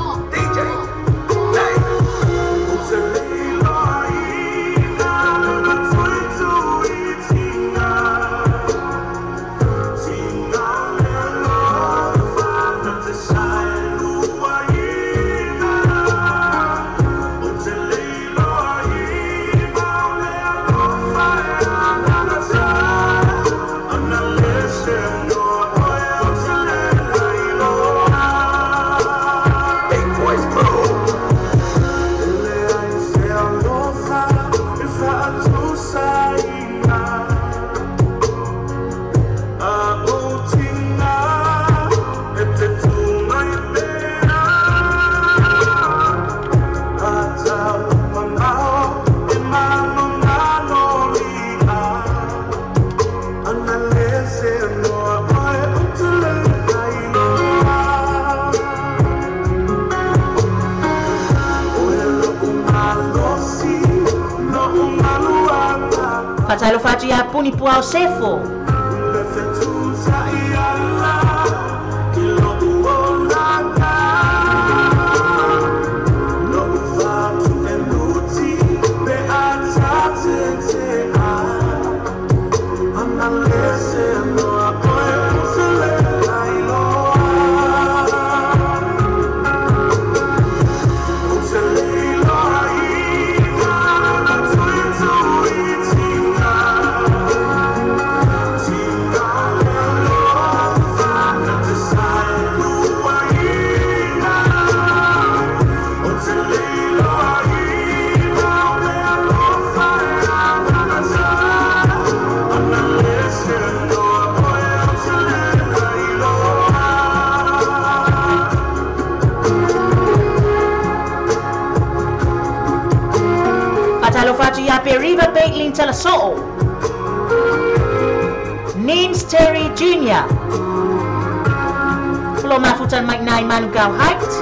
Faatalofa atu ia Puni Puao Sefo. Neems Terry Jr. O lo mafuta mai i ina i Manukau Heights.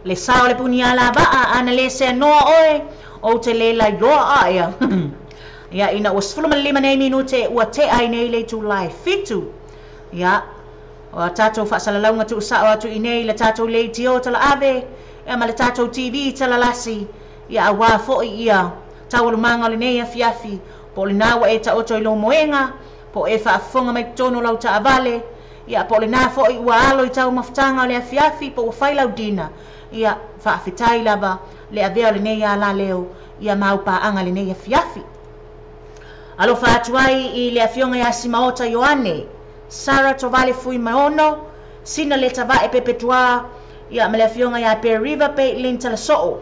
Le sao le puni ala va'a ana le se noa oe o te le lai loa aia. Ia ina ua 15 nei minute ua te ai nei le itulā e 7. Ia o tātou faasalalauga tuusao atu i nei le tatou leitio talaave ia ma le tatou TV talalasi ia auā foʻi ia taualumaga o lenei afiafi po o lenā ua e taoto i lou moega po o e faafofoga mai totonu o lau taavale ia po o lenā foʻi ua alo i taumafataga o le afiafi po ua fai lau dina ia faafetai lava le avea o lenei alaleo ia maupaaga lenei afiafi. Alofa atu ai i le afioga ia Simaota Ioane, Sara Tovale Fui Maono, Sina le Tavae Pepetuā, ia ma le afioga ia Pe River Peitlin Talasoo.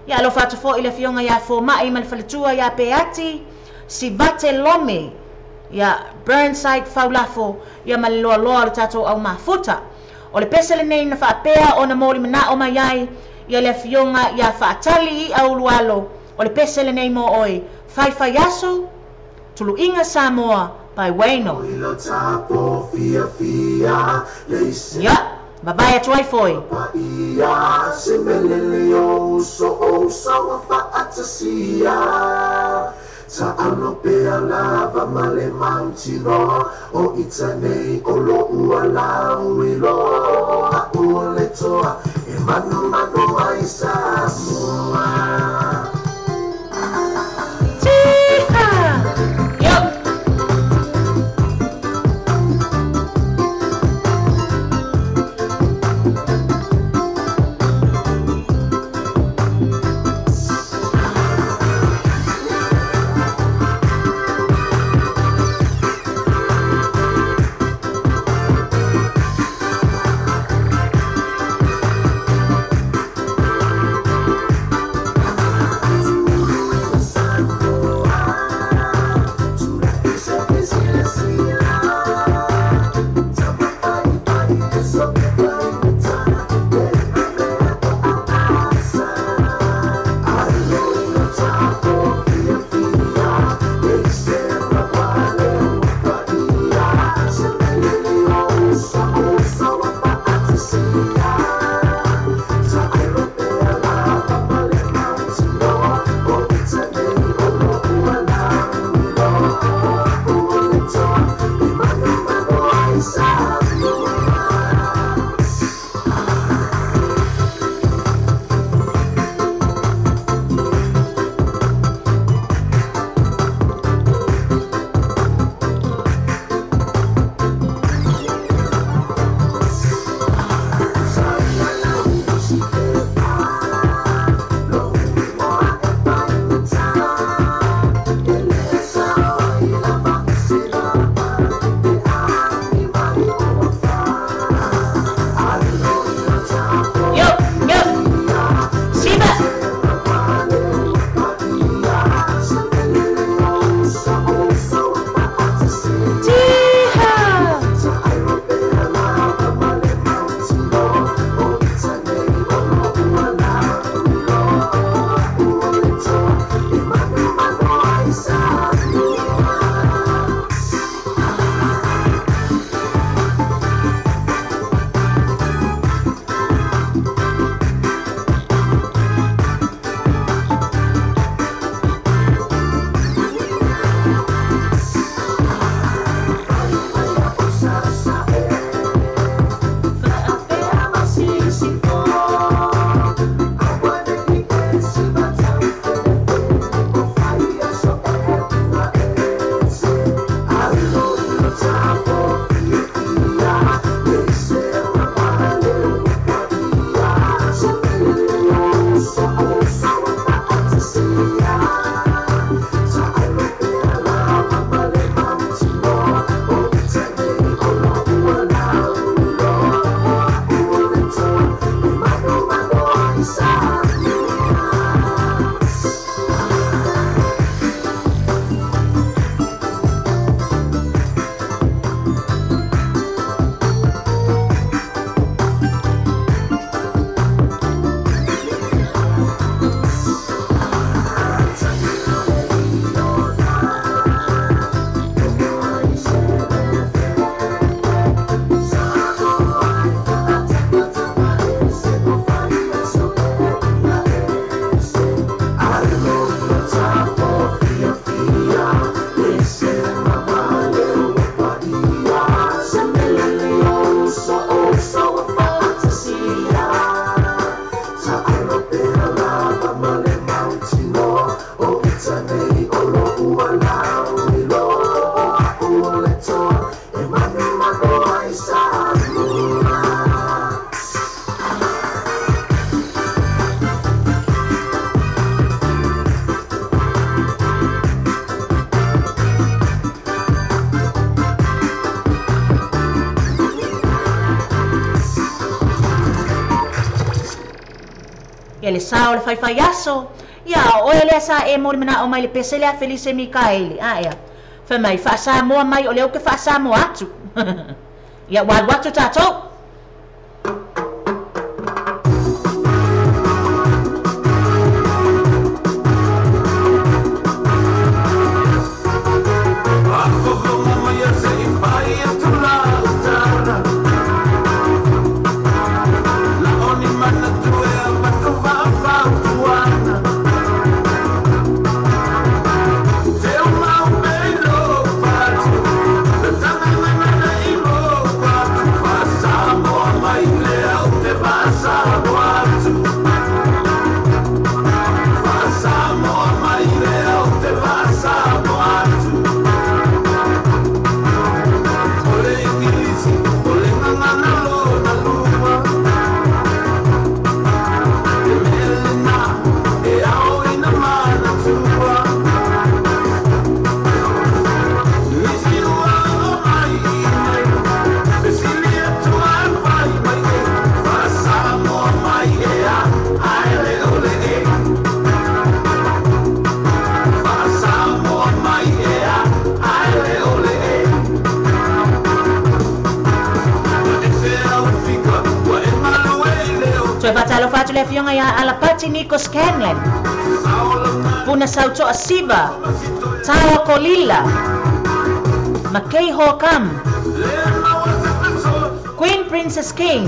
Ia alofa atu foʻi le afioga ia Fomai ma le faletua ia Peati, Sivate Lome, ia Burnside Faulafo, ia ma le loaloa o le tatou au mafuta. O le pese lenei na faapea ona moli manao mai ai ia le afioga ia Faatali i Aulualo. O le pese lenei mo oe, Faifai Aso, Tuluiga Samoa by Wayno. Ia, vavae atu ai foi. Ta'alo pea lava ma le mautino o ita nei o lo'u alau iloa a'u o le toa e manumanu ai Samoa. Tika! Yo! Ia le sao o le faifaiaso. Ia o oe lea sa e molimanaʻo mai le pese lea Felise Mikaele. A ea. Fai mai faasamoa mai o lea ou te faasamoa atu. Ia ua alu atu tatou. Toe faatalofa atu le afioga iā Alapati Niko Scanlan, Puna Sautoa Siva, Taoa Kolila, Makei Hokam, Queen Princess King,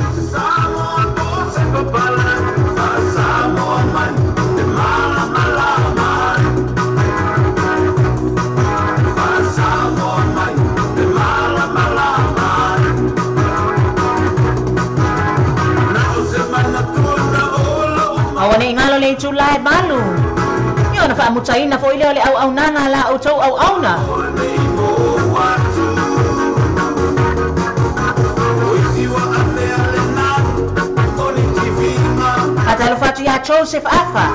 Aua nei galo le itulā e 8. Ia ona faamutaina foʻi lea o le auaunaga a la outou auauna. Faatalofa atu iā Joseph Afa.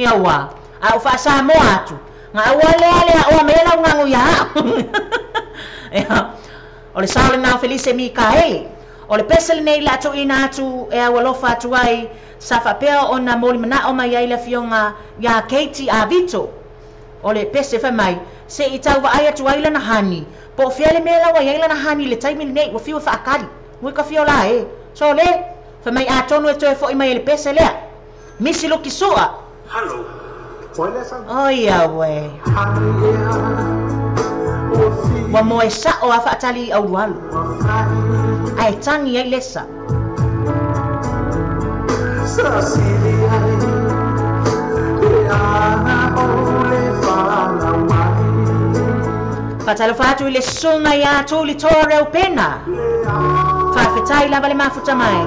Ia ua, a o faasamoa atu, ga aua lea le aʻoa mai ai lau gago iā aʻu. Ia, o le sao lenā o Felise Mikaele. O le pese lenei le a tuuina atu e aualofa atu ai sa faapea ona molimanaʻo mai ai le afioga iā Katie Avito. O le pese fai mai, se i tau vaai atu ai lana hani, po o fea le mea la ua i ai lana hani i le taimi lenei, ua fiu e faakali. Ui ka fio la e. Sole, fai mai atonu e toe foʻi mai ai le pese lea. Misi Luki Sua. Oi auē. Ua moe saʻo a faatali i aulualu. Ae tagi ai lesa. Faatalofa atu i le susuga iā Tulitoa Reupena. Faafetai lava le mafuta mai.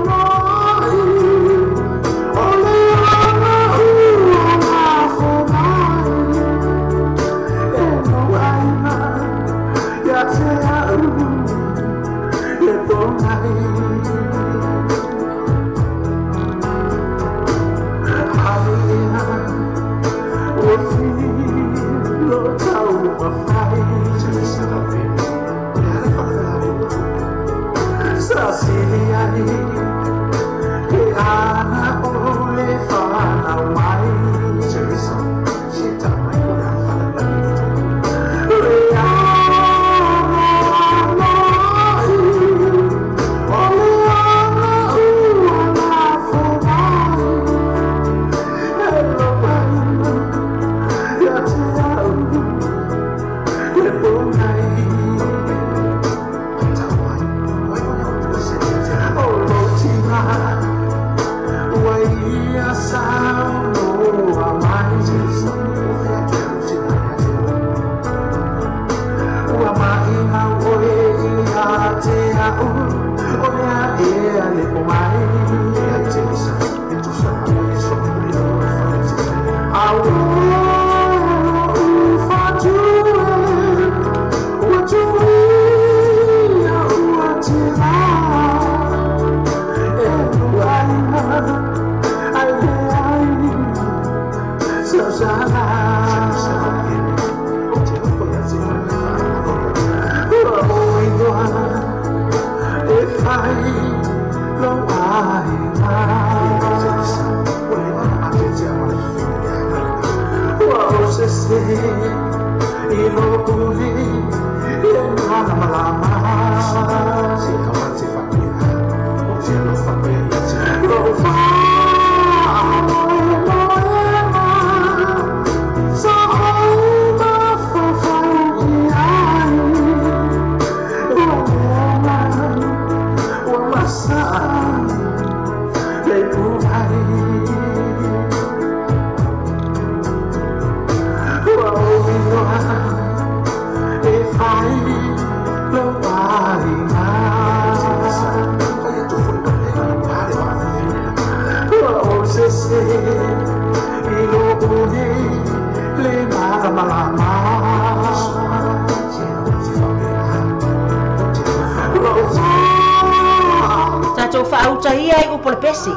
Tatou faauta ia i upu o le pesi.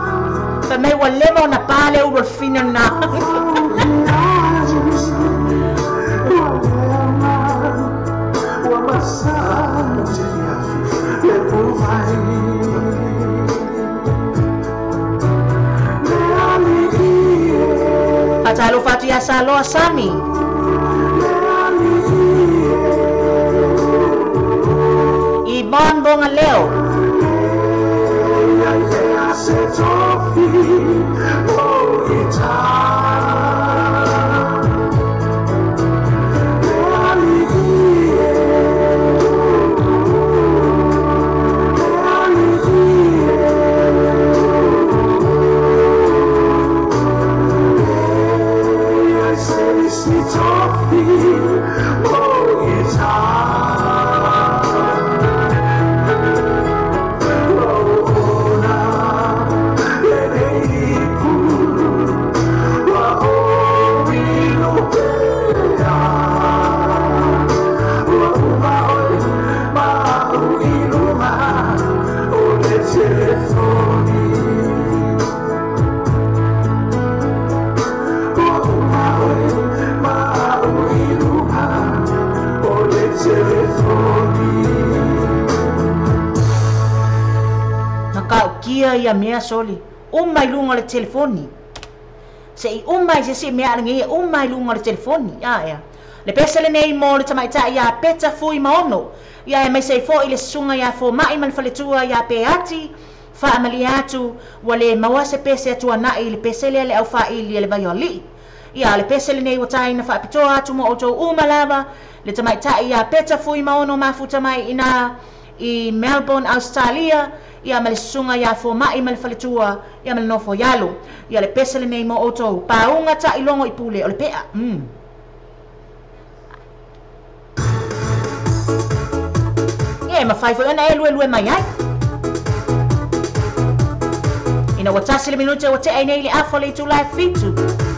Fai mai ua leva ona pa le ulu o le fina lena. Faatalofa atu iā Saloa Sami. I Bon Bongaleo. Makaukia ia mea soli. Uma i luga o le telefoni. Se i uma i se isi mea alagia uma i luga o le telefoni. A ea. Le pese lenei mo le tamaitai iā Peta Fui Maono. Ia e maise ai foi i le susuga iā Foma'i ma le faletua iā Peati. Faamalie atu ua le maua se pese a tuana'i i le pese lea le aufā'ili a le Vaioali'i. Ia, o le pese lenei ua taina faapitoa atu mo outou uma lava, le tamaitai iā Peta Fui Maono mafuta mai inā i Melbourne, Ausetalia, ia ma le susuga iā Foma'i ma le faletua, ia ma le nofo i alo. Ia, o le pese lenei mo outou. Pauga ta'ilogo i pule o le pe'a. Mm. mawhai fo ona e lue lue mai ai. Ina ua tasi le minute ua te ai nei le afo le itula e 7.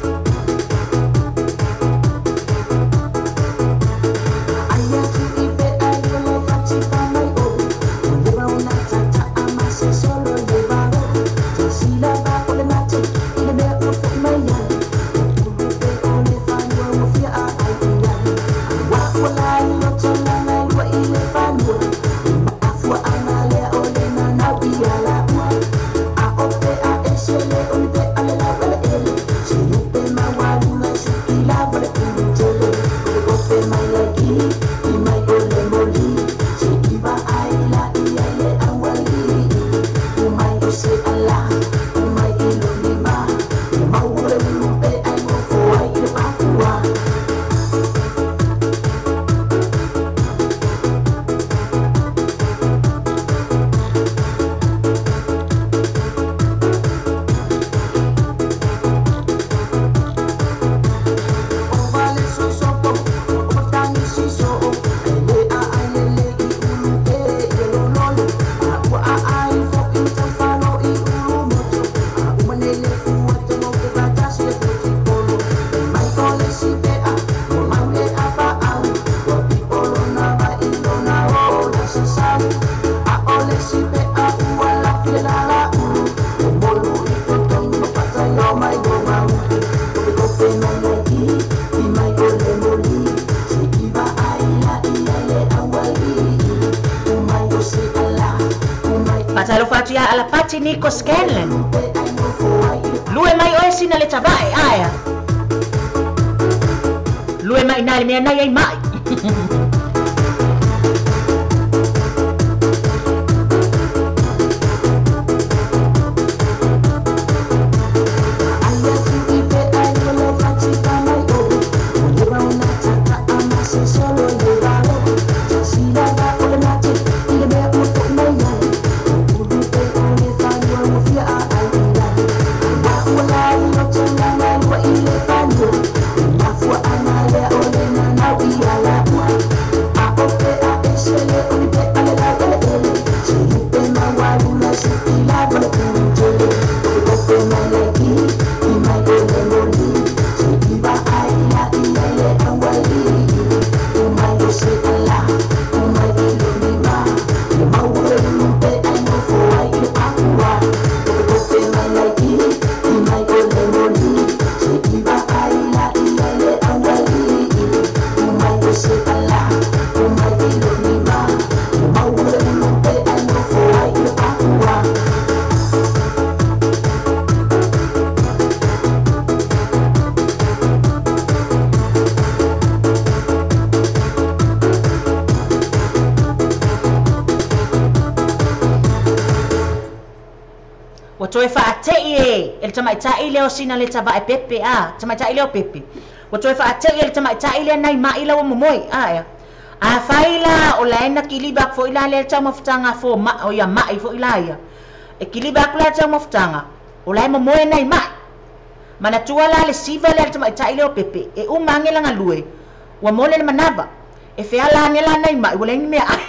Fatia alapati Nico Scanlon. Lue mai oe sina le tabai aia. Lue mai nai mea nai ai mai. Toe whaatei e le tamaitai leo sina le tabai pepe a tamaitai leo pepe ua toe whaatei e le tamaitai lea nai mai lau momoi a a whaila o laena kiliba aku fo'i la lea le taumafutaga fo ma o ia ma'i fo'i la ia e kiliba aku la taumafutaga o lae momoe nai ma'i manatua la le siva lea le tamaitai leo pepe e uma age laga lue ua mole le manava e feala age la nai ma'i ua leai ni mea ai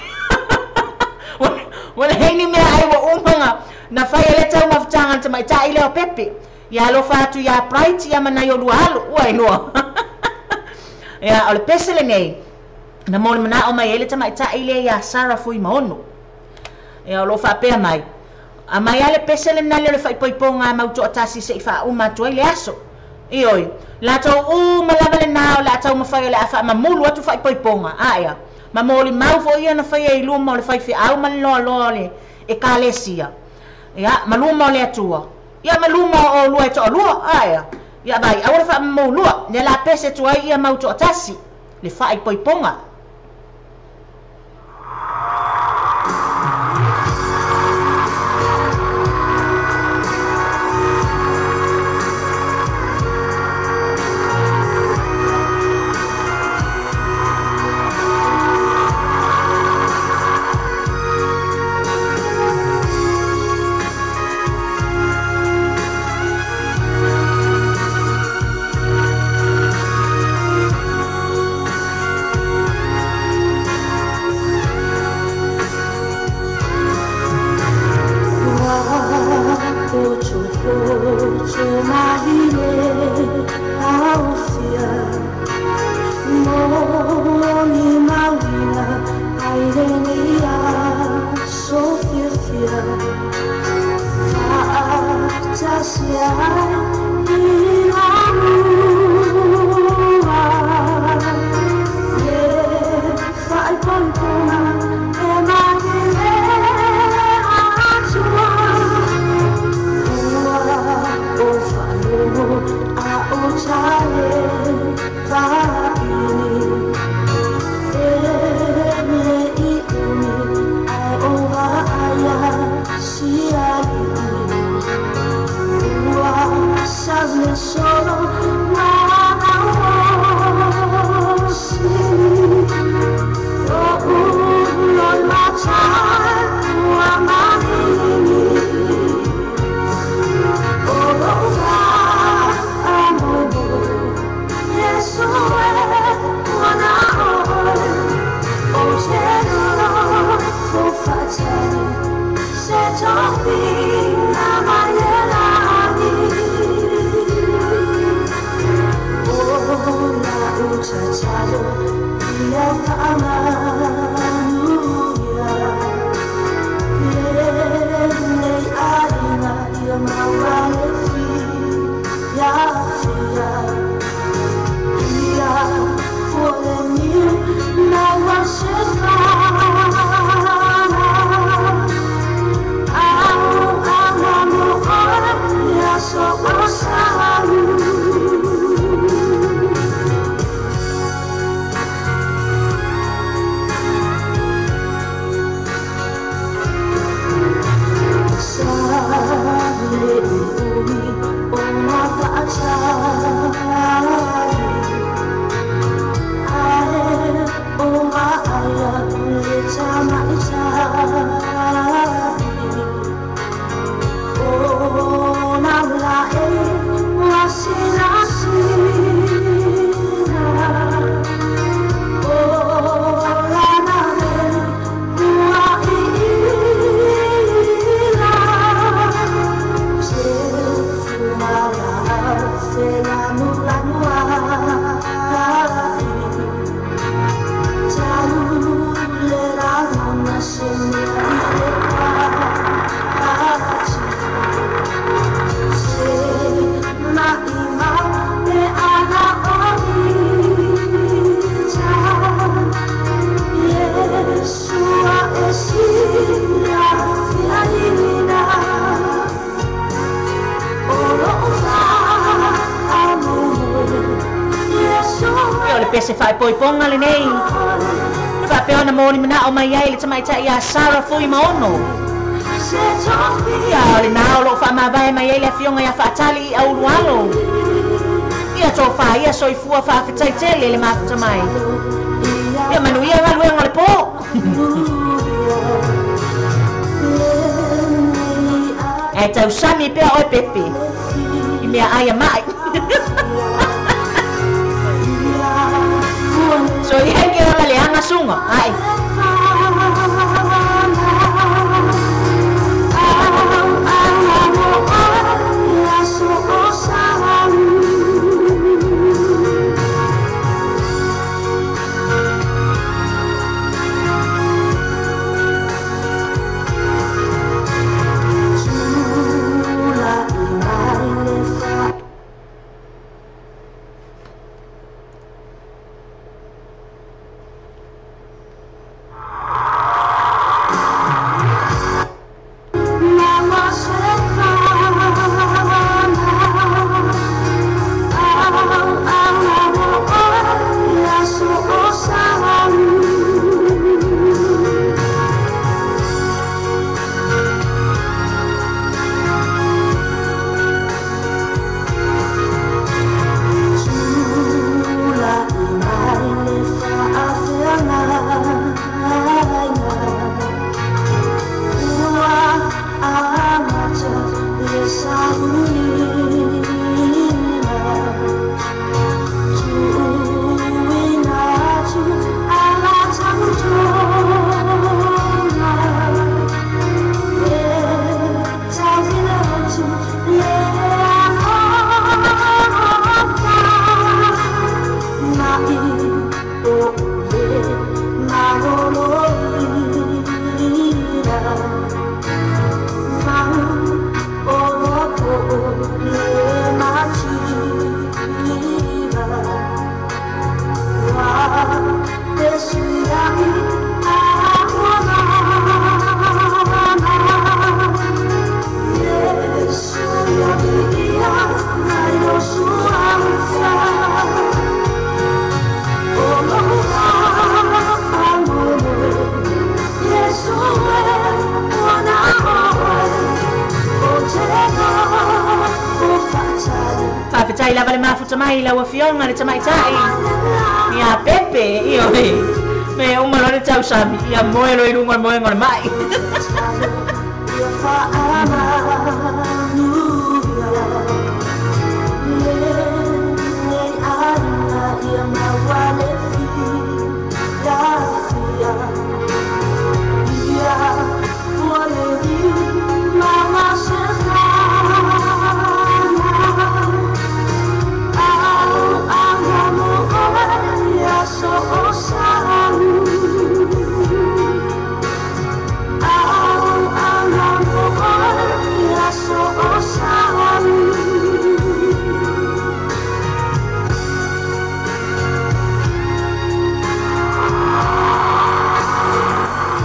ua leai ni mea ai ua umaga na fai ele tau mafutanga le tamaitai leo pepe ia alofa atu ia Bright ia manai o lua alo ua iloa ia o le pese lenei na mo le manao mai ele tamaitai lea ia Sarah Fuimaono ia o loo faapea mai a mai ale pese lena lea o le faaipoipoga mautoatasi se'i faauma atu ai le aso ioi latou uma lava lenā o le a taumafai o le a faamamulu atu faaipoipoga aea ma molimau fo'i ia na faia i luma o le faifeau ma le loaloa o le ekalesia ia maluma o le atua ia maluma o lua e to'alua aea ia vai aua le faamamulua lea la pese atu ai ia mautoatasi le faaipoipoga. Pese faaipoipoga lenei e faapea ona molimanao mai ai le tamaita'i ia Sara Fuimaono. Ia o lenā o loo faamavae mai ai le afioga iā Faatali i aulualo. Ia tofā ia soifua faafetaitele le mafuta mai. Ia manuia galuega o le pō. Ae tausami pea oe pepe i mea ai a mai. So ia ke ola le anga sunga. Ai. Faafetai lava le mafuta mai lau afioga le tamaitai ia Pepe, ioe, me uma loa le tausami, ia moe loa i luga o le moega o le mai.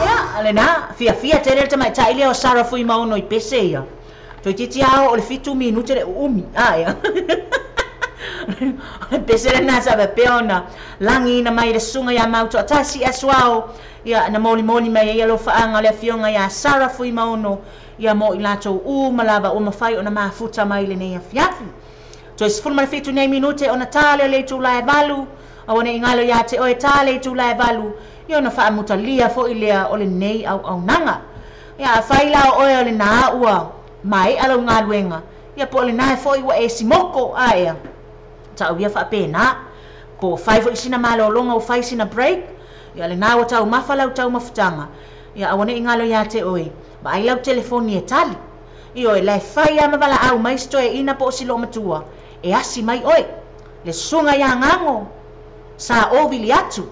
Ia, lena, fiafia tele le tamaitai lea o Sara Fuimaono i pese ia. Toeitiiti lava oo le 7 minute le uumi. A ia. O le pese lena sa faapea ona lagiina mai le susuga ia Mautoatasi Asuao, ia na molimoli mai ai alofaaga o le afioga ia Sara Fuimaono, ia mo i latou uma lava ua mafai ona mafuta mai lenei afiafi. Toe 17 nei minute ona tā lea o le itula e 8, aua ne i galo ia te oe tā le itula e 8, ia ona faamutalia foi lea o lenei auaunaga. Ia afai la o oe o lena ua maea lau galuega, ia po o lena foi ua e simoko, a ea, ta'u ia faapena, po fai foi sina malologa ua fai sina break, ia lena ua taumafa lau taumafutaga, ia aua ne i galo ia te oe, vaai lau telefoni e tali. Ioe, la e fai lava ma valaau mai si toeaina po o si loomatua, e asi mai oe, le susuga ia Gago, sa ovili atu.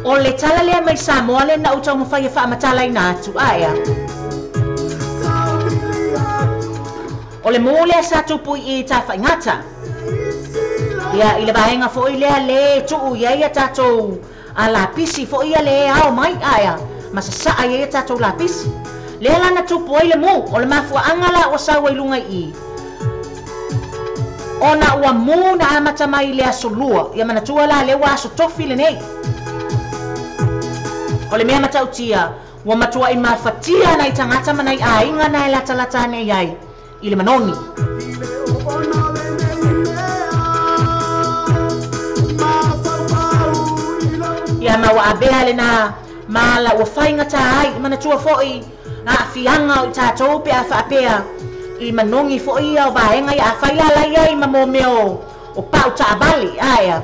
O le tala lea mai Samoa lea na ou taumafai e faamatalaina atu aea. O le mū lea sa tupu i Tafaigata. Ia i le vaega foi lea le tuu i ai a tatou a lapisi foi ia le ao mai aea ma sasaa i ai a tatou lapisi. Lea la na tupu ai le mū, o le mafuaaga la ua sau ai luga i i. Ona ua mū na amata mai i le aso lua, ia manatua la lea ua aso tofi lenei. O le mea matautia, ua matuai mafatia nai tagata ma nai aiga na e latalata ane i ai i le manogi. Ia ma ua avea lena ma la ua faigata ai, manatua foi aafiaga o i tatou pe a faapea i manogi foi ia o vaega ia afai la la iai ma mo mea o pau taavale aea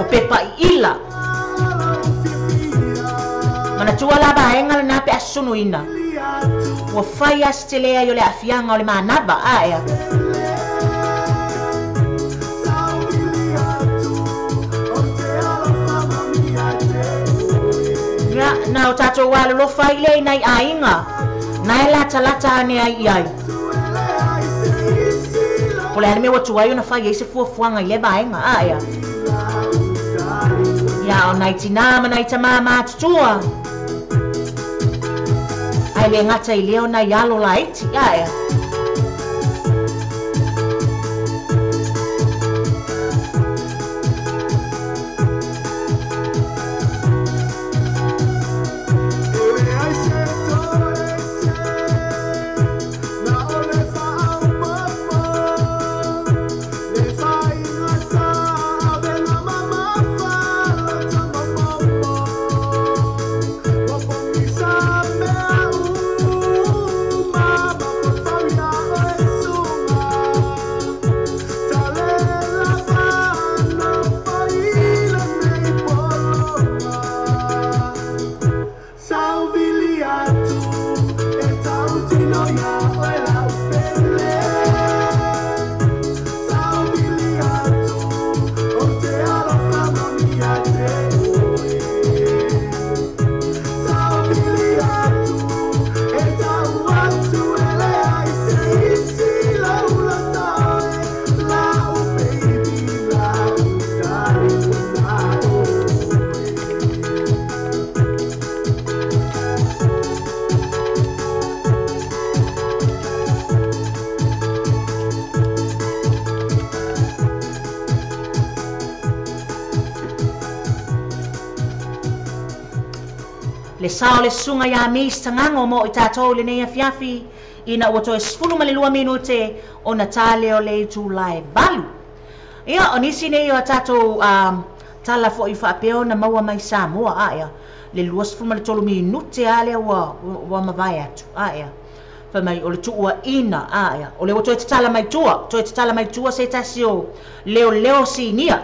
o pepa iila. Manatua la vaega lena pe a sunuina ua fai a se telea i o le aafiaga o le manava aea. Ia na o tatou alolofa ai lea i nai aiga na e latalata ane ai i ai. Po le a le mea ua tuai ona fai ai se fuafuaga i lea vaega aea. Ia o nai tinā ma nai tamā matutua. Ai le gata i lea o nai alo laiti aea. Le sao le susuga iā Mis Tagago mo i tatou i lenei afiafi ina ua toe 12 minute ona ta lea o le itula e 8. Ia, o nisi nei o a tatou tala foi faapea ona maua mai Samoa, a ea, le 23 minute lava lea ua ua mavae atu, a ea, fai mai o le tuuaiina, a ea, o lea ua toe tatala mai tua, toe tatala mai tua se tasi o leoleo sinia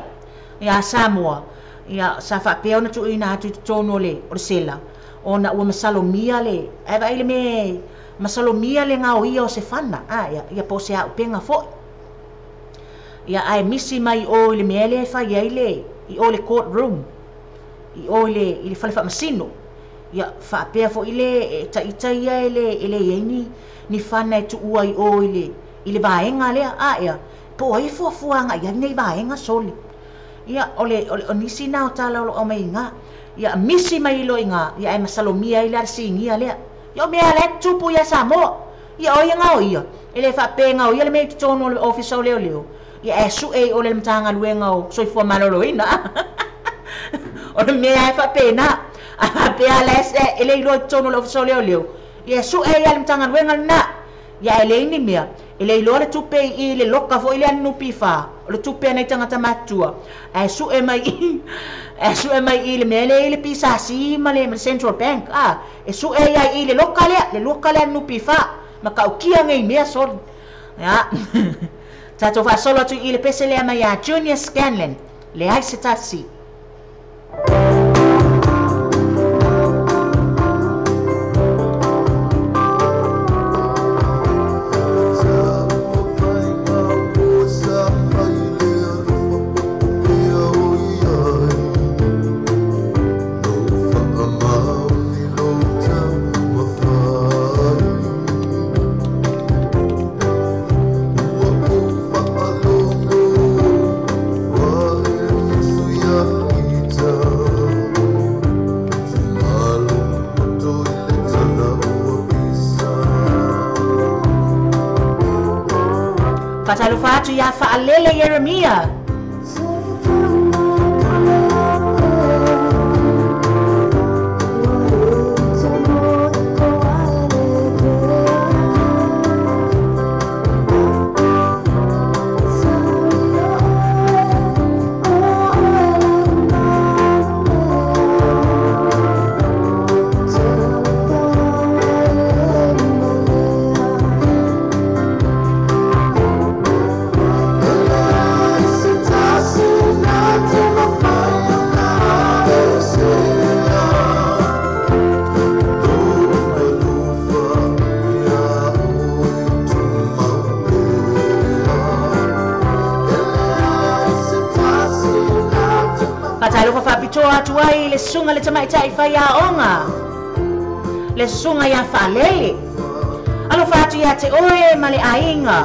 ia Samoa, ia, sa faapea ona tuuina atu i totonu o le o le sela, ona ua masalomia le, ae vaai le mea e masalomia le gaoia o se fana, a ea, ia po o se auupega foi. Ia, ae misi mai i o i le mea lea e fai ai le, i o i le court room, i o i le, i le fale faamasino. Ia, faapea foi le ita ia e le, e leai ni, ni fana e tuua i o i le, i le vaega lea. A ea, po o ai e fuafua agai i ai nei vaega soli. Ia, o le, o le, o nisi na o tala o lo o aumai i ina. Ia, misi mai loa i ina, ia ae masalomia ai la le sinia lea. Ia o mea la e tutupu ia Samoa. Ia o ai e gaoia? E le faapea e gaoia le mea i totonu o le Ofisa o Leoleo, ia ae sue i o le Matagaluega o Soifua Maloloina. O le mea e faapena. A faapea la e le iloa i totonu o le Ofisa o Leoleo, ia e sue ai lava le Matagaluega lena. Ia ae leai ni mea, e le iloa le tupe i i le loka foi lea a le NPF, o le tupe a nai tagata matutua, ae sue mai i, ae sue mai i le mea lea e i ai le PSC ma le Central Bank, a, e sue ai lava i i le loka lea, le loka lea a le NPF, matautia nei mea soli. Ia, tatou faasolo atu i i le pese lea mai ia Junior Scanlan, leai se tasi. Faatalofa atu iā Faalele Ieremia. Faatalofa faapitoa atu ai i le susuga le tamaitai faiaoga, le susuga ia Faalele. Alofa atu ia te oe ma le aiga.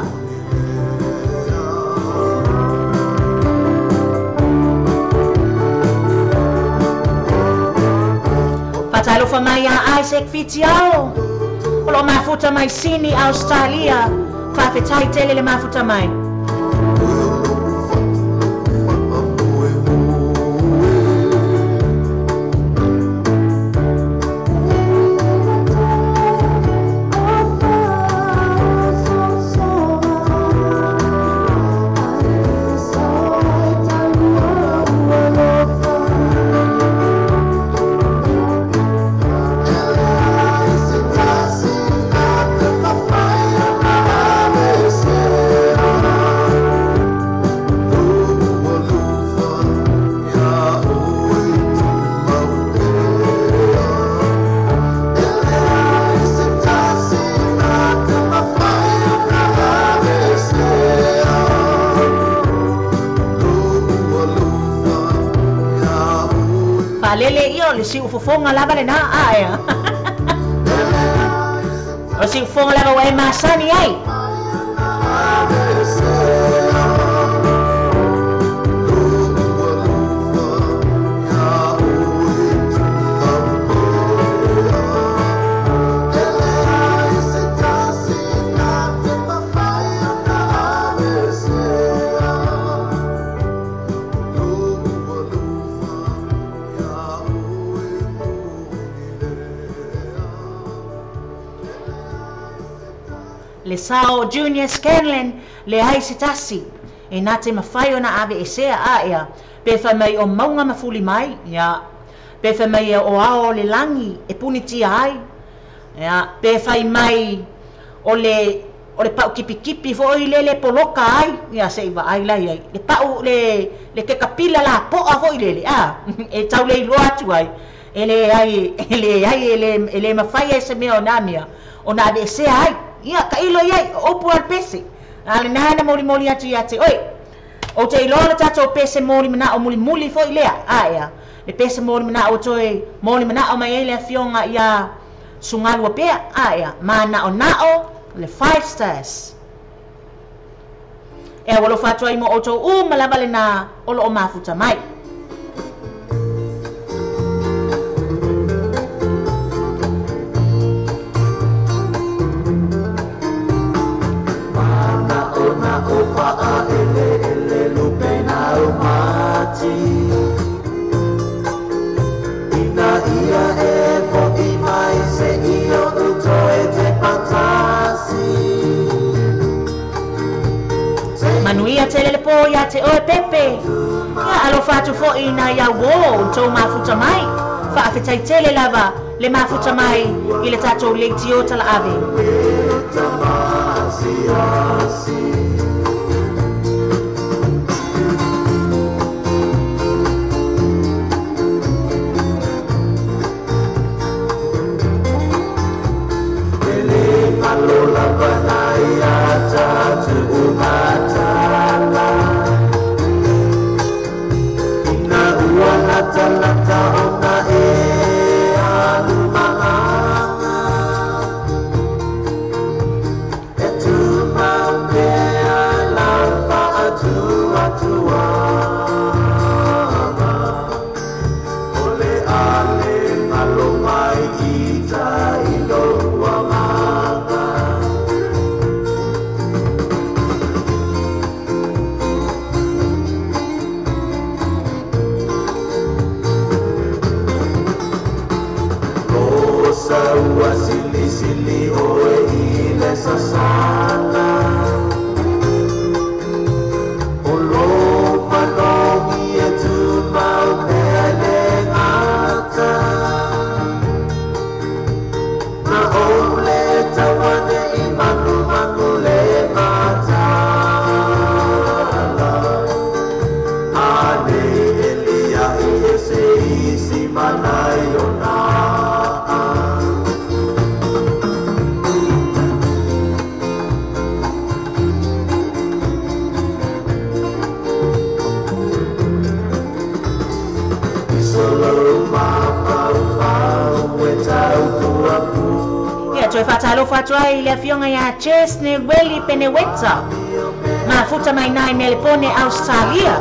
Faatalofa mai ia Isaac Fitiao, o lo o mafuta mai Sini, Australia. Faafetai tele le mafuta mai. Faalele ia o le siufofoga lava lena ae. O le siufofoga lava ua e masani ai. le sao Junior Scanlon le ai se tasi e nā te mawhai o na ave e sea a ea pe whai mai o maunga mafuli mai ia pe whai mai o ao le langi e punitia ai ia pe whai mai o le pau kipikipi foi le le poloka ai ia se iwa ai lai ai le pau le ke kapila la poa foi le a e tau le iloa atu ai e le ai e le mawhai ai se mea o nā mea o nā ave e sea ai ia ka ilo iai o opu al pese a le nana moli moli atu ia te oi o te iloa le tatou pese moli mana o muli muli foi lea a ea le pese moli mana o toe moli mana o mai ai le afioga ia sugalua pea a ea mana o nao le 5 stars e ua lofa atu ai mo outou uma lava lenā o loo mafuta mai. Manuia te lele pō ia te oe pepe. Ia alofa atu fo'i na ia wō tō mafuta mai. Whaafetai tele lava le mafuta mai i le tātou leitio tala ave. Whātalofa i le afioga ia Chesney Weli Peneweta mafuta mai nai Melbourne, Australia.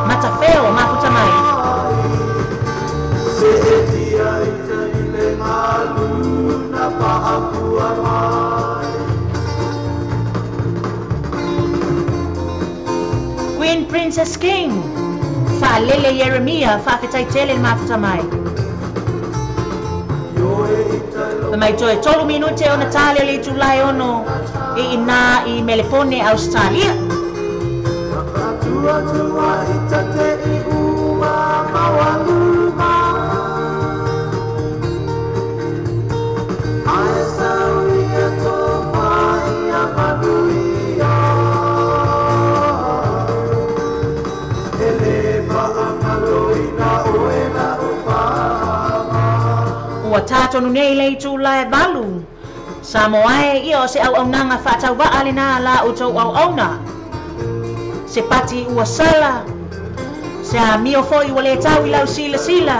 Matafeo mafuta mai. Paapua mai. Queen Princess King, faalele Ieremia, faafetai tele le mafuta mai. Fai mai toe tolu minute ona tale o le itulā e ono i inā i Melepone, Ausetalia. Ua tā tonu nei le itulā e 8. Samoa e, ia o se auaunaga faatauvaa lenā a la outou auauna. Se pati ua sala, se amio foi ua lē tau i lau silasila.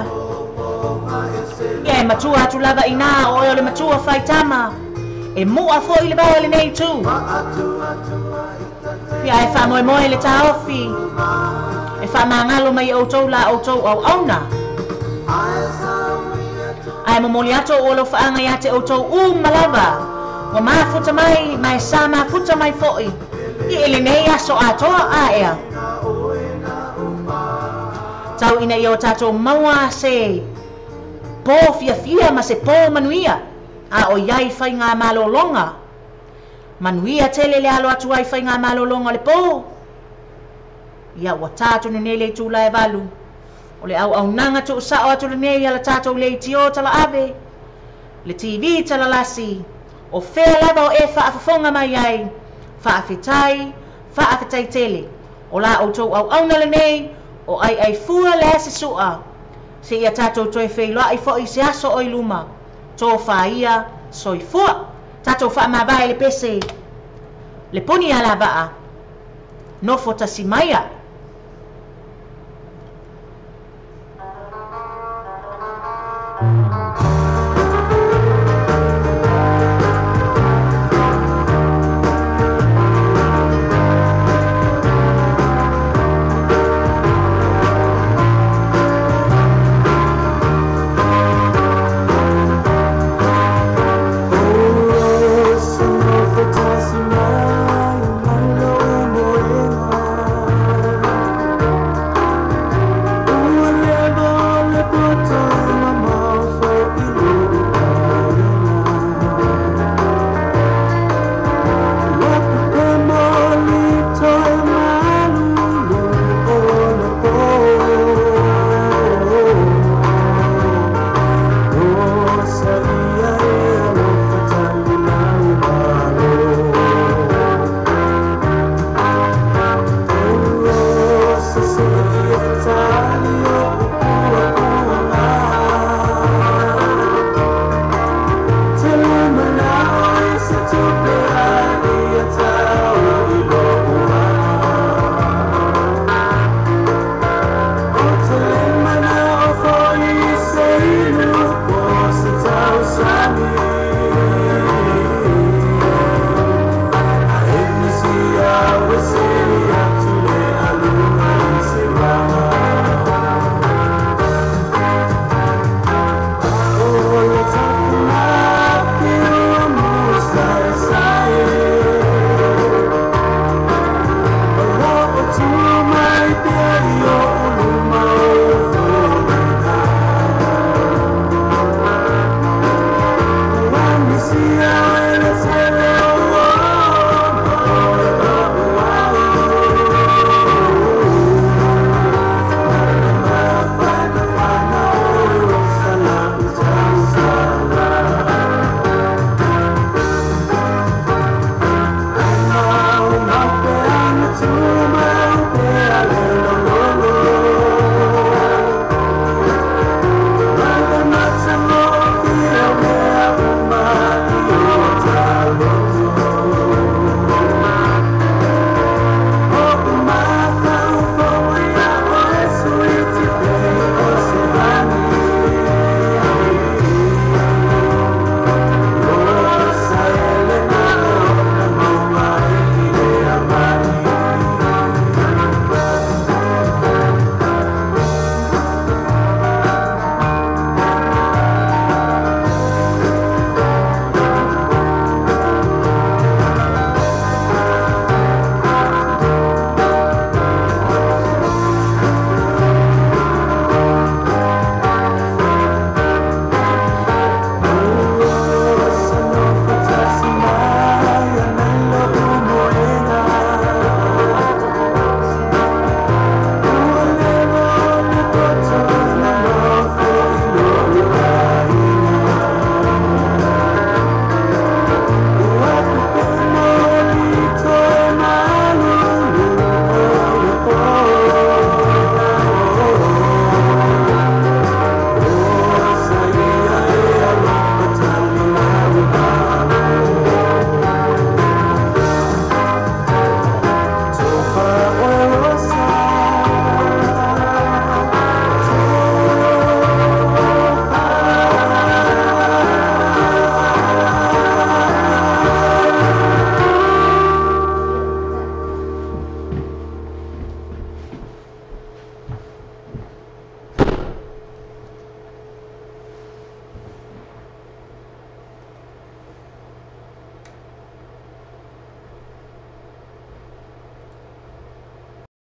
Ia e matua atu lava inā o oe o le matua faitama, e mu'a foi le vao i lenei itu. Ia e faamoemoe le taofi e faamagalo mai i outou la outou auauna. Ae momoli atu ou alofaaga iā te outou uma lava ua mafuta mai ma e sa mafuta mai foʻi i lenei aso atoa aea. Tau ina ia o tatou maua se pō fiafia ma se pō manuia a o i ai faigamalologa. Manuia tele le alo atu ai faigamalologa o le pō. Ia ua tā tonu nei le itulā e 8. O le auaunaga tuusao atu lenei a la tatou leitio talaave, le TV talalasi, o fea lava o e faafofoga mai ai, faafetai, faafetai tele. O la outou auauna lenei, o Aiaifua le Asi Sua, seia tatou toe feiloai foi i se aso o i luma. Tofa ia, soifua. Tatou faamavae le pese, le puni alavaa, nofo tasi maia.